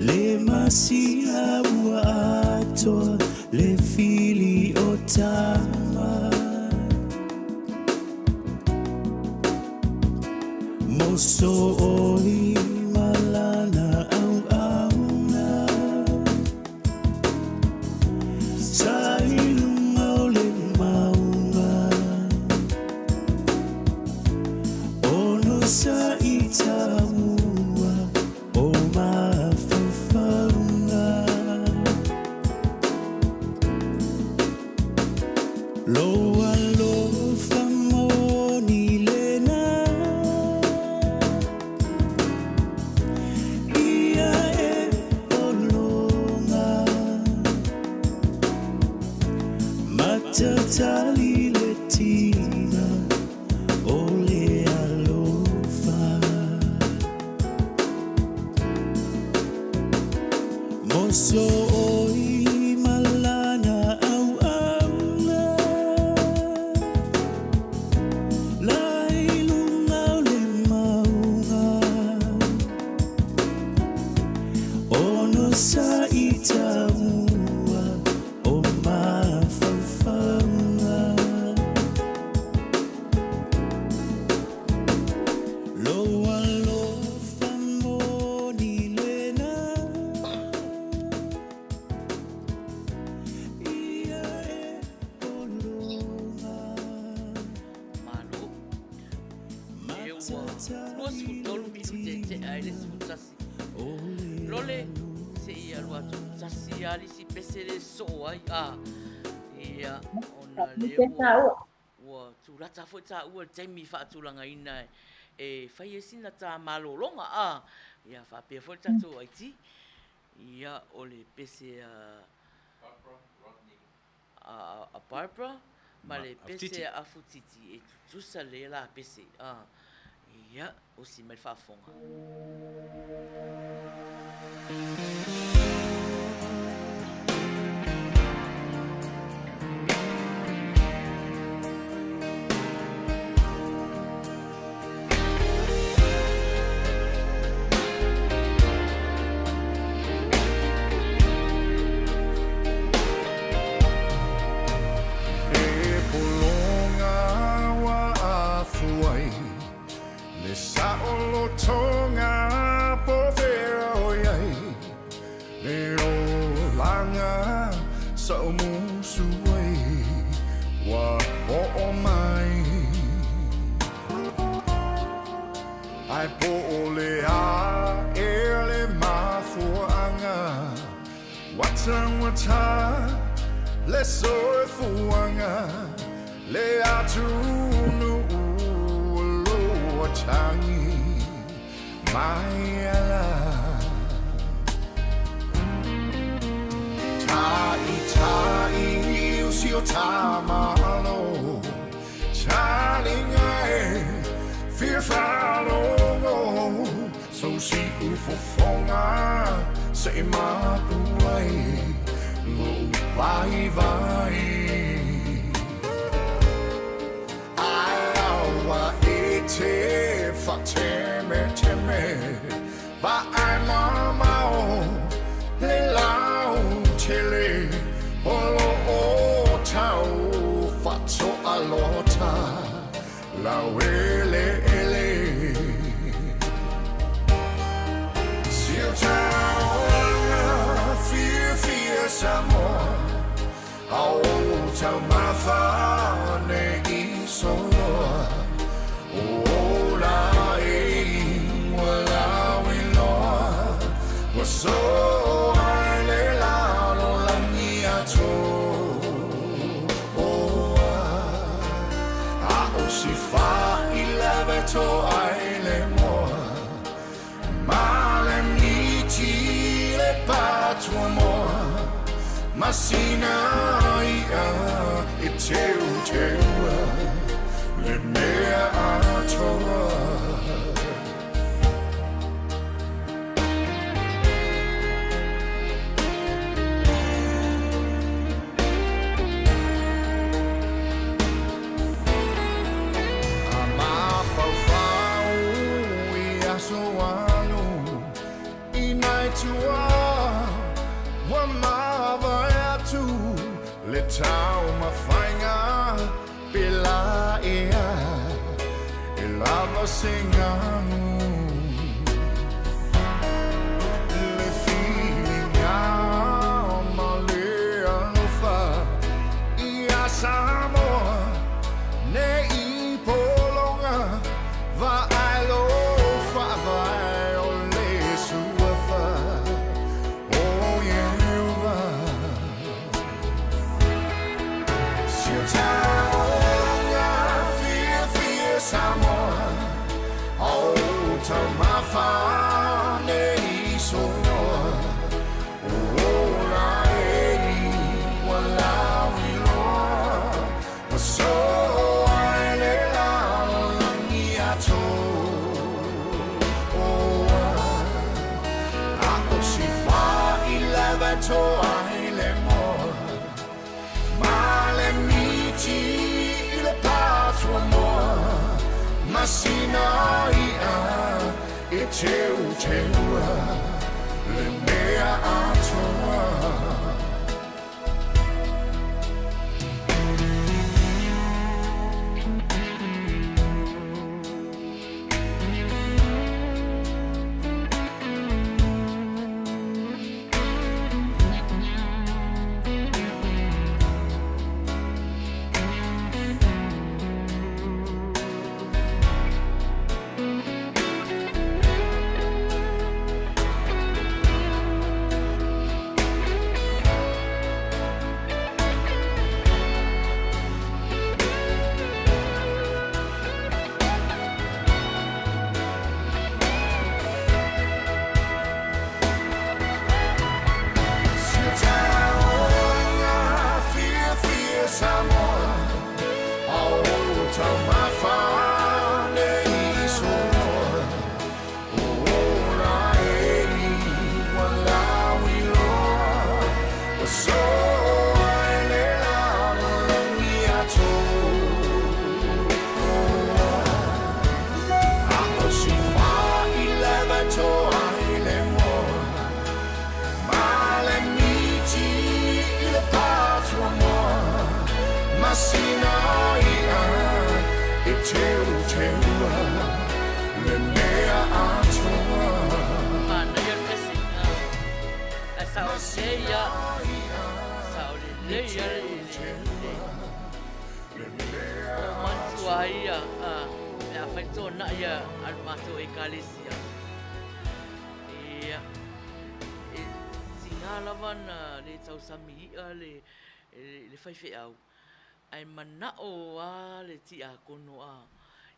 Le masia ua atoa, le fili o tama. Moso oi malana au auna. Sa ilunga o le maunga. Ono sa i taua o mafaufauga. Lo alofa moni lena, ia e olonga. Matatali le tina o le alofa. Moso oi malana au auna. La ilunga o le maunga. Ono sa i taua o mafaufauga. Lo alofa moni lena, ia e olonga. Malo. E ua 23 minute te ai le 11. Lole se ia lua tu tasi ali si pese le so ai a. Ia ona le Te tāua. ua tulata foi tāua le taimi faatulagaina e fai e sina tā malologa a. Ia faapea foi le tatou IT. Ia o le pese a Barbara ma le Ma- pese Afutiti. a Futiti e tutusa le la pese a. Ia o si mai le faafofoga. E pulonga wa afuai, le saolotoga po fea o iai, le olaga sa o musu ai, ua oo mai. Ai po o le a e le mafuaga, watangata le soifuaga, le atunu lo tangi mai ala. Tai tai usi o tamalo, talinga e fia faalongo, so si ufofoga se i mapu ai lou vaivai. Ai aua e te whateme teme, va ai mamao le lau tele, olo o tau whato alota, lau ele ele. Sio tau fia fia Samoa, au taumafa nei soloa O la e ua lau iloa Ua so ai le lalolagi atoa A o si fa'ilave to'ai le moa Ma le miti le patuamoa Masina ia e teuteua Le mea atoa. A mafaufau i aso alu I nai tua ua mavae atu Le taumafaiga pe la ea E lava se gagu Le filiga ma le alofa Ia Samoa nei pologa Vaai lo faavae o le suafa O Ieova. Si o taulaga fiafia Samoa O taumafa nei soloa O la e ua lau iloa Ua so ai le lalolagi atoa. A o si fa'ilave to'ai le moa Ma le miti i le patuamoa Masina ia e teuteua Le mea atoa. Si o taulaga fiafia Samoa O taumafa nei soloa O la e ua lau iloa Ua so ai le lalolagi atoa. A o si fa'ilave to'ai le moa Ma le miti i le patuamoa Masina ia e teuteua Le mea atoa. Manaia le pese ae sa'o lelei a sa'o lelei a le o manatua ai ia pe afai tona'i a le matou Ekalesia. Ia e sigā lava na lē tausami i'a le le faife'au ae mana'o a le tiakono a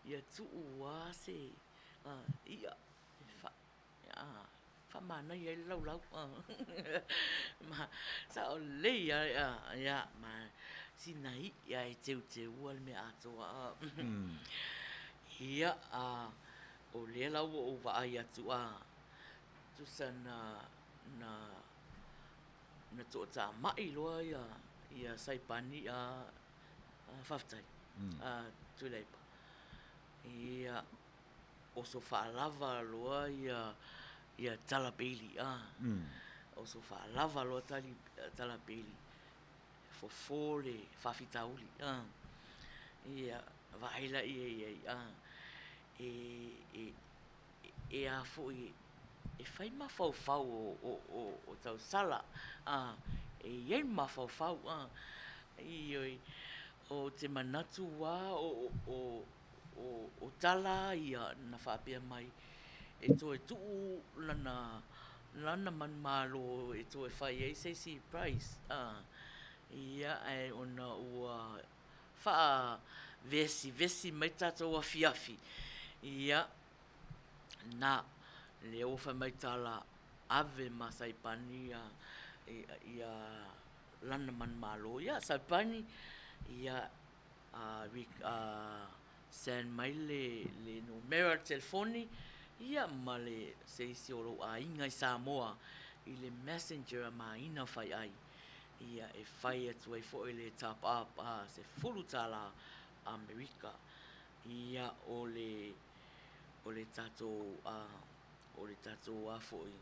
ia tu'u a se i'a fa'amanaia ai le laulau ma sa'o lelei a ia ma sina i'a e teuteua le mea atoa. Ia o lea la ua ou va'ai atu a tusa na na na to'atama'i loa ia ia Saipani a fa'afetai Tuilaepa. Ia oso fa'alava loa ia ia tala peili a oso fa'alava loa tali tala peili fofo le fa'afitauli a ia vaai la'i ai a e e e a fo'i e fai mafaufau o tausala a e iai mafaufau a Ioe, ou te manatu lava o tala ia na faapea mai e toe tuu lana lana manumalo e toe fai ai se isi price, ia, ae ona ua faavesivesi mai tatou afiafi, ia, na, lea ua fai mai tala ave ma Saipani ia ia lana manumalo. Ia Saipani, ia send mai le le numera o le telefoni ia ma le se isi o lou aiga i Samoa i le messenger a Maina Faiai ia e fai atu ai foi le top up a $10 Amerika. Ia o le o le tatou o le tatou a foi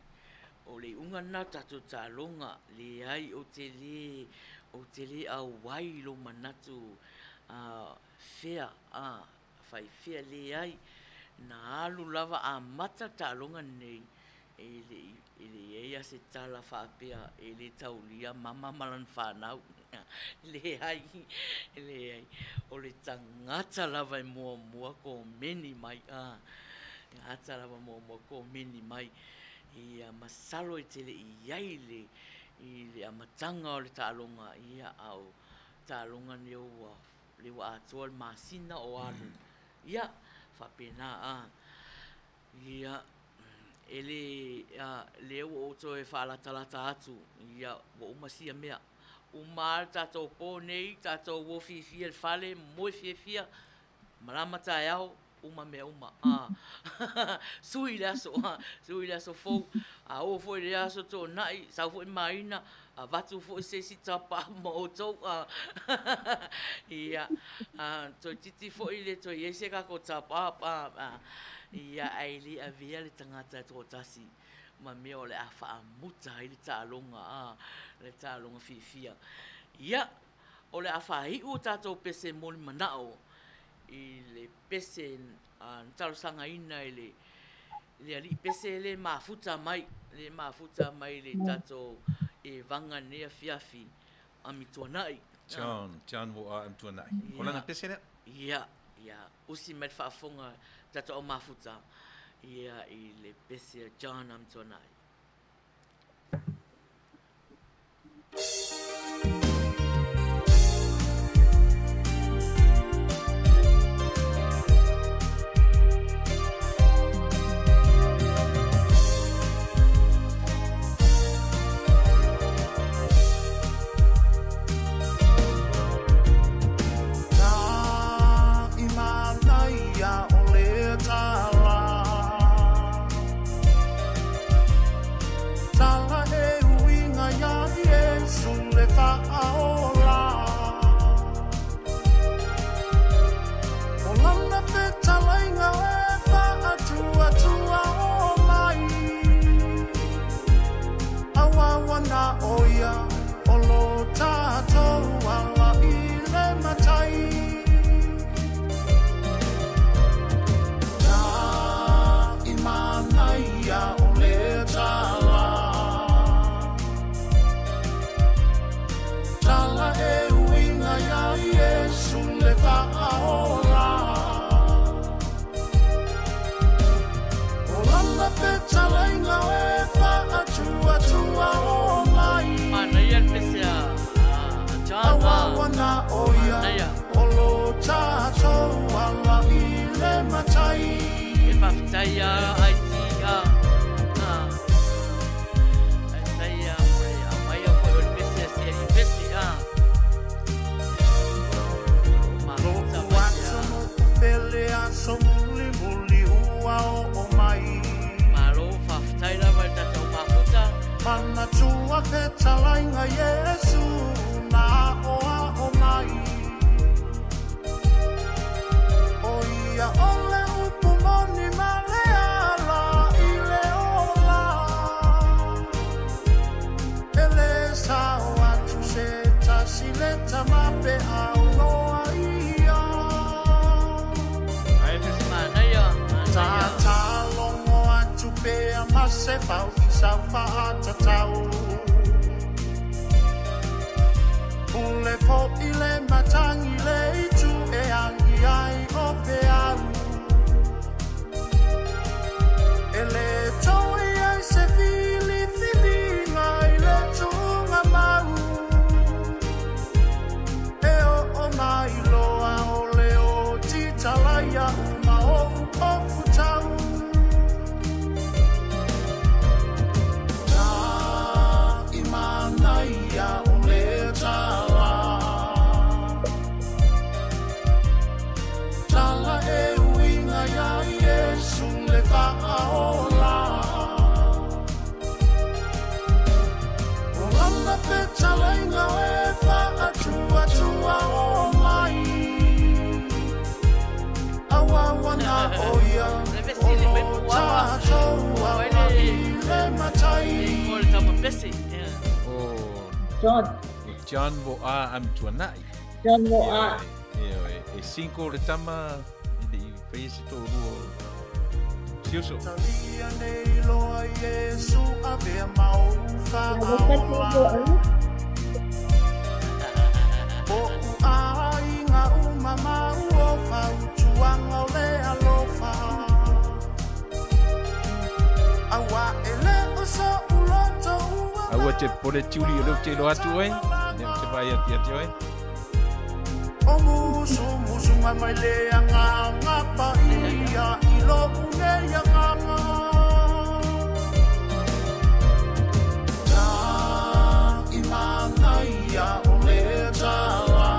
o le iuga lena o tatou taaloga, leai ou te le ou te le auai i lou manatu fea fai fea, leai na alu lava amata le taaloga lenei e le i i ai lava se tala faapea e le taulia mama ma lana fanau. Leai, leai. O le tagata lava e muamua komeni mai. A, tagata lava muamua komeni mai. Ia, masalo e te le i i ai i le, i le amataga o le taaloga, ia, a o taaloga nei ua, lea ua atoa le masina o alu. Ia, faapena, a. Ia, e le, a, lea ua ou toe faalatalata atu, ia, ua uma sia mea. Uma lava le tatou po nei, tatou o fiafia i le fale, moe fiafia, malama taeao, uma mea uma. A, sui le aso, sui le aso fou. A oo foi i le aso Toonai, sau foi Maina, avatu foi se isi tapa ma outou. Ia, toeitiiti foi le toe i ai se tatou tapa, ia, ae le avea le tagata e toatasi ma mea o le a faamuta ai le taaloga, a, le taaloga fiafia. Ia, o le a faaiu a tatou pese moli manao i le pese na talosagaina e le le alii pese le mafuta mai, le mafuta mai le tatou evaga nei afiafi, Amituanai. John, John Wo Amituanai. O lana pese lea? Ia, ia, usi mai le faafofoga tatou au mafuta, ia, i le pese a John Amituanai. Manaia le pese a John. Manaia. E faafetai a IT a faafetai a mo le aumaia foi o le pese a si alii pese a. Mafuta mai te Malo, faafetai lava i le tatou mafuta. Manatua fetalaiga Iesu na aoao mai. O ia o le upu moni ma le ala i le ola. E le sao atu se tasi le tamape au loa ia. Manaia, manaia. Tatalogo atu pea ma se fau i sau faatatau. Pule fo'i le matangi le itu e angi ai o pe au. E le toi ai se fili filinga i le tunga mau. E o o mai loa o le o titalaia uma o o futau. Ta i manaia o le tala. Tala e uinga ia Iesu le whaaola. O lana fetalenga e whaatua tua o mai. Awawana o ia, o lo tātou awa i le matai. O le tama pese. O John. O John mo a amtuanai. John mo a. E cinco le tama i le i whaese tō rua siuso. Talia nei loa Iesu avea mau whaaola. O uainga umamau o fautuanga o le alofa. Aua e le oso uloto ua Aua te pore tiuri o leo te lo atu oe. Leo te vai ati ati oe. O musu musu mai mai le anga anga pa ia i lo une ia nganga. Ta i mana ia o le tala.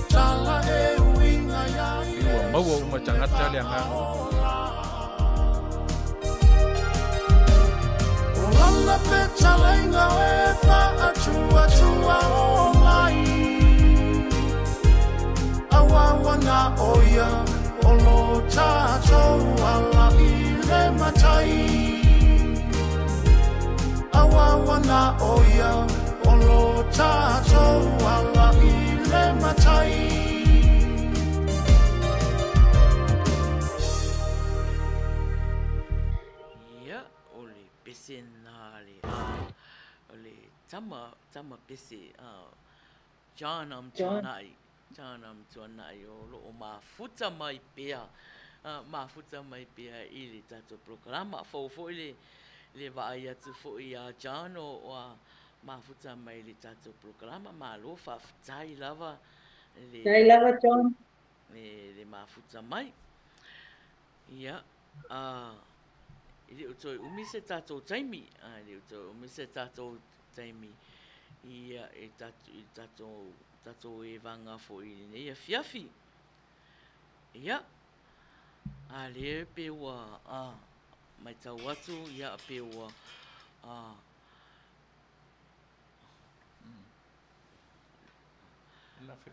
Tala e uinga ia I ua maua uma tangata le anga. O lana fetalenga e whaatua tua o mai. Awawana o ia, o lo tātou ala i le matai. Awawana o ia, o lo tātou ala i le matai. Ia, o le pese nā le, o le tama pese, John am John. tuanai. John am tuanai o lo o mafuta mai pea. Mafuta mai pea i le tātou programa. Fau foi le vaai atu foi a John o a mafuta mai le tātou programa. Malo whawhitai lava le Tai lava, John. Le mafuta mai. Ia, i le o toi umi se tātou taimi. I le o toi umi se tātou taimi. Ia, e tātou, i tātou, tātou e vanga foi i nei a fiafi. Ia, a le pe ua, mai tau atu, ia pe ua, La fe.